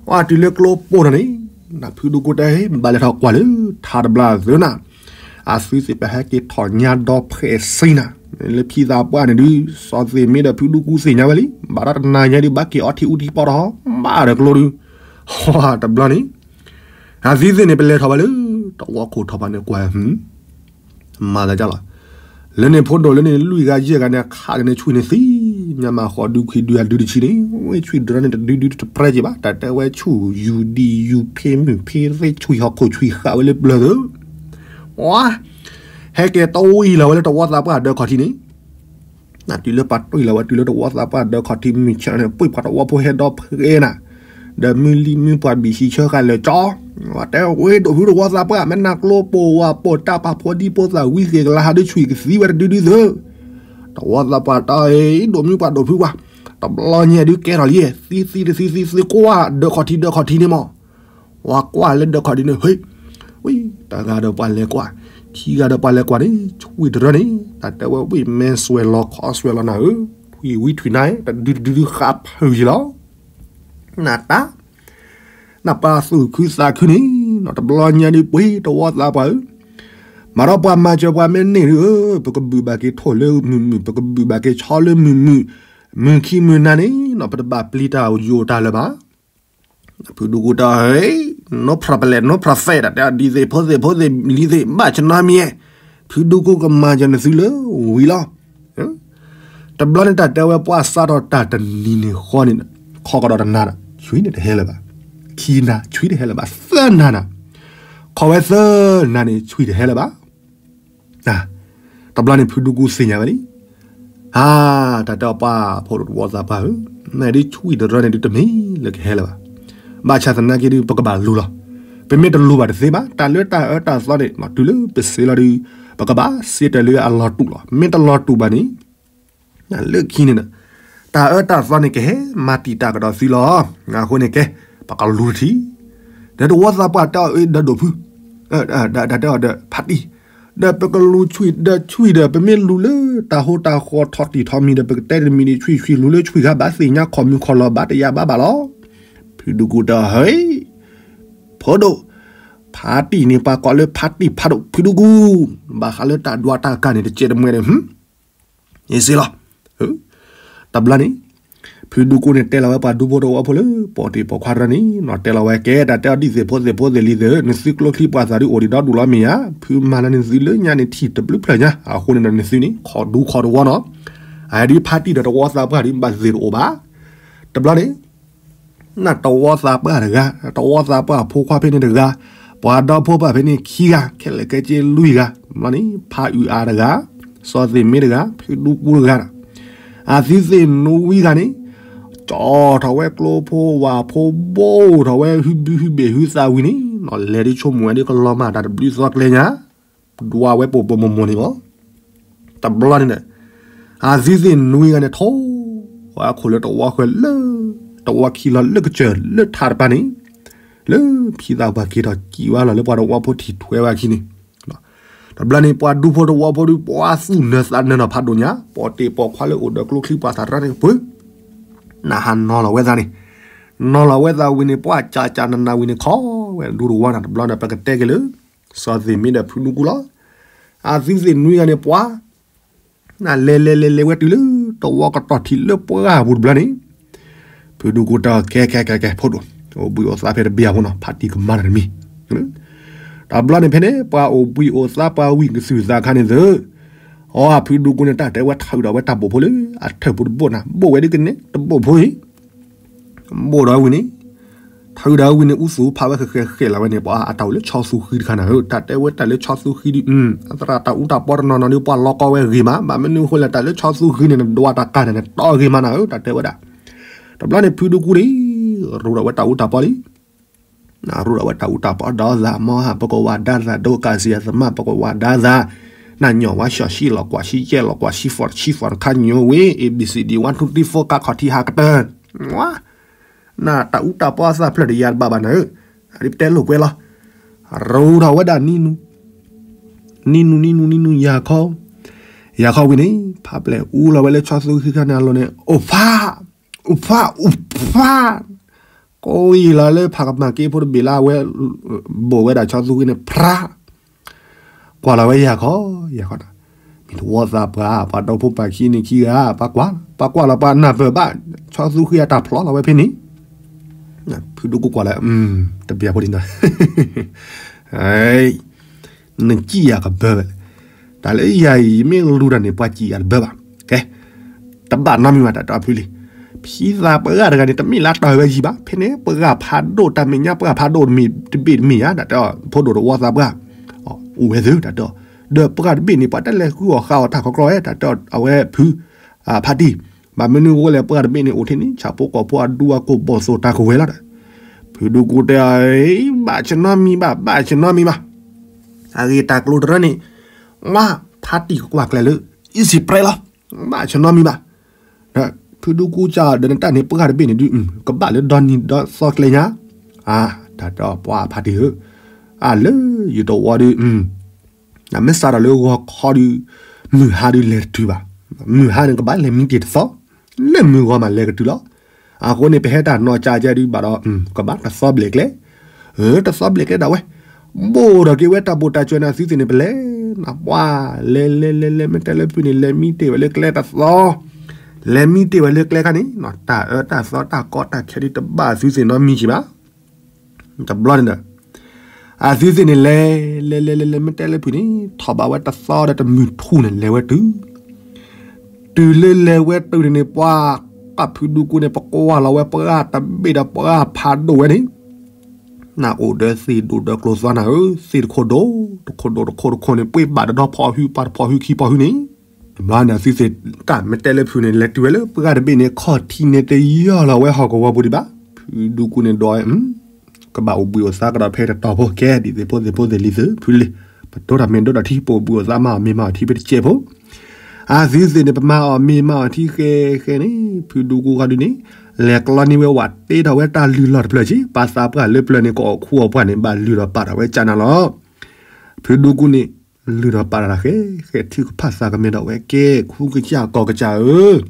ဝဲတုၤလၢကျိပိၢ်နီၤန့ၣ်, နဖုဒူကူတဲ ဘၣ်လဲၤထီၣ်ကွၢ်လၢ ထါတဘျါသုနၤ, အသုသ့ၣ်ပဟဲက့ၤထီၣ်ညါဒီဖှဲးစ့နၤ, လၢဖံသးပှၢ်န့ၣ်ဒုး စီၤသ့ၣ်မ့ၢ်ဒီးဖုဒူကူသ့ၣ်ညါဝဲလံ, ဘၣ်ဒီးတနၤညါဒုး ဘၣ်က့ၤအီထံအူထံပီၢ်ဒီး ဘၣ်ဒီးကျိဒုး, ဟီတဘျီန့ၣ် အသုသ့ၣ်န့ၣ် ပလဲၤထီၣ်ဘၣ်လၢ တဝီခိၣ်ထီၣ်ဘၣ်န့ၣ်ကွၢ် မၤသးဒ်လီၤ. လၢန့ၣ်ဖိဒိၣ်လၢန့ၣ် လွံၢ်ဂၤယဲၢ်ဂၤန့ၣ် အခးက့ၤန့ၣ် ဆွံၣ်န့ၣ်သံညါမးဃီဒုခွံဒုအဒုတဆံန့ၣ်, ဝဲဆွံၣ်တရၢန့ၣ် တဒုဒုတပြဲက့ၤဘၣ်, တၢ်တဲဝဲဆူၣ် ယူၤဒံယူၤဖ့မုၢ်ဖ့သ့ဆွံၣ်ဟီၣ်ခိၣ်ဆွံၣ်ဃာ်ဝဲလၢပျၢၤသၢ, ဝါ, ဟဲက့ၤတဝံၤလီၤဝဲလၢတဝီသးပှၢ်ဒၢခီၣ်ထံးန့ၣ် နတုၤလၢပှၤတွံၢ်လီၤဝဲတုၤလၢတဝီသးပှၢ်ဒၢခီၣ်ထံးမုၢ်ဆ့ၣ်န့ၣ် ပှ့ၤပှၤတဝီဖိဟဲဒီဖှဲနၤ, ဒီးမုၢ်လံမုၢ်ပှၢ်ဘံၣ်ဆံဆၢဃာ်လၢာ်ကၠီ, တဲဝဲဒိၣ်ဖုတဝီသးပှၢ် မ့ၢ်နၤကျိပိၢ်ဝၤပိၢ် တၢ်ပာ်ဖိဒံဖိသၣ်ဝံသ့ၣ်ကလါဟးဒုးဆွံၣ်ကသံဝဲတဒုဒုသၢ, တဝီသးပှၢ်တၢ်အံၤ ဒိၣ်မုၢ်ပှၢ်ဒိၣ်ဖုပှၢ်, တဘျီညါဒုးကဲထီၣ်လံ, သံသံတသံသံသံကွၢ်ဒၢခီၣ်ထံးဒၢခီၣ်ထံးန့ၣ်မး ဝဲကွၢ်လၢဒၢခီၣ်ထံးန့ၣ် ဟ့ၣ်, ဝံၤ တဂၤဒီးပှၤလဲၤကွၢ်, ခံဂၤဒီးပှၤလဲၤကွၢ်န့ၣ် ဆွံၣ်တရၢန့ၣ် တၢ်တဲဝဲဝံၣ်မဲဆွဲးလီၤခီဆွဲးလီၤနၤဧၢ, ထွံၣ်ဝံထွံၣ်နါ တဒုတဒုဃာ်ဖုးယံၤလီၤ. နတၢ်, နပှၤသူၣ်ခုသးခုန့ၣ် နီၢ်တဘျီညါဒုးပှ့ၤတဝီသးပှၢ်ဧၢ, မၤဒီးပှၤမၤစၢၤပှၤမ့ၢ်န့ၢ်ဒုးဧၢ, ပကဘုၣ်ဘၣ်က့ၤထိၣ်လၢမုၢ်မုၢ် ပကဘုၣ်ဘၣ်က့ၤဆီလၢမုၢ်မုၢ်, မုၢ်ခံမုၢ်နၤန့ၣ် နီၢ်ပတဘၣ်ပျံၤတၢ်ယိာ်တၢ်လၢၤဘၣ်. ဖုဒူကူတဲ no problem, no problem တၢ်တဲဒ်သ့ၣ်ဖိသ့ၣ်ဖိသ့ၣ်လံၤသ့ၣ် ဘၣ်ဆနါမံၤ, ဖုဒူကူကမၤစၢၤနသုလၢဝံၤလီၤ. တဘျီန့ၣ်တၢ်တဲဝဲပှၤစးထီၣ်တၢ်တနံၤန့ၣ်ဃီန့ၣ် ခီကဒီးတနၤဒီး ဆွံၣ်န့ၣ်တဟဲလၢၤဘၣ်, ခံနၤဆွံၣ်တဟဲလၢၤဘၣ်, သၢနၤနၤ, ခီဝဲသၢနၤန့ၣ် ဆွံၣ်တဟဲလၢၤဘၣ်. တဘျီန့ၣ်ဖုဒူကူသ့ၣ်ညါဝဲလံ, အါ, တၢ်တဲအီၤပှၤဖိဒိၣ်တဝီသးပှၢ်ဧၢ, နဒုးဆွံၣ်တရၢန့ၣ်ဒုးတမ့ၢ်လၢကဟဲလၢၤဘၣ်, ဘၣ်ဆၣ်သနာ်က့ဒုး ပကဘၣ်လူၤလီၤ. ပမ့ၢ်တလူၤဘၣ်တသ့ဘၣ်, တၢ်လၢတၢ်အၢတၢ်သီန့ၣ် တုၤလၢပစ့လီၤဒုး ပကဘၣ်စ့တၢ်လၢအလီၤတူာ်လီၤ. မ့ၢ်တလီၤတူာ်ဘၣ်န့ၣ် လၢခံန့ၣ် တၢ်အၢတၢ်သီန့ၣ်ကဟဲမၤတံာ်တာ်ကဒီးသုလီၤ. အဃိန့ၣ်ကဲ ပကလူၤတထံၣ်, ဒီးတဝီသးပှၢ်တဲအီၤဒီးဒိၣ်ဖု, ဒီးတဲအီၤဒီးဖးတံၢ်, ဒီးပကလူၤဆွံၣ်ဒီးဆွံၣ်ဒီး ပမ့ၢ်လူၤလၢတၢ်ဟိတၢ်ဃီထီၣ်တံၢ်ထီၣ်မံၤဒီး ပကတဲတမံၤန့ၣ် ဆွံၣ်ဆွံၣ်လူၤလၢဆွံၣ်ဂၤဘၣ်သ့ၣ်ညါခီၣ်မုၢ်ခီၣ်လီၤဘၣ်တယာ်ဘၣ်ဘၣ်လီၤ. ဖုဒူကူတဲအီၤ ဖိဒိၣ်, ဖးတံၢ်န့ၣ် ပှၤကိးလၢဖးတံၢ်ဖးဒိၣ် ဖုဒူကူ, ဘၣ်ဃးလၢတၢ်ဒွးတၢ်ကၤန့ၣ် တကဲတမှဲဒီး အ့ၣ်စ့လီၤ. တဘျီန့ၣ် ဖုဒူကူန့ၣ်တဲလီၤဝဲပှၤဒူဖိတဝီဖိလၢ ပိာ်တ့ၢ်ပိာ်ခွါတရၢန့ၣ် နီၢ်တဲလီၤဝဲကဲ တၢ်တဲအီၤဒ်သ့ၣ်ဖိသ့ၣ်ဖိသ့ၣ်လံၤသ့ၣ်ဧၢ, နသုကျိချံပှၤသးဒုးအိၣ်ဒံးဒီဒူၣ်လီၤမ့ၢ်ဧါ, ဖုမၤလၢနသုလၢညါန့ၣ်ထံၣ်တဘျုးဖျၢၣ်ညါ, အဃိန့ၣ်ဒီးနသုန့ၣ် ခီၣ်ဒူခီၣ်တဝီနီၤ, အဒုးဖးတံၢ်ဒီးတဝီသးပှၢ်ဒုး ဘၣ်သ့ၣ်တအိၣ်ဘၣ်. တဘျီန့ၣ် နတဝီသးပှၢ်တဂၤ, တဝီသးပှၢ်ဖိခွါဖဲန့ၣ်တဂၤ, ပှၤဒီဖိပၢ်ဖဲန့ၣ်ခံဂၤ, ခဲလၢာ်ခဲဆ့လွံၢ်ဂၤ, ဘျီန့ၣ် ဖးအုၣ်အါတဂၤ, စီၤသ့ၣ်မ့ၢ်တဂၤ, ဖုဒူကူတဂၤ, အသုသ့ၣ်နွံဂၤန့ၣ် ကၠီထီၣ်ဝဲကျိဖိဝၣ်ဖိ ဘိၣ်ထီၣ်ဝဲဟုဘုဟုဘ့ၣ်ဟုသးဝံၤန့ၣ် နီၢ်လဲၤဒုးဆိကမိၣ်ဝဲဒ်ကလီၤမၢ်တၢ်တဘျုးသီကျဲညါ ဒွးဝဲပိာ်ပိာ်မုၣ်မုၣ်န့ၣ်လီၤ. တဘျီန့ၣ် အသုသ့ၣ်နွံဂၤန့ၣ် ထိၣ်ဝဲအခိၣ်လၢတဝီဃၢၤလၢ တဝီခံလီၤလၢကစၢၢ်လၢထးတပၤန့ၣ် လၢဖံသးပှၢ်က့ၤထီၣ်ကံးဝဲလီၤလၢပှၤတဝီဖိထံၣ်ထွဲဝဲအခံန့ၣ်, တဘျီန့ၣ် ပှၤဒူဖိတဝီဖိဒုး ပှၤသူၣ်နၢၤသးနၢၤနီၤဖးဒိၣ်ညါ ပိာ်တ့ၢ်ပိာ်ခွါလၢအိၣ်ဒီးကျိချံပှၤသးတရၢန့ၣ်ပှၤ နဟးနီၤလီၤဝဲသးန့ၣ်, နီၤလီၤဝဲသးဝံၤန့ၣ် ပှၤကးကးနးနးဝံၤန့ၣ် ခီဝဲဒူတဝီနၤ တဘျီန့ၣ် ပကတဲက့ၤလၢ စီၤသ့ၣ်မ့ၢ်ဒီးဖုဒူကူလီၤ. အသုသ့ၣ်နွံဂၤန့ၣ် ပှၤ နလဲၤလဲၤလဲၤလဲၤဝဲတုၤလၢ တဝီကတီၢ်ထံးလၢပှၢ်ပူၤတဘျီန့ၣ် ဖုဒူကူတဲ ကဲကဲကဲကဲ ဖိဒိၣ် အိၣ်ဘှံးအိၣ်သါဖဲတဘ့ၣ်အဃိနီၤ ဖးတံၢ်ကမၤတၢ်တမံၤ တဘျီန့ၣ်ဖဲန့ၣ် ပှၤအိၣ်ဘှံးအိၣ်သါပှၤဝံၢ်ကသုၢ်သးခါန့ၣ်သု အီ ဖုဒူကူန့ၣ် တၢ်တဲဝဲထုးဒီးဝဲတၢ်ဘိၣ်ဖိလၢ အထၢၣ်ပူၤတဘိၣ်နၤ ဘိၣ်ဝဲဒ်ကန့ၣ် တဘိၣ်ဖိအံၤ ဘိၣ်ဒီးဝံၤန့ၣ် ထုးဒီးဝံၤန့ၣ် အူသူၣ်ဖးဝဲဃဲၤဃဲၤဃဲၤလီၤဝဲန့ၣ် ပှၤအတၢ်အိၣ်လၢဆီသူဃံတခါနၤဧၢ တၢ်တဲဝဲတၢ်လၢဆီသူဃံဒုး အသရၣ်တၢ်အူတၢ်ပီတနီၤနီၤဒုး ပှၤလီၤကီဝဲဂ့ၤမး ဘၣ်မနုၤအဃိလဲၣ် တၢ်လၢဆီသူဃံန့ၣ် နဒွးတၢ်ကၤန့ၣ် နတီဂ့ၤမးနၤဧၢ တၢ်တဲဝဲဒၣ် တဘျီန့ၣ် ဖုဒူကူန့ၣ် ရူးဒီးဝဲတၢ်အူတၢ်ပီလံ ရူးဒီးဝဲတၢ်အူတၢ်ပီ ဒီးသးမီဟး ပကဝၤဒါသး ဒိကၢ်စံယၤသမၣ် ပကဝၤဒါသး နညိၣ်ဝါ ဆှီၣ်ဆံလီၤကွၢ်ဆံယဲၢ်လီၤကွၢ်ဆံ ဖီၣ်ဆံ ဖီၣ်တခါညိဝ့ A B C D one two three four ကၢ်ခီၣ်ထံဟးကတၢၢ် နတၢ်အူတၢ်ပီအသးဖျၢၣ်တယၤတဘၣ်ဘၣ်နၤဧၢ အဒ်ပတဲလိာ်ကွဲလီၤ ရူးထီၣ်ဝဲဒၣ်နံၤနူၤ နံၤနူၤနံၤနူၤနံၤနူၤယၤခီ, ယၤခီဝံၤန့ၣ် ဖးပျဲၢ်အူလီၤဝဲလၢဆီသူဃံခါန့ၣ်အလိၤန့ၣ် အိၣ်ဖး, အိၣ်ဖး, အိၣ်ဖး, ကိးယံာ်လီၤလၢဖးကမၤက့ဖိတဘ့ၣ်လၢအဝဲ ဘိၣ်ဝဲဒၣ်ဆီသူဃံန့ၣ် ဖြး ကွၢ်လီၤဝဲယၤခီ, ယၤခီ, မ့ၢ်တဝီသးပှၢ် ပှၤဒီဖိပာ်ခံန့ၣ်ခံဂၤ, ပှၤကွၢ်, ပှၤကွၢ်လီၤပှၤနၢ်ပၢၢ်ဘၣ်, ဆီသူဃံအတၢ်ဖျီလီၤဝဲဖဲန့ၣ်, ဖုဒူကူကွၢ်လၢ, တဘၣ်ဖိဒံးနီၤ, နစံၣ်ယၤကဘၢဝဲ, တၢ်လၢယၤအံၤ ယမ့ၢ်လူၤတၢ်န့ၣ် ပှၤစံၣ်ယၤတဘၢဘၣ်, ကဲ, တဘၣ်နီတမံၤဘၣ် တၢ်တဲအီၤဖုလံ, ဖံသးပှၢ်တဂၤန့ၣ် တမ့ၢ်လၢအတီၢ်ဝဲယံၤဘၣ်, ဖဲန့ၣ် ပှၢ်ဖးဒိၣ် တၢ်မဲာ်ညါပှၢ်ဖးဒိၣ်တဘ့ၣ်တမ့ၢ်ဧါ, တၢ်တဲအီၤ ဖိဒိၣ်တဝီသးပှၢ် အိၣ်ဝဲသ့ တၢ်တဲအီၤ, ဒီးပှၢ်တဘ့ၣ်န့ၣ် ပှၤတလဲၤဃုအီၣ်ဃုအီတၢ်ခီကျီဝဲ တၢ်တဲအီၤ အဝဲဖု, ဖါတံၢ်, ဘၣ်မနုၤအဃိလဲၣ် ပှၢ်တဘ့ၣ်န့ၣ်အိၣ်ထဲန့ၣ် ဆၣ်ဖိကီၢ်ဖိအဒူအကိၢ်ဘီၣ်သိၣ်တၢ်ကဝဲၤလီၤဒီး, ဖုဒူကူတဲအီၤ, ဘၣ်ဆၢနီတမံၤဘၣ်, ဘၣ်ဆၢနီတမံၤဘၣ်, အဂ့ၢ်တၢ်ကျိၤတရၢန့ၣ်, မ့ၢ်ဖါတံၢ်ကကွၢ်ကျဲလၢ easy price လီၤ, ဘၣ်ဆၢနီတမံၤဘၣ် ဒီးဖုဒူကူစံးဒီး နတၢ်န့ၣ် ပှၢ်တဘ့ၣ်န့ၣ်ဒုး ကဘၣ်လၢဒီနံၤဒီသီကျဲညါ, တၢ်တဲအီၤ ပှၢ်ဖါတံၢ်ဧၢ, အလၢယတဝီဒုး, နမ့ၢ်စးထီၣ်လၢဂီၤခီဒုး, မုၢ်ဟါဒုးလဲၤတတုၤဘၣ်, မုၢ်ဟါန့ၣ် ကဘၣ်လဲၤမံတ့ၢ်တသီ, လၢမုၢ်ဂီၤမးလဲၤကတုၤလီၤ, အဃိန့ၣ် ပဟဲတၢ်နီၢ်ကၠးကၠးဒုးဘၣ်ဒီး, ကဘၣ်တသီဘျဲၣ်ကျဲ တသီဘျဲၣ်ကျဲဒၣ်ဝဲ, ဘိၣ်ထီၣ်က့ၤဝဲတၢ်ဘိၣ်တၢ်စၢၤန့ၣ် အသုသ့ၣ်န့ၣ် ပလဲၤ, နပှၢ်, လဲၤလဲၤလဲၤလဲၤ မ့ၢ်တဲလၢဖုန့ၣ် လဲၤမံတ့ၢ်ဝဲလၢကျဲတသီ, လဲၤမံတ့ၢ်ဝဲလၢကျဲခါန့ၣ် တၢ်အၢတၢ်သီတၢ်ကီတၢ်ခဲဒုးတဘၣ်အသုသ့ၣ်နီတမံၤဘၣ်, တဘျီန့ၣ်ဒီး, အသုသ့ၣ်န့ၣ်လဲၤ, လဲၤလဲၤလဲၤလဲၤ မ့ၢ်တဲလၢဖုန့ၣ် ထီၣ်ဘၣ်ဝဲတသီဒီးတမုၢ်ထူၣ်န့ၣ် လဲၤဝဲတုၤ တုၤလၢလဲၤဝဲတုၤန့ၣ်န့ၣ် ပှၤ, ပှၢ်ဖုဒူကူန့ၣ် ပကွၢ်လီၤဝဲပှၢ်တဘ့ၣ်ဒီးပှၢ်ဖးဒိၣ်ဝဲန့ၣ်, နအိၣ်ဒီးသ့ၣ်ဒိၣ်ဒီးကျိၤသွါနၤဧၢ, သ့ၣ်တခိၣ်ဒိၣ်, တခိၣ်ဒိၣ်တခိၣ်တခိၣ်န့ၣ် ပှ့ၤဘၣ်တဒီဖီၣ်ဟု ပှၤတဖီၣ်ဟုခံဖီၣ်ဟုန့ၣ်, တဘျီန့ၣ် အသုသ့ၣ်တၢ်မ့ၢ်တဲလၢဖုန့ၣ် လဲၤတုၤဝဲလၢပှၢ်တဘ့ၣ်န့ၣ် ခီၣ်ထံးန့ၣ်တယီၢ်လီၤဝဲဟီၣ်ကဝီၤပူၤဒံးဘၣ်, ဖုဒူကူန့ၣ်ဒီး ကဘၣ်အိၣ်ဘှံးအိၣ်သါကဒီးဖဲတတီၤဖိ ကဲဒ်သ့ၣ်ဖိသ့ၣ်ဖိသ့ၣ်လံၤသ့ၣ်ဖုလံ, ပတိၢ်တၢ်မ့ၢ်ဒိၣ်ဒီးထံ ပအိၣ်ဘှံးအိၣ်သါမၤအီၣ်မ့ၤမၤအီၣ်ထံဖဲတစဲးဖိ, အသုသ့ၣ်န့ၣ် ပမၤအီၣ်မ့ၤမၤအီၣ်ထံဃဲဃဲန့ၣ် ဖုဒူကူဃီဒုန့ၣ်, လဲၤကျီန့ၢ်ဝဲဝဲတ့ထီၣ်ဝဲတၢ်လုၢ်လီၢ်တဖျၢၣ်က့ ပာ်သးပှၢ်လၢပျၢၤန့ၣ် ကအီၣ်ခူအီၣ်ပှၢ်န့ၣ် ဘၣ်လုၢ်ထီၣ်ပာ်ထီၣ်ဝဲကၢ်နၤလီၤ, ဖုဒူကူန့ၣ်, လုၢ်ထီၣ်ပာ်ထီၣ်တၢ်ဃဲဃဲ ထုကဖၣ်သးကမဲာ်ဒီးဝဲကဲ ခူကစၢ်ကီၢ်ကစၢ်ဧၢ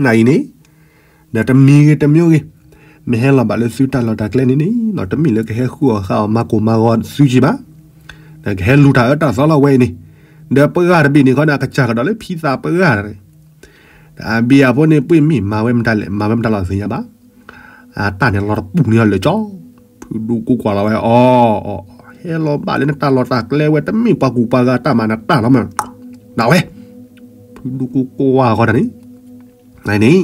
နၤအံၤန့ၣ်, ဒီးတမံၤဂ့ၤတမံၤဂ့ၤ, မ့ၢ်ဟဲလီၤဘၣ်လၢသုတၢ်လီၢ်တၢ်ကျဲန့ၣ်န့ၣ် တမ့ၢ်လၢကဟဲဃုအီၣ်ဃုအီၣ်မၤကိၢ်မၤဂီၤသုက့ဘၣ်, ဒီးကဟဲလူၤတၢ်အၢတၢ်သီလီၤဝဲအံၤန့ၣ်, ဒီးပှၢ်တဘ့ၣ်န့ၣ်ခီန့ၣ် အကစၢ်ကဒီးလၢဖံသးပှၢ်တဂၤန့ၣ်, ဒီးအဘံၣ်အဖိန့ၣ် ပှ့ၤမ့ၢ်မၤဝဲမတၤလဲၣ် မၤဝဲမတၤလီၤသ့ၣ်ညါဘၣ် အတၢ်န့ၣ်လီၤတပူၤန့ၣ်အီၤလၢာ်ကၠီ, ဖုဒူကူကွၢ်လီၤဝဲအီၤ, ဟဲလီၤဘၣ်လၢနတၢ်လီၢ်တၢ်ကျဲဝဲ တမ့ၢ်ပှၤကူၣ်ပှၤဂၤတၢ်မၤနတၢ်လီၤမး, နဝဲ, ဖုဒူကူကွၢ်ဃီတၢ်န့ၣ်, နန့ၣ်,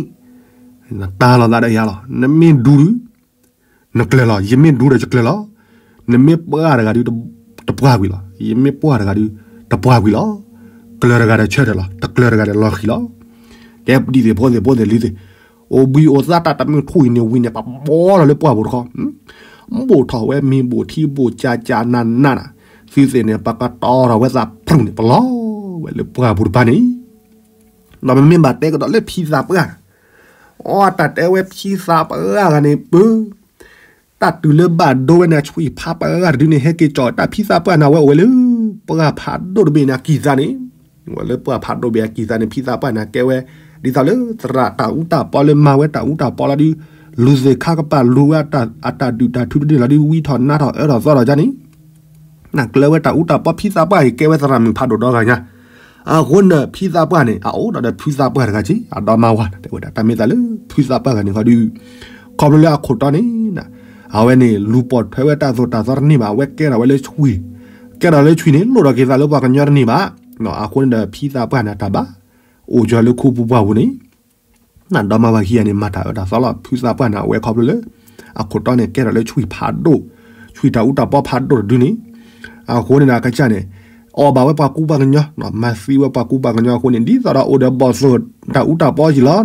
နတၢ်လီၤသးဒီးယၤလီၤ နမ့ၢ်ဒူဒုး, နကျၢၤလီၤ ယမ့ၢ်ဒူဒီးယကျၢၤလီၤ, နမ့ၢ်ပှၢ်တဂၤဒုး, တပှၢ်ကွံာ်လီၤ ယမ့ၢ်ပှၢ်တဂၤဒုး, တပှၢ်ကွံာ်လီၤ, ကျၢၤတဂၤဒီးဆၢထၢၣ်လီၤ တကျၢၤတဂၤဒီးလီၤဃံၤလီၤ, ကဲဒ်သ့ၣ်ဖိသ့ၣ်ဖိသ့ၣ်လံၤသ့ၣ်, အိၣ်ဘှံးအိၣ်သါတၢ်တမုၢ်ထူၣ်အံၤန့ၣ်ဝံၤန့ၣ် ပဘီထီၣ်လၢပှၢ်ပူၤတခီ, ဘိၣ်ထီၣ်ဝဲမ့ၤဘိၣ်ထံဘိၣ်ကၠးကၠးနးနးနၤ, သုသ့ၣ်န့ၣ် ပကတီၤထီၣ်ဝဲသးဖျူးန့ၣ် ပလီၤဝဲလၢပှၢ်ပူၤတပၤန့ၣ်, ဒီးပမ့ၢ်ဘၣ်တဲကဒီးလၢဖံသးပှၢ်, အီတၢ်တဲဝဲဖံသးပှၢ်ဂၤန့ၣ်ပၢ တၢ်တုၤလၢဘၣ်ဒိဝဲန့ၣ် အဆွံၣ်ဖးပှၢ်ဂၤတဒုန့ၣ် ဟဲက့ၤကၠီၣ်တၢ်ဖံသးပှၢ်န့ၣ် အဝဲအိၣ်ဝဲလၢ ပှၢ်ဖးဒိၣ်တဘ့ၣ်န့ၣ် အကံၢ်သးန့ၣ်, ဝဲလၢပှၢ်ဖးဒိၣ်ဘ့ၣ်အကံၢ်သးန့ၣ် ဖံသးပှၢ်န့ၣ် ကဲဝဲ ဒ်သိးလၢသရၣ်တၢ်အူတၢ်ပီလၢမၤဝဲတၢ်အူတၢ်ပီလီၤဒုး, လူၤသ့ၣ်ခါကပၤလူၤဝဲအတၢ်ဒုၣ်တၢ်ထုတဒုလီၤဒုး ဝံထီၣ်နါထီၣ်အၢထီၣ်သီထီၣ်ယါန့ၣ် နကျၢၤဝဲတၢ်အူတၢ်ပီ ဖံသးပှၢ်အံၤ ကဲဝဲသရၣ်မုၣ်ဖးဒိၣ်ဒီဂၤညါ, အဃိန့ၣ် ဖံသးပှၢ်န့ၣ် အအိၣ်ဒီးဖုသးပှၢ်တဂၤက့ အဒီမါဝၤ တဲဝဲဒၣ် တၢ်မ့ၢ်သးလၢ ဖုသးပှၢ်ဂၤန့ၣ်ဃီဒုး, ခီဖျိလၢအခိၣ်တီန့ၣ် အဝဲန့ၣ် လူၤပိာ်ထွဲဝဲတၢ်သိၣ်တၢ်သီတန့ၢ်ဘၣ်, အဝဲကဲထီၣ်ဝဲလၢဆွံၣ်, ကဲထီၣ်လၢဆွံၣ်န့ၣ် လိၣ်ထီၣ်က့ၤသးလၢပှၤကညီတန့ၢ်ဘၣ်, အဃိန့ၣ်ဒီး ဖံသးပှၢ်န့ၣ် တၢ်ဘၣ်အိၣ်ကၢၤလၢခူပူၤပှၢ်ပူၤန့ၣ် နဒီမါဝၤခံဂၤန့ၣ် မၤတၢ်အၢတၢ်သီလီၤ. ဖုသးပှၢ်န့ၣ် အဝဲခီဖျိလၢ အခိၣ်တီန့ၣ် ကဲထီၣ်လၢဆွံၣ်ဖးဒိၣ်, ဆွံၣ်တၢ်အူတၢ်ပီဖးဒိၣ်တဒုန့ၣ်, အဃိန့ၣ်ဒီး အကစၢ်န့ၣ် အီၣ်ဘၣ်ဝဲပှၤကူပှၤကညီ, မၤသံဝဲပှၤကူပှၤကညီအဃိန့ၣ် ဒ်သိးဒီးအိၣ်ဒီးဘီၣ်သိၣ်တၢ်အူတၢ်ပီက့လီၤ.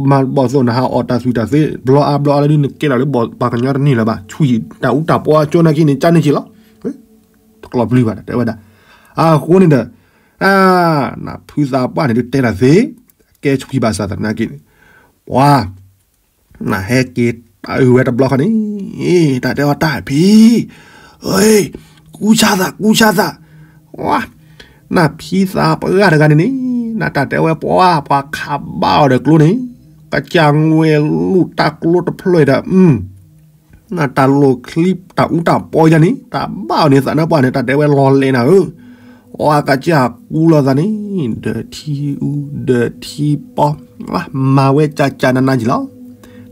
မၤဘီၣ်သိၣ်နဟးအီၣ်တၢ်သွံၣ်တၢ်သ့ဘျီအါဘျီအါလၢဒုန့ၣ် ကဲထီၣ်လၢပှၤကညီတန့ၢ်လၢၤဘၣ်, ဆွံၣ်တၢ်အူတၢ်ပီကၠိနာ်က့န့ၣ် ကၢန့ၢ်က့လီၤ. တကျီၢ်ပျုၤဘၣ် တဲဝဲဒၣ်. အဃိန့ၣ်ဒီး ဖုသးပှၢ်န့ၣ်ဒုးတဲတၢ်သ့ ကဲဆွံၣ်ဘၣ်ဆၣ်သနာ်က့န့ၣ်, ပှၤ နဟဲက့ၤတၢ်အုးဝဲတဘျီဃီန့ၣ်, တၢ်တဲအီၤတၢ်ဖံ, ကူစါသး ကူစါသး, ဝါ, နဖံသးပှၢ်တဂၤန့ၣ်န့ၣ်, နတၢ်တဲဝဲပှၤ ပှၤခးဘၣ်အီၤဒီးကျိန့ၣ်, ကစၢ်ငွဲလူၢ်တၢ်ကျိတဖျၢၣ်ဒီး, နတၢ်လိၣ်ချံတၢ်အူတၢ်ပီယါန့ၣ် တၢ်ဘၣ်အီၤန့ၣ် သးနါပှၢ်န့ၣ် တၢ်တဲဝဲလီၤလဲၤနၤဧၢ, အကစၢ်ကူလီၤသးန့ၣ်, ဒီးထံအူဒီးထံပီ, မၤဝဲကၢ်ကၢ်နးနးက့ၤလီၤ.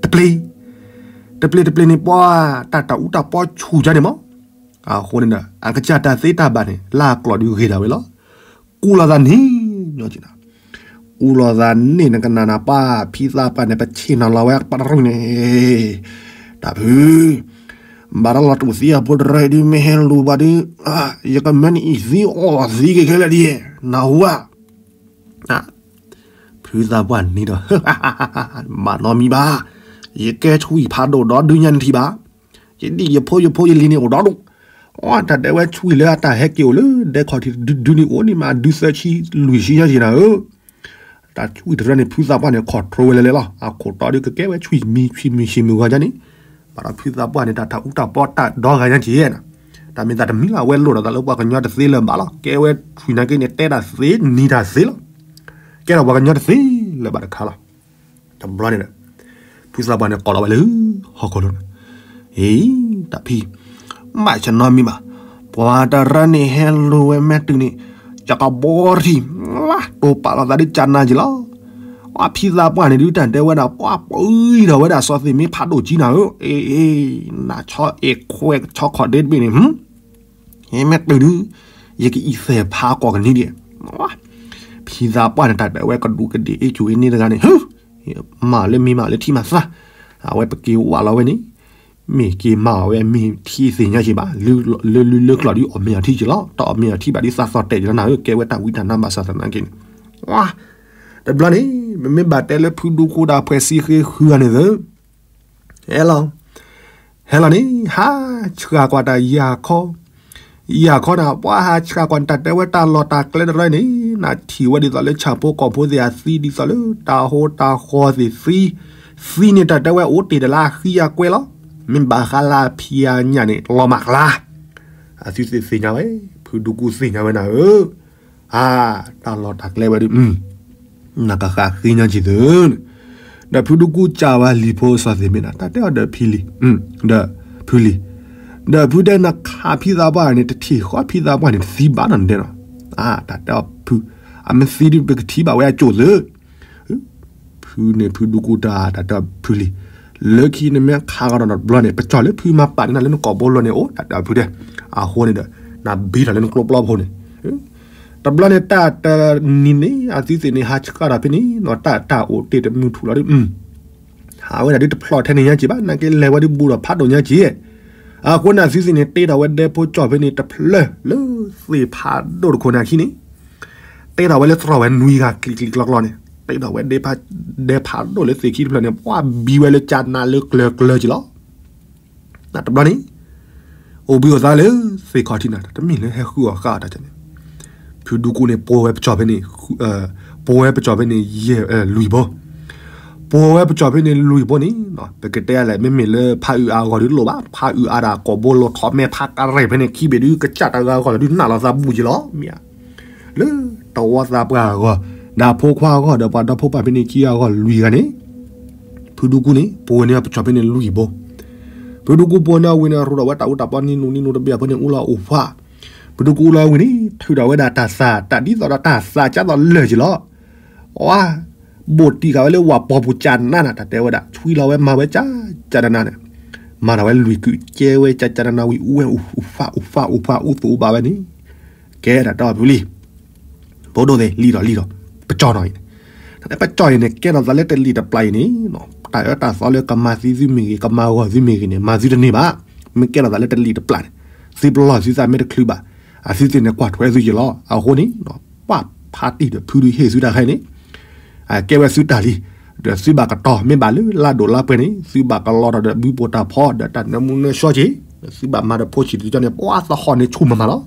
တပျ့ၤ, တပျ့ၤတပျ့ၤန့ၣ် ပှၤတၢ်တၢ်အူတၢ်ပီဆူၣ်ကါန့ၣ်မး, အဃိန့ၣ်ဒီး အကစၢ်တၢ်သ့တၢ်ဘၣ်န့ၣ် လၢအကျိာ်ဒုးဂ့ၤဒၣ်ဝဲလီၤ. ကူလီၤသးန့ၣ်, ညီက့ၤနၤ, ကူလီၤသးန့ၣ် နကနၣ်နပၢ် ဖံသးပှၢ်န့ၣ် ပဆ့ၣ်နီၤလီၤဝဲပတရူၢ်န့ၣ်, တၢ်ဖု, ဘၣ်တၢ်လီၤတူာ်သံအဖိတရၢဒုး မ့ၢ်ဟဲလူၤဘၣ်ဒုး, ယကမၢနအံၤသံအီၣ်သံက့ၤခဲလၢာ်ဒ်, နၢ်ဟူဧါ. ဖုသးပှၢ်န့ၣ်ဒီး မၤနီတမံၤဘၣ်, ယကဲဆူၣ်ဖးဒိၣ်ဒီးဒုးညါနထံၣ်ဘၣ်, ယဒံၣ်ယဖိယဖိယလံၤန့ၣ်အိၣ်ဒီဒူၣ်, အတၢ်တဲဝဲဆူၣ်လၢအတၢ်ဟဲက့ၤအိၣ်လၢ ဒဲခီၣ်ထံးတဒုန့ၣ်အိၣ်န့ၣ် မ့ၢ်အဒုသၢဆံလွံၢ်ဆံညါက့ၤနၤဧၢ. တၢ်ဆူၣ်တရၢန့ၣ် ဖုသးပှၢ်န့ၣ် control ဝဲလဲၤလဲၤလီၤ. အခိၣ်တီဒုးကကဲဝဲဆူၣ်မံၤဆံးမံၤဆံးမံၤဂီၤညါန့ၣ်, ဘၣ်ဒီးဖုသးပှၢ်န့ၣ် တၢ်တၢ်အူတၢ်ပီတၢ်ဒီဂၤညါက့ၤနၤ, တၢ်မ့ၢ်သးတမံၤလၢ်ဝဲလိၣ်ဒီးသးလၢပှၤကညီတသ့လၢၤဘၣ်လီၤ. ကဲဝဲဆူၣ်နာ်က့န့ၣ် တဲတၢ်သ့နံၤတၢ်သ့လီၤ. ကဲထီၣ်ပှၤကညီတသ့လၢၤဘၣ်တခါလီၤ. တဘျီန့ၣ်ဒီး ဖုသးပှၢ်န့ၣ်ကိးလီၤဝဲလၢဟီၣ်ခိၣ်လိၤန့ၣ်, အ့ တၢ်ဖံ, ဘၣ်ဆၣ်နီတမံၤဘၣ်, ပှၤတရၢန့ၣ်ဟဲလူၤဝဲမဲာ်တုၤန့ၣ်, ယကဘီထံၣ်, တိာ်ပာ်လီၤသးဒ်ကနၤက့ၤလီၤ. အဖံသးပှၢ်န့ၣ်ဒုးတၢ်တဲဝဲဒၣ် ပှၤပှံၤထီၣ်ဝဲဒၣ်စီၤသ့ၣ်မ့ၢ်ဖးဒိၣ်ကံနၤဧၢ, အ့ အ့ နဆီအ့ၣ်ခွဲးဆီခီၣ်ဒ့တဘ့ၣ်န့ၣ် ဟဲမဲာ်တုၤဒုး, ယကအံးသဲၣ်ဖးကိးကနံၣ်ဒံး, ဖံသးပှၢ်န့ၣ် တၢ်တဲဝဲကဒူးကဒ့ၣ်အ့ၣ်ကူအ့ၣ်န့ၣ်တဂၤန့ၣ်, မၤလၢမ့ၢ်မၤလၢထံမၤသး, အဝဲပက့ၤဝးလီၤဝဲန့ၣ်, မ့ၢ်က့ၤမၤအီၤဝဲမ့ၢ်ထံသ့ၣ်ညါက့ၤဘၣ်, လၢလၢလၢကျီၢ်ဒုးအီၣ်မ့ၤအီၤထံက့ၤလီၤ, တၢ်အီၣ်မ့ၤအီၤထံဘၣ်ဒ်သးသီၣ်တဲာ်က့ၤလီၤနၤဧၢ, ကဲဝဲတၢ်ဝံတၢ်နါဘၣ်ဆၣ်သနာ်က့န့ၣ်, တဘျီန့ၣ်, ပမ့ၢ်ဘၣ်တဲလၢဖုဒူကူတၢ်ဖှဲးစံဃ့ဃုဂၤန့ၣ်သၢ ဟဲလီၤ, ဟဲလီၤန့ၣ် ဟးဆှၣ်ကွၢ်တၢ်ယၢ်ခီ, ယၢ်ခီန့ၣ် ပှၤဟးဆှၣ်ကွၢ်န့ၣ် တၢ်တဲဝဲတၢ်လီၢ်တၢ်ကျဲတရၢန့ၣ်, နထံၣ်ဝဲဒ်သိးလၢဆၣ်ဖိကီၢ်ဖိသ့ၣ်အသံ ဒ်သိးလၢတၢ်ဟိတၢ်ဃီသ့ၣ်သံ, သံန့ၣ်တၢ်တဲဝဲအိၣ်တ့ၢ်တလၢအဃံအကွဲလီၤ, မ့ၢ်ဘၣ်ဃးလၢအဖံးအညၣ်န့ၣ် လီၤမၢ်ကျါ, အသုသ့ၣ်သ့ၣ်ညါဝဲ, ဖုဒူကူသ့ၣ်ညါဝဲနၤဧၢ အါ, တၢ်လီၢ်တၢ်ကျဲဝဲဒုး, နကဃၣ်ဃ့ညါက့ၤသု, ဒီးဖုဒူကူစံးဝဲလံၤဖိစီၤသ့ၣ်မ့ၢ်နၤ, တၢ်တဲအီၤဒီးဖံလံၤ, ဒီးဖုလံၤ, ဒီးဖုတဲနခးဖံသးပှၢ်န့ၣ် တထံၣ်ဃီဖံသးပှၢ်န့ၣ် တသံဘၣ်နီၤတဲနီၤ, အါ, တၢ်တဲအီၤဖု, အမ့ၢ်သံဒုးပကထံၣ်ဘၣ်ဝဲအကၠိၣ်သု ဖုန့ၣ်ဖုဒူကူတၢ် တၢ်တဲအီၤဖုလံၤ, လၢခံနမ့ၢ်ခးကဒီးတဘျီန့ၣ် ပကၠီၣ်လၢဖုမၤပာ်န့ၢ်နၤလၢနကိာ်ဘိလီၤန့ၣ်အိၣ် တၢ်တဲအီၤဖုတဲ, အဃိန့ၣ်ဒီး, နဘံထီၣ်လၢနကျိပျီဖိန့ၣ်, တဘျီန့ၣ်တၢ်တနံၤန့ၣ် အသုသ့ၣ်န့ၣ် ဟးဆှၣ်တၢ်ဖဲန့ၣ်နီၤ တၢ်တၢ်အိၣ်တ့ၢ်တမုာ်ထူၣ်လီၤဒုး, ဟးဝဲဒၣ်ဒုးတဖျီၣ်ထဲန့ၣ်ညါက့ၤဘၣ် နာ်က့လဲၤဝဲဒုးဘူးဒီးဖးဒိၣ်ညါက့ၤ, အဃိန့ၣ်အသုသ့ၣ်န့ၣ် တ့ထီၣ်ဝဲဒဲဖိကၠီၣ်ဖဲန့ၣ်တဖျၢၣ်လၢသ့ၣ်ဖးဒိၣ်တခိၣ်န့ၣ်အခံန့ၣ် တ့ထီၣ်ဝဲလၢသရိာ်ဝဲနွံဂၤကျံၤကျံၤကျီကျီန့ၣ် တ့ထီၣ်ဝဲဒဲဖး, ဒဲဖးဒိၣ်လၢသ့ၣ်ခံတဖျၢၣ်န့ၣ် ပှၤဘံဝဲလၢကနါလၢကျၢၤကျၢၤက့ၤလီၤ. တဘျီန့ၣ်, အိၣ်ဘှံးအိၣ်သါလၢသ့ၣ်ခီၣ်ထံးနၤ တမ့ၢ်လၢဟဲဃုအီၣ်ဃာ်အီၣ်တၢ်န့ၣ်, ဖုဒူကူန့ၣ် ပှဲၤဝဲပကၠီၣ်ဖဲန့ၣ်, ပှဲၤဝဲပကၠီၣ်ဖဲန့ၣ်ယဲၢ်လွံၢ်ဘိ ပှဲၤဝဲပကၠီၣ်ဖဲန့ၣ်လွံၢ်ဘိန့ၣ်, ပကတဲလဲၣ် မ့မ့ၢ်လၢဖးအုးအါအဂီၢ်ဒုးတလိၣ်ဘၣ်, ဖးအုးအါဒၣ်ကိာ်ဘိလီၤထီၣ်မဲာ်ဖးကရဲၣ်ဖဲန့ၣ် ခံဘ့ၣ်ဒုးကစၢ်တဂၤအဂီၢ်လီၤဒုးနးလီၤသးဘူးက့ၤလီၤ, မ့ၢ်ဧါ. လၢတဝီသးပှၢ်အဂီၢ်, ဒီးဖိခွါအဂီၢ် ဒီးပှၤဒီဖိပၢ်ဖဲန့ၣ်ခံဂၤအဂီၢ်လွံၢ်ဂၤန့ၣ်, ဖုဒူကူန့ၣ် ပှဲၤန့ၢ်ပကၠီၣ်ဖဲန့ၣ်လွံၢ်ဘိ ဖုဒူကူပှဲၤန့ၢ်ဝံၤန့ၣ် ရူးဒီးဝဲတၢ်အူတၢ်ပီနံၤနူနံၤနူတဘ့ၣ်အဖဲန့ၣ် အူလီၤအိၣ်ဖှၣ်, ဖုဒူကူအူလီၤဝံၤန့ၣ် ထုးထီၣ်ဝဲဒၣ်တၢ်သး တၢ်ဒ်သိးဒီးတၢ်သးကၢ်သိးလၢာ်က့ၤလီၤ. အါ, ဘိၣ်တံၢ်ဃာ်ဝဲလၢဝၣ်ပီၤပူၤကနါနၤ တၢ်တဲဝဲဒၣ် ဆွံလီၤဝဲမၤဝဲကၢ်ကၢ်နးနးန့ၣ်, မၤထီၣ်ဝဲလွံၢ်ကုာ် ကဲဝဲကၢ်ကၢ်နးနးဝံၤ အူဝဲအူဖှၣ်အူဖှၣ်အူဖှၣ်အူသူၣ်အူဘၣ်ဝဲန့ၣ်, ကဲဒၣ်တၢ်ဖုလံၤ ဖိဒိၣ်သ့ၣ် လံၣ်ဒီးလံၣ်ဒီး, ပကၠီၣ်နီၤအံၤန့ၣ်, တၢ်လၢပကၠီၣ်အံၤန့ၣ် ကဲထီၣ်သးလၢတလံၣ်တပျၢ်အံၤန့ၣ်, တၢ်အၢတၢ်သီလၢကမၤသံသုမ့ၢ်ဂ့ၤ ကမၤဂီၤသုမ့ၢ်ဂ့ၤန့ၣ် မၤသုတန့ၢ်ဘၣ်. မ့ၢ်ကဲထီၣ်သးလၢတလံၣ်တပျၢ်န့ၣ်, သုပလီၢ်သုသးမ့ၢ်တချုးဘၣ်, အသုသ့ၣ်န့ၣ်ကွၢ်ထွဲသုက့ၤလီၤ. အဃိန့ၣ်, ပှၤဖးတံၢ်ဒီးဖုဒုးဟ့ၣ်သုတၢ်ခဲအံၤန့ၣ် ကဲဝဲသုတၢ်လံ, ဒီးသုဘၣ်ကတီၤ မ့ၢ်ဘၣ်လၢလါဒိၣ်လါပှဲၤန့ၣ် သုဘၣ်ကလီထီၣ်ဒီးဘုပိာ်တၢ်ဖီ ဒီးတၢ်နၢမူနၢဆှီက့ၤ, သုဘၣ်မၤဒီးဖိဆံးတကၠီန့ၣ် ပှၤသဟီၣ်န့ၣ်ဆူၣ်မးမးလီ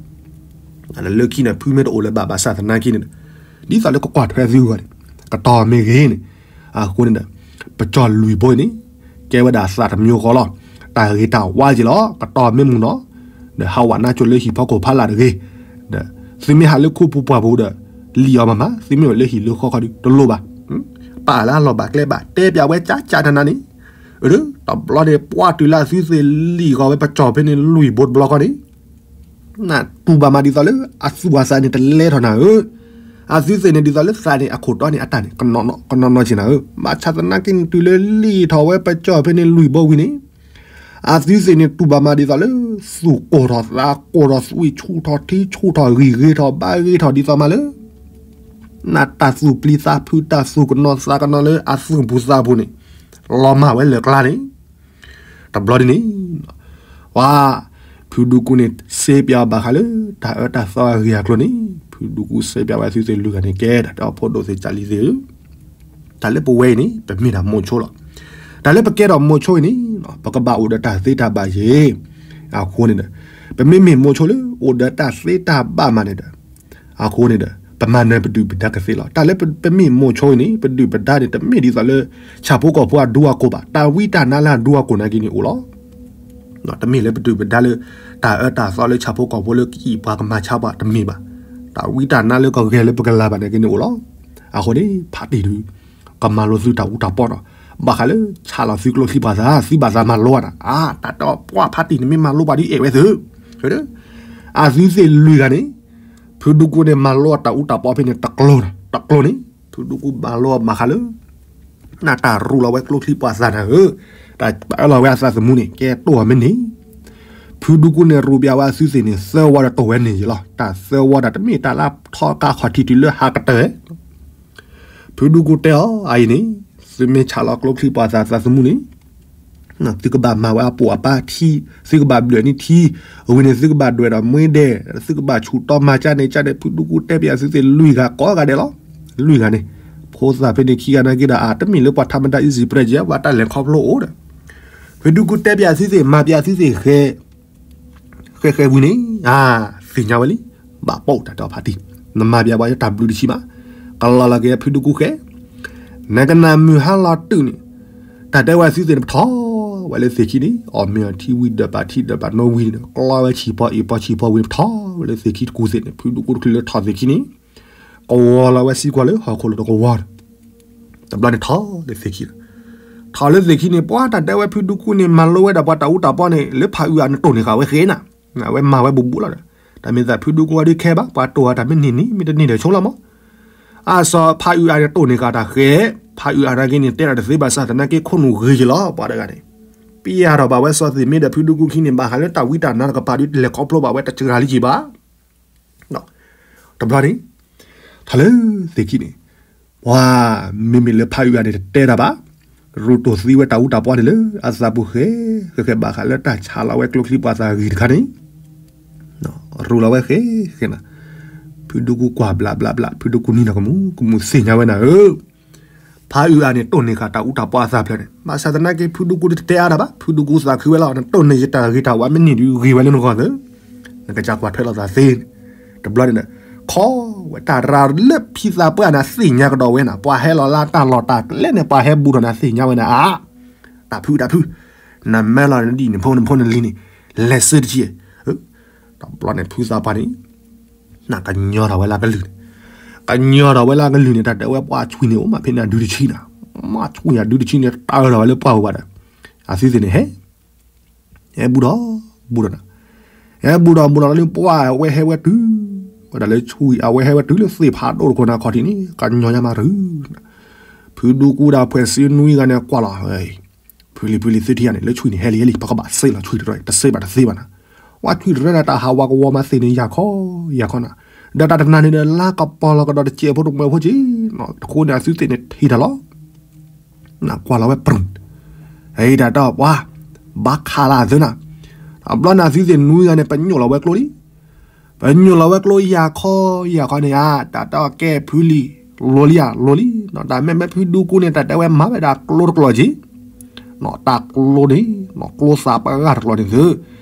ၤ. လၢခံန့ၣ် ဖုမ့ၢ်တအိၣ်လၢၤဘၣ်ဘၣ်ဆၣ်သနာ်က့န့ၣ်, ဒ်သိးလၢကကွၢ်ထွဲသုအဂီၢ်န့ၣ်, ကတီၤမ့ၢ်ဂ့ၤန့ၣ်, အဃိန့ၣ်ဒီး, ပကၠီၣ်လွံၢ်ဘိအံၤန့ၣ်, ကဲဝဲဒၣ်သးတမံၤဃီလီၤ. တၢ်ဂ့ၤတၢ်ဝါက့ၤလီၤ. ကတီၤမ့ၢ်မုၢ်နီၤ, ဒီးဟးဝးနါကၠိလၢဟံၣ်ဖီခိၣ်ဖီလာ်တဂ့ၤ, ဒီး သုမ့ၢ်ဟးလၢခိပူၤပှၢ်ပူၤဒီး လံၣ်အီၤမးမး, သုမ့ၢ်အိၣ်လၢဟံၣ်လၢဃီခီဒီး တလိၣ်ဘၣ်. ပာ်လၢအလီၢ်ဘၣ်ကျဲဘၣ်, တဲပၠးဝဲကၠးကၠးနၤနၤန့ၣ်, အၢ တဘျီန့ၣ် ပှၢ်တုၤလၢအသုသ့ၣ်လံၣ်ဃီၤဝဲပကၠီၣ်ဖဲန့ၣ် လွံၢ်ဘိတဘျီဃီန့ၣ်, နတူၢ်ဘၣ်မးဒ်သိးလၢအသူၣ်အသးန့ၣ်တလဲထီၣ်နၤဧၢ, အသုသ့ၣ်န့ၣ်ဒ်သိးလၢသးန့ၣ် အခိၣ်တီန့ၣ်အတၢ်န့ၣ် ကနီၤနီၤကနီၤနီၤက့ၤနၤဧၢ, ဘၣ်ဆၣ်သနာ်က့န့ၣ် တုၤလၢလံၣ်ထီၣ်ဝဲပကၠီၣ်ဖဲန့ၣ် လွံၢ်ဘိဝံၤန့ၣ် အသုသ့ၣ်န့ၣ်တူၢ်ဘၣ်မးဒ်သိးလၢ သူၣ်ကိၢ်ထီၣ်သးကိၢ်ထီၣ် သွံၣ်ဆူၣ်ထီၣ်ထံဆူၣ်ထီၣ် ဂံၢ်ဂ့ၤထီၣ်ဘါဂ့ၤထီၣ်ဒ်သိးမးလၢ နတၢ်သူၣ်ပျံၤသးဖုး တၢ်သူၣ်ကနီၤသးကနီၤလၢအသူၣ်ပူၤသးပူၤန့ၣ် လီၤမၢ်ဝဲလၢာ်ကျါန့ၣ်, တဘျီဒ်န့ၣ် ဝါ ဖုဒူကူန့ၣ် စ့ပၠးအီၤဘၣ်ဃးလၢ တၢ်အၢတၢ်သီအဂ့ၢ်အကျိၤန့ၣ် ဖုဒူကူစ့ပၠးဝဲအသုသ့ၣ်လွံၢ်ဂၤန့ၣ် ကဲဒၣ်ဒီးဖိဒိၣ်သ့ၣ်ကၢ်လံၤသ့ၣ်ဧၢ, တၢ်လၢပဝဲအံၤန့ၣ် ပမ့ၢ်ဒၣ်မိၤဆိလီၤ. တၢ်လၢပကဲထီၣ်မိၤဆိအံၤန့ၣ် ပကဘၣ်အိၣ်ဒီးတၢ်သ့တၢ်ဘၣ်ယ့ၣ်, အဃိန့ၣ်ဒီး ပမ့မ့ၢ်မိၤဆိလၢ အိၣ်ဒီးတၢ်သ့တၢ်ဘၣ်မးန့ၣ်ဒီး အဃိန့ၣ်ဒီး ပမၤနၢၤပဒုၣ်ပဒါကသ့လီၤ. တၢ်လၢပမ့ၢ်မိၤဆိအံၤန့ၣ် ပဒုၣ်ပဒါန့ၣ် တမ့ၢ်ဒ်သိးလၢ ဆၣ်ဖိကီၢ်ဖိအဒူအကိၢ်ဘၣ်. တၢ်ဝံတၢ်နါလၢအဒူအကိၢ်နာ်က့န့ၣ်အိၣ်လီၤ. တမ့ၢ်လၢပဒုၣ်ပဒါလၢ တၢ်အၢတၢ်သီလၢဆၣ်ဖိကီၢ်ဖိလၢကအံၣ်ပှၤကမၤဆါပှၤတမ့ၢ်ဘၣ်. တၢ်ဝံတၢ်နါလၢကဂဲၤလၢပကလၤဘၣ်နာ်က့န့ၣ်အိၣ်လီၤ. အဃိန့ၣ် ဖါတံၢ်ဒုး ကမၤလိသုတၢ်အူတၢ်ပီနီၤ, ဘၣ်ဃးလၢဆးလီၤသုကျိချံပှာ်သၣ် သုဘၣ်သးမၤလိအတၢ်, အါ တၢ်တပှၢ်ဖါတံၢ်န့ၣ်မ့ၢ်မၤလိဘၣ်ဒ်အဲၣ်ဝဲသု, အသုသ့ၣ်လွံၢ်ဂၤန့ၣ် ဖုဒူကူန့ၣ် မၤလိအတၢ်အူတၢ်ပီဖဲန့ၣ် တကျိၤန့ၣ်, ဖုဒူကူမၤလိအီၤဘၣ်ဃးလၢ နတၢ်ရူးလီၤဝဲကျိချံပှာ်သၣ်နၤဧၢ, တၢ်အၢၣ်လီၤဝဲအသးသမူန့ၣ် ကဲတိၢ်အီၤမ့ၢ်န့ၣ်, ဖုဒူကူန့ၣ် ရူးပၠးဝဲအသုသ့ၣ်န့ၣ် သၢဝီဒီးတိၢ်ဝဲန့ၣ်ယ့ၣ်လီၤ. တၢ်သၢဝီဒၣ်တမ့ၢ်တၢ်လၢထီကါခီၣ်ထံးတုၤလၢဟးကတၢၢ် ဖုဒူကူတဲအီၤ အအံၤန့ၣ် သုမ့ၢ်ဆးလီၤကျိချံပှာ်သၣ်သးသမူန့ၣ် သုကဘၣ်မၤဝဲအပိာ်အပၢ်ထံ, သုကဘၣ်ဘျၢၣ်န့ၢ်ထံ, အဝံၤန့ၣ် သုကဘၣ်ဒွဲၣ်ဒီးမှ့ဒဲး, သုကဘၣ်ဆူၣ်တီမၤကၢ်န့ၣ်ကၢ်န့ၣ် ဖုဒူကူတဲပၠးသုသ့ၣ်လွံၢ်ဂၤကိးဂၤဒဲးလီၤ. လွံၢ်ဂၤန့ၣ် ဖိသၣ်ဖဲန့ၣ်ခံဂၤနာ်က့ဒီး အတမ့ၢ်လၢပှၤထးမတၤ easy bread ယဲ ပှၤတၢ်လဲၤခီဖျိအိၣ်ဒီး ဖုဒူကူတဲပၠးသုသ့ၣ် မၤပၠးသုသ့ၣ်ဃဲ ဃဲဃဲဝံၤန့ၣ် အါ သ့ၣ်ညါဝဲလံ, ဘၣ်ပိာ်တၢ်တဲအီၤဖါတံၢ်, နမၤပၠးပှၤတၢ်ဘျုးတဆံးဘၣ်, ကလီၤလီၤက့ၤဖုဒူကူဃဲ, နကနၣ်မုၢ်ဟါလီၤတုၤန့ၣ်, တၢ်တဲဝဲသုသ့ၣ်န့ၣ် ပထီၣ်ဝဲလၢသ့ၣ်ခံန့ၣ်, အီၣ်မ့ၤအီထံဝံၤ ဒၢးပာ်ထံဒၢးပာ်နိဝံၤန့ၣ် ကျီဝဲဆံၣ်ဖီအ့ၣ်ဖီဆံၣ်ဖီဝံၤန့ၣ် ပထီၣ်ဝဲလၢသ့ၣ်ခံတကူၣ်သ့ၣ်န့ၣ် ဖုဒူကူတချုးလၢထီၣ်သ့ၣ်ခံန့ၣ် ကဝီၤလီၤဝဲစံကွၢ်လၢဟီၣ်ခိၣ်လိၤတကဝီၤန့ၣ် တဘျီန့ၣ်ထီၣ်လၢသ့ၣ်ခံလီၤ. ထီၣ်လၢသ့ၣ်ခံန့ၣ် ပှၤတၢ်တဲဝဲဖုဒူကူန့ၣ် မၤလိဝဲဒၣ်ပှၤတၢ်အူတၢ်ပီန့ၣ် လၢဖးအုးအါန့ၣ်တိၢ်န့ၢ်ဃာ်ဝဲဃဲနၤ, အဝဲမၤဝဲဘူးဘူးလီၤဒီး, တၢ်မ့ၢ်သးဖုဒူကူအီၤဒုးခဲဘၣ် ပှၤတိၢ်အီၤတၢ်မ့ၢ်န့ၢ်န့ၣ် မ့ၢ်တန့ၢ်ဒီးဆိလီၤမး, အါစီၤဖးအုးအါန့ၣ်တိၢ်န့ၢ်ဃာ်တၢ်ဃဲ, ဖးအုးအါနာ်က့န့ၣ် တဲဒၣ်တသ့ဘၣ်ဆၣ်သနာ်က့ခိၣ်နူာ်ဂ့ၤက့ၤလီၤ ပှၤတဂၤန့ၣ်, ပျဲထီၣ်ဘၣ်ဝဲစီၤသ့ၣ်မ့ၢ်ဒီးဖုဒူကူခံန့ၣ် ဘၣ်ဃးလၢတၢ်ဝံတၢ်နါတကပၤဒုး လဲၤခီဖျိဘၣ်ဝဲတစှၤလံက့ၤဘၣ် တဘျီန့ၣ် ထီၣ်လၢသ့ၣ်ခံန့ၣ်, ပှၤမ့မ့ၢ်လၢဖးအုးအါန့ၣ်တတဲတၢ်ဘၣ်, ရူးတိၢ်သံဝဲတၢ်အူတၢ်ပီန့ၣ်လၢအသးပူၤဃဲ, ဃဲဃဲဘၣ်ဃးလၢတၢ်ဆးလီၤဝဲကျိချံပှာ်သၣ်ဂ့ၢ်တခါန့ၣ်, ရူးလီၤဝဲဃဲဃဲနၤ, ဖုဒူကူကွၢ်ဘျးဘျးဘျး ဖုဒူကူနံၤနီၢ်ကမူး ကမူးသ့ၣ်ညါဝဲနၤဧၢ ဖးအုးအါန့ၣ် တိၢ်န့ၢ်ဃာ်တၢ်အူတၢ်ပီအသးဖျၢၣ်န့ၣ် ဘၣ်ဆၣ်သနာ်က့ ဖုဒူကူတတဲအါတၢ်ဘၣ်, ဖုဒူကူသးခုဝဲလီၤ နတိၢ်န့ၢ်ယတၢ်ဂ့ၤတၢ်ဝါမ့ၢ်န့ၢ်ဒုးဂ့ၤဝဲလၢနဂီၢ်သၢ, နကစၢ်ကွၢ်ထွဲလိာ်သးသ့န့ၣ်, တဘျီန့ၣ်ဒီး ခီဝဲတၢ်ရၤလၢဖံသးပှၢ်န့ၣ် သ့ၣ်ညါကဒီးဝဲနၤ, ပှၤဟဲလီၤလၢတၢ်လီၢ်တၢ်ကျဲန့ၣ် ပှၤဟဲဘူးထီၣ်နၤသ့ၣ်ညါဝဲနၤဧါ, တၢ်ဖုတၢ်ဖု, နမၢလီၤနဒံၣ်နဖိနဖိနလံၤန့ၣ်, လဲၤစ့တဆံ, တဘျီန့ၣ်ဖုသးပှၢ်န့ၣ် နကညီထီၣ်ဝဲလၢကလုၢ်န့ၣ်, ကညီထီၣ်ဝဲလၢကလုၢ်န့ၣ် တၢ်တဲဝဲပှၤဆွံန့ၣ် အိၣ်မးဖဲန့ၣ်အဒုတဆံနၤ, မ့ၢ်ဆွံန့ၣ်အဒုတဆံန့ၣ် တၢ်အၢထီၣ်ဝဲလၢပှၢ်ပူၤဘၣ်ဒီး, အသုသ့ၣ်န့ၣ်ဟဲ, ဟဲဘူးထီၣ်, ဘူးထီၣ်နၤ, ဟဲဘူးထီၣ်ဘူးထီၣ်လၢပှၢ်ဝဲဟဲဝဲတုၤ, ဝဲဒၣ်လၢဆွံအဝဲဟဲဝဲတုၤလၢသ့ၣ်ဖးဒိၣ်တခိၣ်နၤခီၣ်ထံးန့ၣ် ကညီညါမးတၢ်, ဖုဒူကူဒီးဖှဲးစ့နွံဂၤန့ၣ်ကွၢ်လီၤ ဖုလံၤဖုလံၤသုထံၣ်ဧါန့ၣ် လၢဆွံန့ၣ် ဟဲလံဟဲလံ ပကဘၣ်စ့လီၤဆွံတရၢ တစ့ဘၣ်တသ့ဘၣ်နၤ, ဝဲဆွံတရၢဒၣ်တၢ်ဟးဝးကဝီၤမးသ့ၣ်န့ၣ် ယၤခီ, ယၤခီနၤ, ဒီးတၢ်တနၤန့ၣ်ဒီး လါကပီၤလီၤကဒီးတစဲးဖိတမှဲၤဖိက့ၤ, တဃိန့ၣ် အသုသ့ၣ်န့ၣ်ထံၣ်တၢ်လီၤ, နကွၢ်လီၤဝဲပြူၢ်, ဟဲတၢ်တီၢ်ပှၤ, ဘၣ်ခးလၢအသုနၤ, တဘျီန့ၣ် အသုသ့ၣ်နွံဂၤန့ၣ် ပညိၣ်လီၤဝဲကျိလံ ပညိၣ်လီၤဝဲကျိယၤခီယၤခီန့ၣ်ဧါ, တၢ်တဲအီၤကဲဖုလံၤ, လိၤလံဧါ လိၤလံ, တၢ်မ့မ့ၢ်ဖုဒူကူန့ၣ် တၢ်တဲဝဲမၤဝဲဒၣ်ကျိတကျိာ်က့ၤ, တၢ်ကျိန့ၣ်, ကျိသးပှၢ်ဂၤတကျိာ်န့ၣ်သု,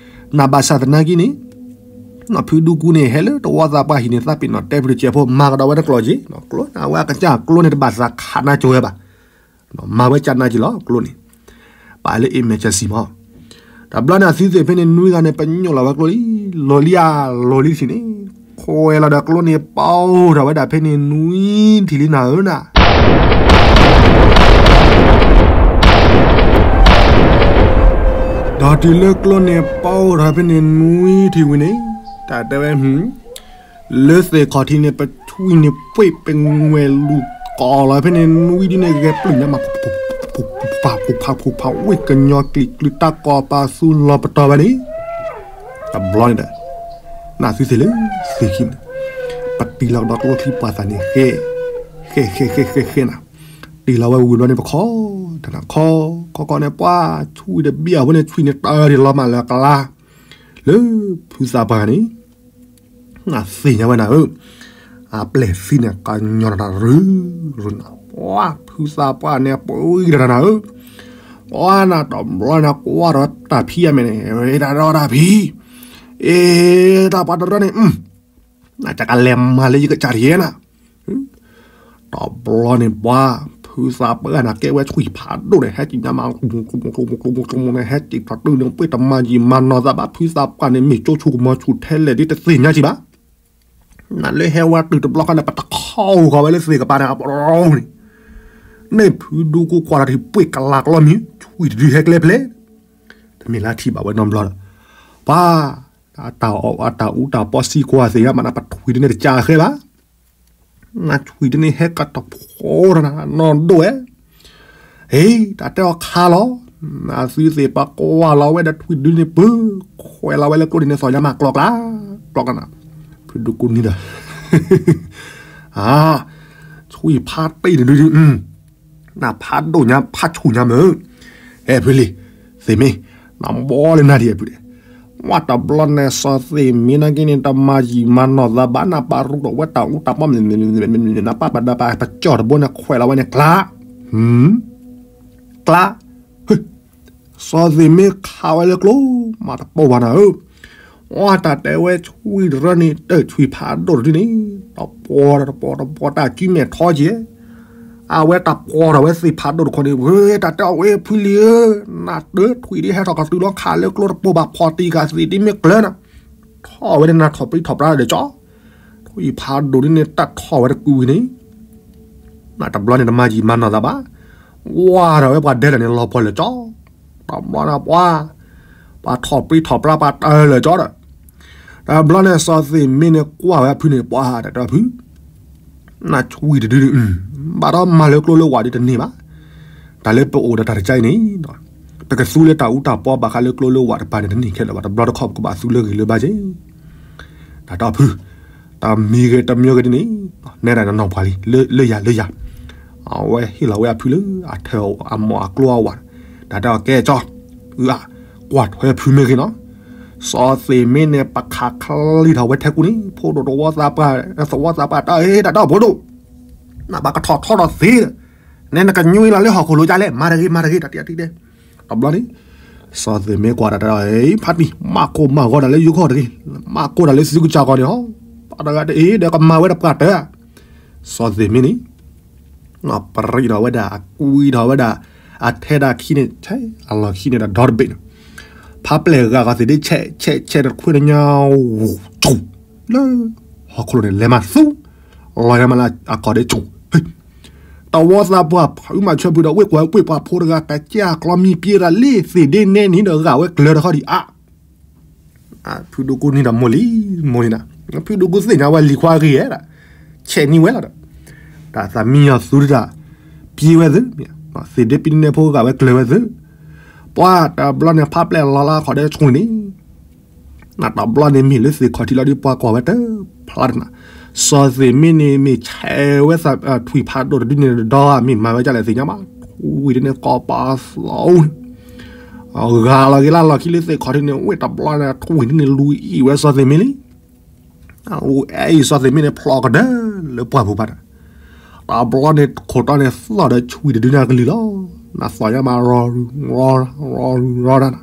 နဘၣ်ဆၣ်သနာ်က့န့ၣ်, ဖုဒူကူန့ၣ် ဟဲလၢတဝီသးပှၢ်ဟံၣ်န့ၣ် သးပ့ၤနီၣ်တဲဖုတစဲးဖိ မၤကဒီးဝဲတကျိာ်က့ၤ, ကျိန့ၣ် အဝဲအကစၢ်ကျိန့ၣ် တဘၣ်သးခးနါကၠိဝဲဘၣ် မၤဝဲကၢ်နါက့ၤလီၤ ကျိန့ၣ်, ပာ်လၢ emergency မး, တဘျီန့ၣ် အသုသ့ၣ်ဖဲန့ၣ် နွံဂၤန့ၣ် ပညိၣ်လီၤဝဲကျိလံ, လိၤလံဧါ လိၤလံဆံးန့ၣ်, ခွဲးလီၤဒီးကျိန့ၣ် ပီၢ်ထီၣ်ဝဲဒၣ်ဖဲန့ၣ်နွံထံၣ်လံနၤဧၢနၤ. ဒီးတုၤလၢကျိန့ၣ် ပီၢ်ထီၣ်ဖဲန့ၣ်နွံထံၣ်ဝံၤန့ၣ် တၢ်တဲဝဲ လၢသ့ၣ်ခီၣ်ထံးန့ၣ် ပထွံၣ်န့ၣ် ပှ့ၢ်ပငွဲၢ်လူၤကီၢ်လီၤဖဲန့ၣ်နွံဒ်န့ၣ် ဂဲၤပျုၢ်ညါမး ဖူဖူဖူဖူဖူဖူ ဝ့ၢ်ကညီကလံၤကျုးတၢ်ကီၢ်ပာ်သူလီၤပတီၢ်ဝဲန့ၣ် တဘျီန့ၣ်ဒီး နသုသ့ၣ်လၢသ့ၣ်ခံန့ၣ် ပတံၢ်လီၤကဒီးကျိချံပှၤသးန့ၣ် ဃဲ ဃဲ ဃဲ ဃဲ ဃဲ ဃဲနၤ, တံၢ်လီၤဝဲဝံၤဘျီန့ၣ် ပခီ တနၤခီ ခီခီန့ၣ် ပှၤထွံၣ်တဘ့ၣ်အဝဲန့ၣ် ထွံၣ်န့ၣ်တၢ်ဒ်လီၤမးလၢကလါ လၢဖုသးပှၢ်န့ၣ် နသ့ၣ်ညါဝဲနၤဧၢ, အပျဲၢ်သံန့ၣ် ကညီနၤတၢ်ရူၤရူၤနၤ, ပှၤဖုသးပှၢ်န့ၣ် ပှံၤတနၤဧၢ, ပှၤနၤတဘျီန့ၣ် ကွၢ်ဒီးတၢ်ဖံးအမဲာ်န့ၣ် တၢ်ဒီးတၢ်ဖံး, အ့ တၢ်ပှၤတရၢန့ၣ် နကကလဲၤမၤလၢယကစၢ်တယဲနၤ, တဘျီန့ၣ်ပှၤ ဖုသးပှၢ်န့ၣ် ကဲဝဲထွံၣ်ဖးဒိၣ်န့ၣ် ဟဲက့ၤညါမး ကျိမုကျိမုကျိမုန့ၣ် ဟဲက့ၤထီၣ်တုၤန့ၣ် ပှ့ၢ်တမၤယံာ်မၤနီၢ်သးဘၣ် ဖုသးပှၢ်န့ၣ် မ့ၢ်ကၠိဆူၣ်ကမီၤဆူၣ်ထဲလဲၣ်ဒ်တသ့ၣ်ညါကံဘၣ်, နလၢဟဲဝဲတုၤတဘျီခီန့ၣ် ပတခီဃီၤဝဲလၢသ့ၣ်ကပၤန့ၣ် အပရီန့ၣ်, မ့ၢ်ဖုဒူကိကွၢ်လီၤတဟံၣ်ပှ့ၢ်ကလးကလီမံၤ ထွံၣ်တဒုဟဲကျဲဖျဲး, တမ့ၢ်လၢထံၣ်ဘၣ်ဝဲနီတဘျီဒီး, ပှၤ အတၢ်အူတၢ်ပီစံကွၢ်သ့ၣ်ညါမးနၤ ပထွံၣ်ဒ်န့ၣ်တကးဃဲဘၣ် နထွံၣ်ဒ်န့ၣ်ဟဲကတီၤဖိတနၤ နီၢ်ဒိၣ်ဝဲ, ဟ့ တၢ်တဲအီၤခါလီၤ, နသုသ့ၣ်ပှၤကွၢ်လီၤဝဲဒီးထွံၣ်ဒ်န့ၣ် ပှ့ၤခွဲးလီၤဝဲလၢကျိဒ်န့ၣ် သီၣ်ညါမး ကျီကျါ, ကျီကျါနၤ, ဖုဒူကိန့ၣ်ဒီး ထွံၣ်ဖးတ့ၢ်န့ၣ်ဒု နဖးဒိၣ်ညါဖးဆူၣ်ညါမ့ၢ်, အဲ ဖုလံၤ, သ့ၣ်မ့ၢ်, နဘီလၢနၤဒံး အဲ ဖုဒဲး, ဝဲတဘျီန့ၣ် စီၤသ့ၣ်မ့ၢ်နာ်က့န့ၣ် တမၤယံာ်မၤနီၢ်သးဘၣ် နပာ်ရူးထီၣ်ဝဲတၢ်အူတၢ်ပီ နပာ်ပဒၢပာ်ပကၠီၣ်တဘိန့ၣ် ခွဲးလီၤဝဲန့ၣ် ကျါ, ကျါ, စီၤသ့ၣ်မ့ၢ်ခးဝဲလၢကျိ မၤတပိၢ်ဘၣ်နၤဧၢ, ဝဲတၢ်တဲဝဲထွံၣ်တရၢန့ၣ် တထွံၣ်ဖးဒိၣ်တဒုန့ၣ် တပီၤတပီၤတပီၤတၢ်ကံမဲာ်ထီက့ၤ အဝဲတၢ်ပီၤထီၣ်ဝဲသ့ၣ်ဖးဒိၣ်တခီန့ၣ် ဝဲတၢ်တဲအီၤဝဲဖုလံၤဧၢ, နတထွံၣ်ဒ်ဟဲထီၣ်ကတုၤလီၤခးလၢကျိတပိၢ်ဘၣ်ဖီၣ်တံၢ်ကသ့ၣ်ဒ်မ့ၢ်ကျၢၤနၤ, ထီၣ်ဝဲဒၣ်နၤထီၣ်ပြံထီၣ်ပြါဒီးကၠီ, ထွံၣ်ဖးဒိၣ်ဒ်န့ၣ် တၢ်ထီၣ်ဝဲတကုာ်ဝံၤန့ၣ် နတဘျီန့ၣ်တမၤယံာ်မၤနီၢ်သးဘၣ်, ဝါထီၣ်ဝဲပှၤဒဲလၢာ်န့ၣ် လီၤပှီၢ်လၢာ်ကၠီ, တဘျီန့ၣ်ပှၤ, ပှၤထီၣ်ပြံထီၣ်ပြါပှၤတၢၢ်လၢာ်ကၠီဒီး, တဘျီန့ၣ်စီၤသ့ၣ်မ့ၢ်န့ၣ်ကွၢ်ဝဲအဖုန့ၣ် ပှၤတၢ်တဲအဖု နထွံၣ်တဒုန့ၣ်, ဘၣ်ဒီးမၤလၢကျိလၢဝးဒ်တန့ၢ်ဘၣ်, တၢ်လၢပအိၣ်ဒီးတၢ်တကါအံၤန့ၣ်, ပကသူလၢတၢ်အူတၢ်ပီဘၣ်ဃးလၢကျိလၢဝးတပၤန့ၣ်တန့ၢ်ခဲလၢာ်ဘၣ် တဘျီတခီၣ်ပကဘၣ်သူလၢဂ့ၤလၢဘါက့ၤ တၢ်တဲအဖု, တမံၤဂ့ၤတမံၤဂ့ၤဒ်န့ၣ်, နဲဒၣ်နနီၢ်ပှၤလံ, လၢယၤလၢယၤ, အဝဲဟ့ၣ်လီၤဝဲအဖုလၢအထၢၣ်အမိၢ်အကျိအဝၤ, တၢ်တဲအီၤကဲကၠီ, အုၣ်အါ, ကွၢ်ထွဲဖုမ့ၢ်ဂ့ၤနီၤ, စီၤသ့ၣ်မ့ၢ်န့ၣ် ပခးချံထီၣ်ဝဲထဲကူန့ၣ် ဖိဒိၣ်သဝီသးပှၢ်, သဝီသးပှၢ်တၢ်အ့ၣ်တၢ်တဲအီၤဖိဒိၣ်, နဘၣ်ကထီၣ်ထီထီၣ်သ့ဒီး, နဲနကညွံလီၤလၢဟီၣ်ခိၣ်လိၤဒ်လဲၣ် မၤတဂ့ၤ မၤတဂ့ၤ တၢ်တဲအီၤတံၢ်တဲ, တဘျီန့ၣ် စီၤသ့ၣ်မ့ၢ်ကွၢ်တၢ်တဲအီၤ ဖါတံၢ် မၤကိၢ်မၤဂီၤတၢ်လၢယဂီၢ်တဂ့ၤ, မၤကိၢ်တၢ်လၢသုကစၢ်ဂီၤန့ၣ်ဟီ, ပှၤတဂၤတအ့ၣ်ဒီးကမၤဝဲတပှၢ်တၢၢ်, စီၤသ့ၣ်မ့ၢ်န့ၣ် ပရံးထီၣ်ဝဲဒၣ် အကွံထီၣ်ဝဲဒၣ် အထဲဒၣ်ခံန့ၣ် ဆဲးအလီၢ်ခံန့ၣ်ဒီးဒီတဘ့ၣ်န့ၣ်, ဖးပျဲၢ်ဂၤဂီၤသ့ၣ်ဒ်ဆဲးဆဲးဆဲးတခွ့တညီ ဆူၣ် လၢ ဟီၣ်ခိၣ်လိၤန့ၣ် လဲၤမၤသူ လီၤယါမးလၢအကီၢ်ဒ်ဆူၣ်, တဝီသးပှၢ် ဖုမၤဆၢဖုဒီး ဝ့ၢ်ကွၢ်ဝ့ၢ်ပှၤဖိတဂၤ ကစၢ်ကျီမံၤပျ့တၢ်လ့ၣ်သ့ၣ်ဒ်နဲနံၤဒီး ဂာ်ဝဲကျၢၤတခီဒံးအါ ဖုဒိၣ်ကူန့ၣ်ဒီးမိၢ်လံ, မိၢ်လံနၤ, ဖုဒိၣ်ကူသ့ၣ်ညါဝဲလံၤခွါဂ့ၤဧါ, ဆဲးန့ၢ်ဝဲလီၤဒီး, တၢ်သးမံညီၤသူတၢ် ပျ့ဝဲသု, သ့ၣ်ဒ့ပံန့ၣ်ဖိဂာ်ဝဲကျၢၤဝဲသု, ပှၤတဘျီန့ၣ်ဖးပျဲၢ်လီၤလၢခီၣ်ဒဲဆူၣ်န့ၣ်, နတဘျီန့ၣ်မ့ၢ်လၢသ့ၣ်ခီၣ်ထံးလီၤဒ်ပှၤကွၢ်ဝဲတဖျါတနၤ, စီၤသ့ၣ်မ့ၢ်န့ၣ်မ့ၢ်ဆဲးဝဲထွံၣ်ဖးဒိၣ်တဒုန့ၣ်ဒီး မ့ၢ်မၤဝဲဒ်လဲၣ်သ့ၣ်ညါဘၣ်, ထွံၣ်ဒ်န့ၣ်ကီၢ်ပာ်သီန့ၣ် ဂာ်လီၤက့ၤလၢလီၢ်ခံလၢသ့ၣ်ခီၣ်ထံးန့ၣ် ဝ့ၢ်တဘျီန့ၣ် ထွံၣ်ဒ်န့ၣ်လူၤအံၣ်ဝဲစီၤသ့ၣ်မ့ၢ်လံ, လူၤအံၣ်စီၤသ့ၣ်မ့ၢ်န့ၣ် ဖျိးကဒၢလၢပှၢ်ပူၤဘၣ်ဒီး, တဘျီန့ၣ်ခိၣ်တီန့ၣ်သီၣ်ဒီးထွံၣ်တဒုန့ၣ်အကလုၢ်လီၤ, နသီၣ်ညါမးရီၤရူၤရီၤရူၤရီၤနၤ,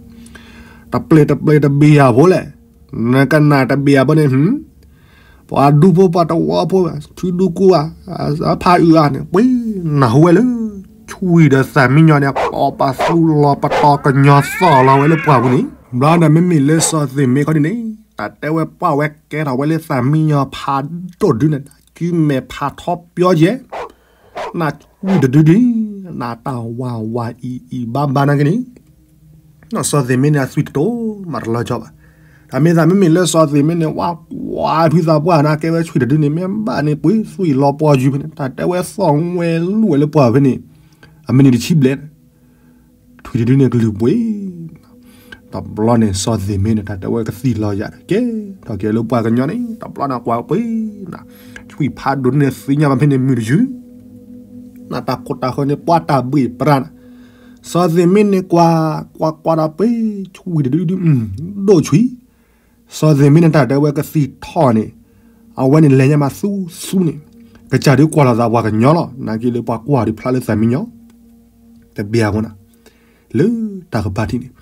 တပျ့ၤတပျ့ၤတဘ့ၣ်ယၤဖိလဲၣ်, နကနၣ်တဘ့ၣ်ယၤဖိန့ၣ် ပှၤဒူဖိပှၤတဝီဖိ ဖုဒူကူဧါ, ဖးအုးဧါန့ၣ် ပှ့ၤနၢ်ဟူဝဲလၢ ထွံၣ်ဒီးသးမံညီၤန့ၣ် ကီၢ်ပာ်သူလီၤပတီၢ်ကညီသီၣ်လီၤဝဲလၢပှၢ်ပူၤန့ၣ်, ဘျီဒီးမ့မ့ၢ်လၢစီၤသ့ၣ်မ့ၢ်ခီဒ်န့ၣ် တၢ်တဲဝဲပှၢ်ဝဲကဲထီၣ်ဝဲလၢသးမံညီၤဖးဒိၣ်ဒုန့ၣ် နကုမဲာ်ဖးထီပၠီယဲၢ်, နကွံာ်တဒုဒု, နတၢ်ဝးဝးအံၤအံၤဘၣ်ဘၣ်နာ်က့န့ၣ် စီၤသ့ၣ်မ့န့ၣ် အသွံၣ်တတိၤမးတလီၤကၠီဘၣ်. တၢ်မ့ၢ်သးမ့မ့ၢ်လၢစီၤသ့ၣ်မ့န့ၣ် ဝးကွၢ်ဖုသးပှၢ်န့ၣ် ကဲဝဲသွံၣ်တဒုန့ၣ် မ့ၢ်ဘၣ်န့ၣ်ပှ့ၤသွံၣ်လီၤပှီၢ်ယုၤဖဲန့ၣ် တၢ်တဲဝဲသီၣ်ဝဲလူၢ်ဝဲလၢပှၢ်ဖဲန့ၣ် အမံးနံးတဆံဘျဲၣ် ထွံၣ်တဒုန့ၣ်ကလုၢ်ပှ့ၤ တဘျီန့ၣ် စီၤသ့ၣ်မ့န့ၣ် တၢ်တဲဝဲကသံၣ်လီၤယၤ ကဲထီၣ်က့ၤလၢပှၤကညီန့ၣ် တဘျီန့ၣ်ကွၢ်ပှ့ၤ သွံၣ်ဖးဒိၣ်န့ၣ်သ့ၣ်ညါဘၣ်ဖဲန့ၣ်မုာ်တယုၢ် နတၢ်ကိၢ်တၢ်ဂီၤန့ၣ် ပှၤတၢ်ဘှ့ၣ်ပြးနၤ, စီၤသ့ၣ်မ့န့ၣ်ကွၢ် ကွၢ်ကွၢ်ဒီးပှ့ၤ သွံၣ်တဒုဒု ဒိၣ်သွံၣ်, စီၤသ့ၣ်မ့န့ၣ် တၢ်တဲဝဲကသံၣ်ထီၣ်န့ၣ် အဝဲန့ၣ်လဲၤညါမးသူသူန့ၣ် ကစၢ်ဒုးကွၢ်လီၤသးပှၤကညီလီၤ နာ်က့လၢပှၤကွၢ်ဒုးဖျါလၢသးမံညီၤ တဘျီအဃိန့ၣ် လၢတၢ်ကပၤထံးန့ၣ်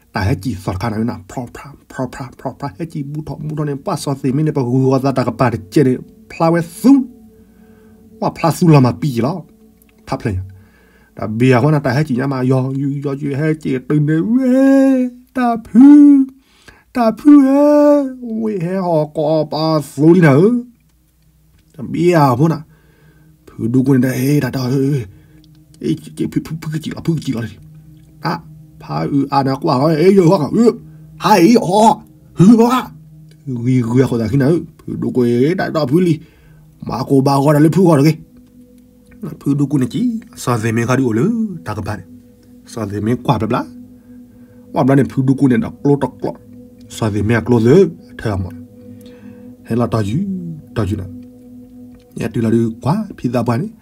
တၢ်ဟဲစံၣ်သီၣ်တခါန့ၣ် ဖျီဖျါ ဖျီဖျါ ဖျီဖျါ ဟဲစံၣ်ဘူးထီၣ်ဘူးထီၣ်န့ၣ် ပှၢ်စီၤသ့ၣ်မ့န့ၣ် ပဂုာ်ဂီၤသးတၢ်ကပၤတကဲန့ၣ် ဖျါဝဲသူ ပှၢ်ဖျါသူလီၤမးပံက့ၤလီၤ ဖးဖျဲၣ်ညါ တဘျီအဃိန့ၣ် တၢ်ဟဲစံၣ်ညါမး ယီၤယုာ်ယီၤယုာ် ဟဲစံၣ်တုၤန့ၣ်ဝဲ တၢ်ဖု တၢ်ဖုဧၢ, ဝ့ၢ်ဟဲဟီၣ်ကိးပသူလံနၤဧၢ, တဘျီအဃိန့ၣ် ဖုဒူကိန့ၣ် တၢ်ဟဲတၢ်တီ ဖုကစံၣ်လီၤ ဖုကစံၣ်လီၤ တၢ်ဖးအုးအါန့ၣ်ကွၢ်ဃီ ယဟါအံၤ အီ ဟုဘၣ် ဂံၤဂုၤအဃိသးခံနၤဧၢ, ဖုဒူကိတၢ်တီဖုလံ, မၤကိၢ်ဘၣ်ဂီၤတၢ်လၢဖုဂီၢ်တဂ့ၤ ဖုဒူကိန့ၣ်ကံ စီၤသ့ၣ်မ့ခီဒုးအိၣ်လၢတၢ်ကပၤန့ၣ်, စီၤသ့ၣ်မ့ကွၢ်ဘျီဘျီ, ကွၢ်ဘျီန့ၣ် ဖုဒူကိန့ၣ်ဒီးကျိတကျိး, စီၤသ့ၣ်မ့အကျိသၢ အထၢၣ်အမီၢ်, ဟဲလီၤတီၤယုာ် တီၤယုာ်နၤ, ယဲတုၤလီၤဒုးကွၢ်ဖံသးပှၢ်န့ၣ်,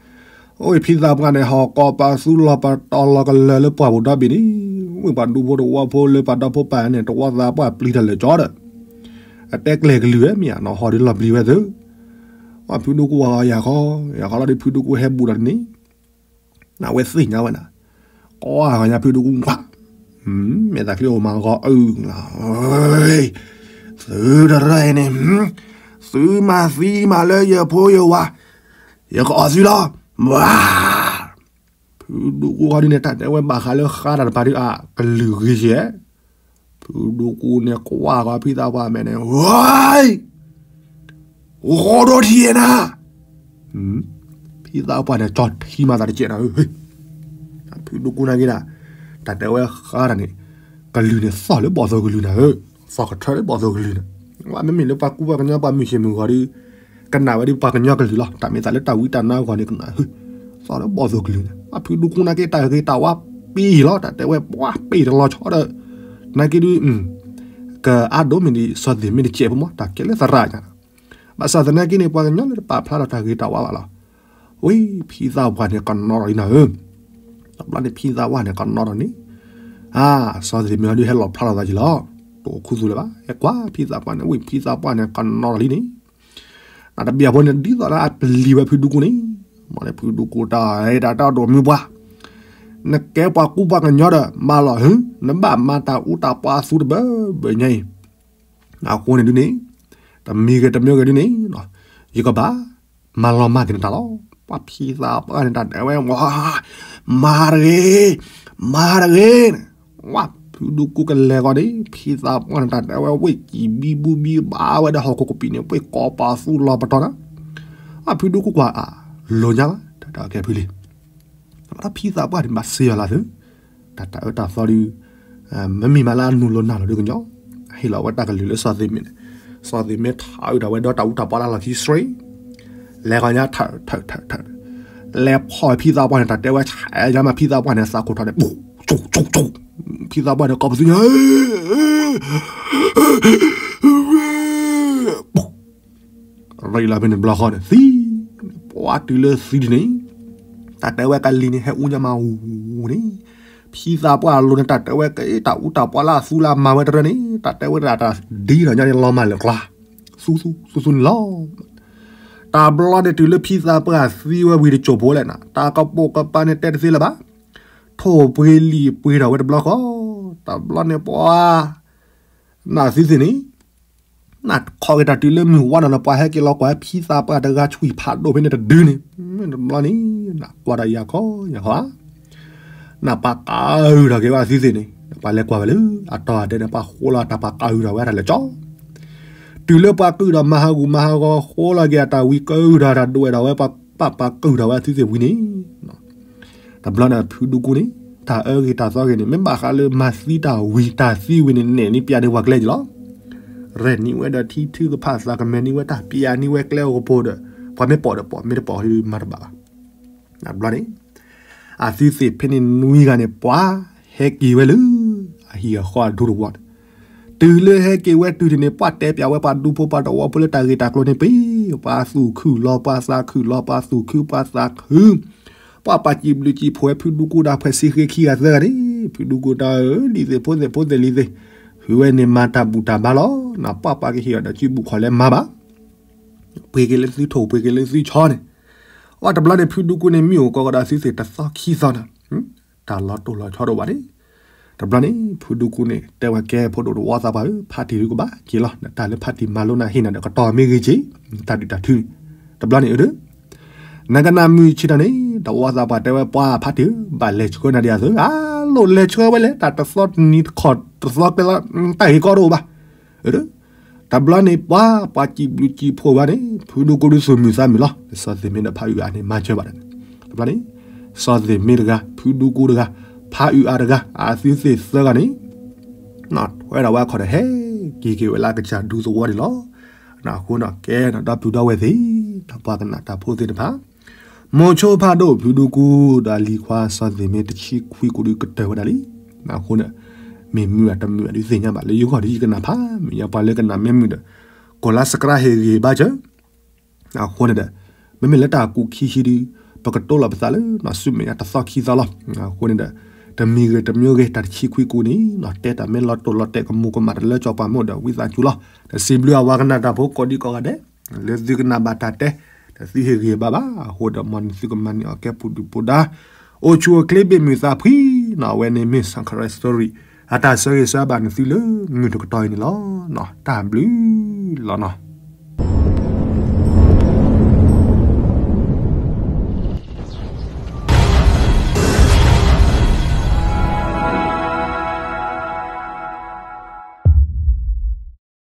အိၣ်ဖံသးပှၢ်န့ၣ် ဟီၣ်ကိးပသူလီၤပတီၢ်လီၤကလၢာ်လၢပှၢ်ပူၤဒီဘ့ၣ်န့ၣ်, ဝ့ၢ်ပှၤဒူဖိတဝီဖိလၢပှၤဒီဖိပၢ်န့ၣ် တဝီသးပှၢ်ပျံၤတၢ်လၢာ်ကၠီဒီး အတဲကျဲကလုၢ်ဝဲမ့ၢ်ဧါနီၤ ဟီၣ်ဒုးလီၤပျံၤဝဲသၢ, ဝဲဖုဒူကိဝဲယၤခီ, ယၤခီလီၤဒုးဖုဒူကိဟဲဘူးဒီးန့ၣ်, နဝဲသ့ၣ်ညါဝဲနၤ, ကွၢ်ဂီၤညါဖုဒူကိကွၢ်, မ့ၢ်သးချ့အိၣ်မးဂီၤအုၣ်လီၤ, သုတရၢအံၤန့ၣ်, သုမၤသံမးလၢယဖိယဝၤ, ယကအီၣ်သုလီၤ, ဝါ ဖုဒူကိဃီဒုးန့ၣ် တၢ်တဲဝဲဘၣ်ဃးလၢဃါတၢ်တပၤဒုးအကလုၢ်ဂ့ၤယဲၢ်, ဖုဒူကိန့ၣ်ကွၢ်ဃီဖံသးပှၢ်မဲာ်န့ၣ်, ဝါ ဂီၤဒီးထံၣ်နၤ, ဖံသးပှၢ်န့ၣ် ကၠီထံမၤသးတကဲးနၤဧၢ, ဖုဒူကိနာ်က့ဒၣ်, တၢ်တဲဝဲဃါတၢ်န့ၣ်, ကလုၢ်န့ၣ်သီၣ်လၢဘီၣ်သိၣ်ကလုၢ်နၤဧၢ, သီၣ်ကထၢလၢဘီၣ်သိၣ်ကလုၢ်န့ၣ်, ဝဲမ့မ့ၢ်လၢပှၤကူပှၤကညီပှၤမုၢ်ဆ့ၣ်မုၢ်ဂီၤဒုး ကနၣ်ဝဲဒ်ပှၤကညီကလုၢ်လီၤ, တၢ်မ့ၢ်သးလၢတၢ်ဝံတၢ်နါဂီၢ်န့ၣ်ကနၣ်, သီၣ်လၢဘီၣ်သိၣ်ကလုၢ်န့ၣ်, အဖုဒူကိနာ်က့တၢ်ဂ့ၤတၢ်ဝါပ့ၤလီၤ, တၢ်တဲဝဲပှၤပ့ၤတလီၤဆီဒီး, နာ်က့ဒုး, ကအါဒိၣ်မ့ၢ်ဒ်စီၤသ့ၣ်မ့ၢ်တကဲးဖိမး တၢ်ကဲလၢသရၣ်ညါ, ဘၣ်ဆၣ်သနာ်က့န့ၣ် ပှၤကညီလၢတပာ်ဖျါထီၣ်တၢ်ဂ့ၤတၢ်ဝါဘၣ်လီၤ, ဝံၤဖံသးပှၢ်န့ၣ်ကနီၤထီၣ်လံနၤဧၢ, တဘျီန့ၣ်ဖံသးပှၢ်န့ၣ်ကနီၤထီၣ်န့ၣ်, အါ, စီၤသ့ၣ်မ့ၢ်ဒုးဟဲလီၤဖျါထီၣ်သးက့ၤလီၤ, တအိၣ်ခူသူၣ်လၢၤဘၣ်, ဟဲကွၢ်ဖံသးပှၢ်န့ၣ် ဝံၤဖံသးပှၢ်န့ၣ်ကနီၤထီၣ်လံန့ၣ် နတဘံၣ်အဖိန့ၣ် ဒ်သိးလၢအပျံၤဝဲဖုဒူကိန့ၣ်, မ့ၢ်လၢဖုဒူကိတၢ်အဲၣ်တၢ်တီဒိၣ်မုၢ်ပှၢ်, နကဲပှၤကူပှၤကညီဒီး မၤလီၤဟု, နဘၣ်မၤတၢ်အူတၢ်ပှၤအသူတဘၢဘၢညါအံၤ, အဃိန့ၣ်ဒုးန့ၣ်, တမံၤဂ့ၤတမံၤဂ့ၤဒုးန့ၣ်, ယကဘၣ်မၤလီၤမၢ်က့ၤနတၢ်လီၤ, ပှၤဖံသးပှၢ်န့ၣ်တၢ်တဲဝဲ, မၤတဂ့ၤ, မၤတဂ့ၤန့ၣ်, ဝဲဖုဒူကိကလဲၤဂီၤန့ၣ် ဖံသးပှၢ်န့ၣ်တၢ်တဲဝဲ ဝ့ၢ်ကံၣ်ဘံဘူဘံဘၣ်ဝဲဒီးဟီၣ်ခိၣ်ကပံာ်န့ၣ် ပှ့ၤကိးပသူလီၤပတီၢ်နၤ, အဖုဒူကိကွၢ်အလိၤညါဘၣ် တၢ်တၢ်ကဲဖုလံ, ဒီးဖံသးပှၢ်န့ၣ် ဘၣ်စ့ယီၤလၢသု, တၢ်တၢ်အၢတၢ်သီဒုး, မ့မ့ၢ်မးလၢအနုာ်လီၤနၢ်လီၤဒုးကညီ, ဟ့ၣ်လီၤဝဲတၢ်ကလုၢ်လၢစီၤသ့ၣ်မ့န့ၣ်, စီၤသ့ၣ်မ့ထးအုးတၢ်ဝဲဒီးတၢ်အူတၢ်ပှၤလၢလီၢ်ခံဆှံ, လဲၤဂီၤညါထၢၣ်ထၢၣ်ထၢၣ်ထၢၣ်, လဲၤဖီၣ်ဖံသးပှၢ်န့ၣ် တၢ်တဲဝဲဆဲးညါမးဖံသးပှၢ်န့ၣ် သးခိၣ်ထီၣ်န့ၣ်, ဖံသးပှၢ်န့ၣ် ကိးပသူညါ ရ့လီၤဖဲန့ၣ်ဘျီဃီန့ၣ် သံ, ပှၤတုၤလၢသံဒ်န့ၣ်, တၢ်တဲဝဲကလံၤန့ၣ် ဟဲအူညါမးအူန့ၣ်, ဖံသးပှၢ်အလိၤန့ၣ် တၢ်တဲဝဲက့ၤတၢ်အူတၢ်ပှၤလၢအသူလၢအမၤဝဲတရၢန့ၣ် တၢ်တဲဝဲဒၣ်တၢ်ဒ်ဒီးညါန့ၣ် လီၤမၢ်လၢာ်ကျါ, သူသူသူသူန့ၣ်လီၤ. တၢ်ဘျီန့ၣ်တုၤလၢဖံသးပှၢ်သံဝဲဝံၤတစိၢ်ဖိလဲၣ်နၤ, တၢ်ကပိာ်ကပၤန့ၣ်တဲတသ့လၢၤဘၣ်, ထိၣ်ပှ့ၤလံာ်ပှ့ၤထီၣ်ဝဲတဘျီဃီ, တၢ်ဘျီန့ၣ်ပှၤ နသုသ့ၣ်န့ၣ်, နခိးက့ၤတၢ်တုၤလၢမုၢ်ဝါနၤလၢပှၤဟဲက့ၤလီၤကွၢ်ဖံသးပှၢ်တဂၤ ဆွံၣ်ဖးဒိၣ်ဖဲန့ၣ်တဒုန့ၣ်, မ့ၢ်တဘျီန့ၣ်, နကွၢ်တၢ်ယၤခီယၤခီဧါ, နပာ်ကါအုးထီၣ်က့ၤဝဲသုသ့ၣ်န့ၣ်, ပှၤလဲၤကွၢ်ဝဲလၢအတီၤအတဲန့ၣ် ပှၤဃိလီၤတၢ်ပာ်ကါအုးထီၣ်ဝဲတၢ်လဲၤကၠီ တုၤလၢပှၤကုၢ်ဒီးမၤဟးဂူာ်မၤဟးဂီၤ ဃိလီၤက့ၤအတၢ်ဝံၤ ကုၢ်ထီၣ်တၢ်ဒွဲၣ်ထီၣ်ဝဲ ပှၤပာ်ပာ်ကုၢ်ထီၣ်ဝဲအသုသ့ၣ်ဝံၤန့ၣ်, တဘျီန့ၣ်ဖုဒူကူန့ၣ် တၢ်အၢဂ့ၤတၢ်သီဂ့ၤန့ၣ် မ့ၢ်ဘၣ်ဃးလၢမၤသံတၢ်ဝံၤတၢ်သံဝံၤန့ၣ် နဲၣ်န့ၢ်ပျးန့ၢ်ပှၤကျဲက့ၤလီၤ. ရဲၣ်န့ၢ်ဝဲဒီးထံထုကဖၣ်သးကမဲာ်န့ၢ်ဝဲတၢ် ပျးန့ၢ်ဝဲကျဲအိၣ်ကပိၤဒီး ပှၤမ့ၢ်ပိာ်ဒီးပိာ် မ့ၢ်တပိာ်မၤတဘၣ်ဘၣ်. တဘျီန့ၣ် အသုသ့ၣ်ဖဲန့ၣ်နွံဂၤန့ၣ် ပှၤဟဲက့ၤဝဲလၢ အဟံၣ်အဃီအဒူတဝီန့ၣ်, တုၤလၢဟဲက့ၤဝဲတုၤန့ၣ် ပှၤတဲပျးဝဲပှၤဒူဖိပှၤတဝီဖိလၢတၢ်ဂ့ၢ်တၢ်ကျိၤန့ၣ် ပှၤသူၣ်ခုၣ်လီၤပှၤသးခုၣ်လီၤပှၤသူၣ်ခုၣ်ပှၤသးခုၣ်, ပှၤပာ်စံးဘျုးစံးဖှိၣ်ဝဲဖုဒူကူဒီးဖှဲးစ့ဃ့ခံဂၤသၢဂၤန့ၣ်, ဖုဒူကူတၢ်ဧၢ လံၤသ့ၣ်ဖိသ့ၣ်ဖိသ့ၣ်လံၤသ့ၣ်, ဖုဝဲန့ၣ်မၤတၢ်ဘူၣ်တၢ်ဘါလီၤ, ပှၤပှၤကဟ့ၣ်အီၤဒီးစုဘူၣ်ခီၣ်လဲမၤဘၣ် ပှ့ၤက့ၤလၢသုထိၣ် ပှ့ၤက့ၤလၢသုဆီန့ၣ်, အဝဲတဘျီန့ၣ် ဖုဒူကူန့ၣ် မ့ၢ်အိၣ်ကီးကဒီးသုသ့ၣ်တသီခံသီန့ၣ်, တၢ်လီၤတိၢ်လီၤဆီတအိၣ်ဘၣ်န့ၣ်, တဘျီန့ၣ် ဖုဒူကူန့ၣ် တဲဝဲကဲဖိဒိၣ်တဝီသးပှၢ်ဧၢ ဖါတံၢ်ဒုကဘၣ်က့ၤလီၤ တၢ်လၢဖါတံၢ်မၤလိနၤဟ့ၣ်နၤဒီးကတီၢ်မ့ၢ်ဂ့ၤက့ၤ, တၢ်ဒုးတၢ်ထုန့ၣ်, တဘျီန့ၣ်အဒုး နကနၣ်မုာ်ဆံးတၢ်န့ၣ် တဝီသးပှၢ်တဲဝဲပှၤဖါတံၢ်ဧၢ ဘၣ်လဲၤဆှၢနၤဒံးအသိး အလိၣ်လဲၤဆှၢဝဲလဲၣ် တၢ်တသီတနံၤတခီၣ်တသီကျဲလီၤ တၢ်ဂ့ၢ်ကီတအိၣ်ဘၣ် တဘျီန့ၣ် ပှၤပှၤစံးဘျုးစံးဖှိၣ်ဝဲန့ၣ် ဖုဒူကူဒုးသူၣ်မုာ်သးမုာ်လီၤ. စီၤသ့ၣ်မ့ၢ်ဒီးဖးအုးအါန့ၣ် မၤစၢၤဘၣ်တၢ်န့ၣ်, တဘျီန့ၣ် စီၤသ့ၣ်မ့ၢ်တဂၤ ဖုဒူကူတဂၤ ဖးအုးအါတဂၤ အသုသ့ၣ်သၢဂၤန့ၣ် ထွဲဒီးဝဲအခီၣ်ဒီး ဟဲက့ၤက့ၤဝဲလၢအကစၢ်ဒူသဝီန့ၣ်လီၤ. အဃိန့ၣ်ကဲဒီပုၢ်ဒီဝဲၢ်သ့ၣ် ပှၤကနၣ်တၢ်ဖိသ့ၣ်တဖၣ် မိၤဆိဖးဒိၣ်ဖုဒူကူဒီးလံၤခွါစီၤသ့ၣ်မ့ၢ်တဆံခွံကူဒုးကတၢၢ်ဝဲဒၣ်လံ. အဃိန့ၣ် မ့ၢ်မုာ်အတမုာ်အဒုးသ့ၣ်ညါဘၣ်လၢယဂီၢ်ဒီးယကနၣ်ဖး မ့ၢ်ညါပှၤလၢကနၣ်မ့ၢ်မုာ်ဒီး ကိးလါစကရၣ်ဟ့ၣ်ဂံၢ်ဟ့ၣ်ဘါစၢၤ အဃိန့ၣ်ဒီး မ့မ့ၢ်လၢတၢ်ကူးခံဆံဒုး ပကတိၤလီၤပသးလၢ ဆူမဲာ်ညါတသီခံသီလီၤ. အဃိန့ၣ်ဒီး တမံၤဂ့ၤတမံၤဂ့ၤ တၢ်တဆံခွံကူန့ၣ် တဲတၢ်မ့ၢ်လီၤတိၢ်လီၤတဲာ်ကမူၤကမၣ်တလၢကၠီၤပှၤမ့ၢ်ဒီး ဝံသးစူၤလီၤ. ဒီးစံးဘျုးအဝဲကနၣ်တၢ်ဖိကိးဒံကိးဂၤဒဲး လၢသုကနၣ်ဘၣ်တၢ်တဲ ဒီးသုဟ့ၣ်ဂံၢ်ဟ့ၣ်ဘါဘၣ် အဃိဒီးမ်နသုကမၤန့ၢ်အီၤကဲပူၤဒုၣ်ပူၤဒါ အိၣ်ဆူၣ်အိၣ်ချ့ဘ့ၣ်မုာ်သးဖှံနီၤ အဝဲန့ၣ်မ့ၢ် Sankarate Story အတၢ်ဆၢဂ့ၤဆၢဘၣ်နသုလၢမုၢ်တကတီၢ်အံၤန့ၣ်လီၤ. တၢ်ဘျုးလီၤနီၤ.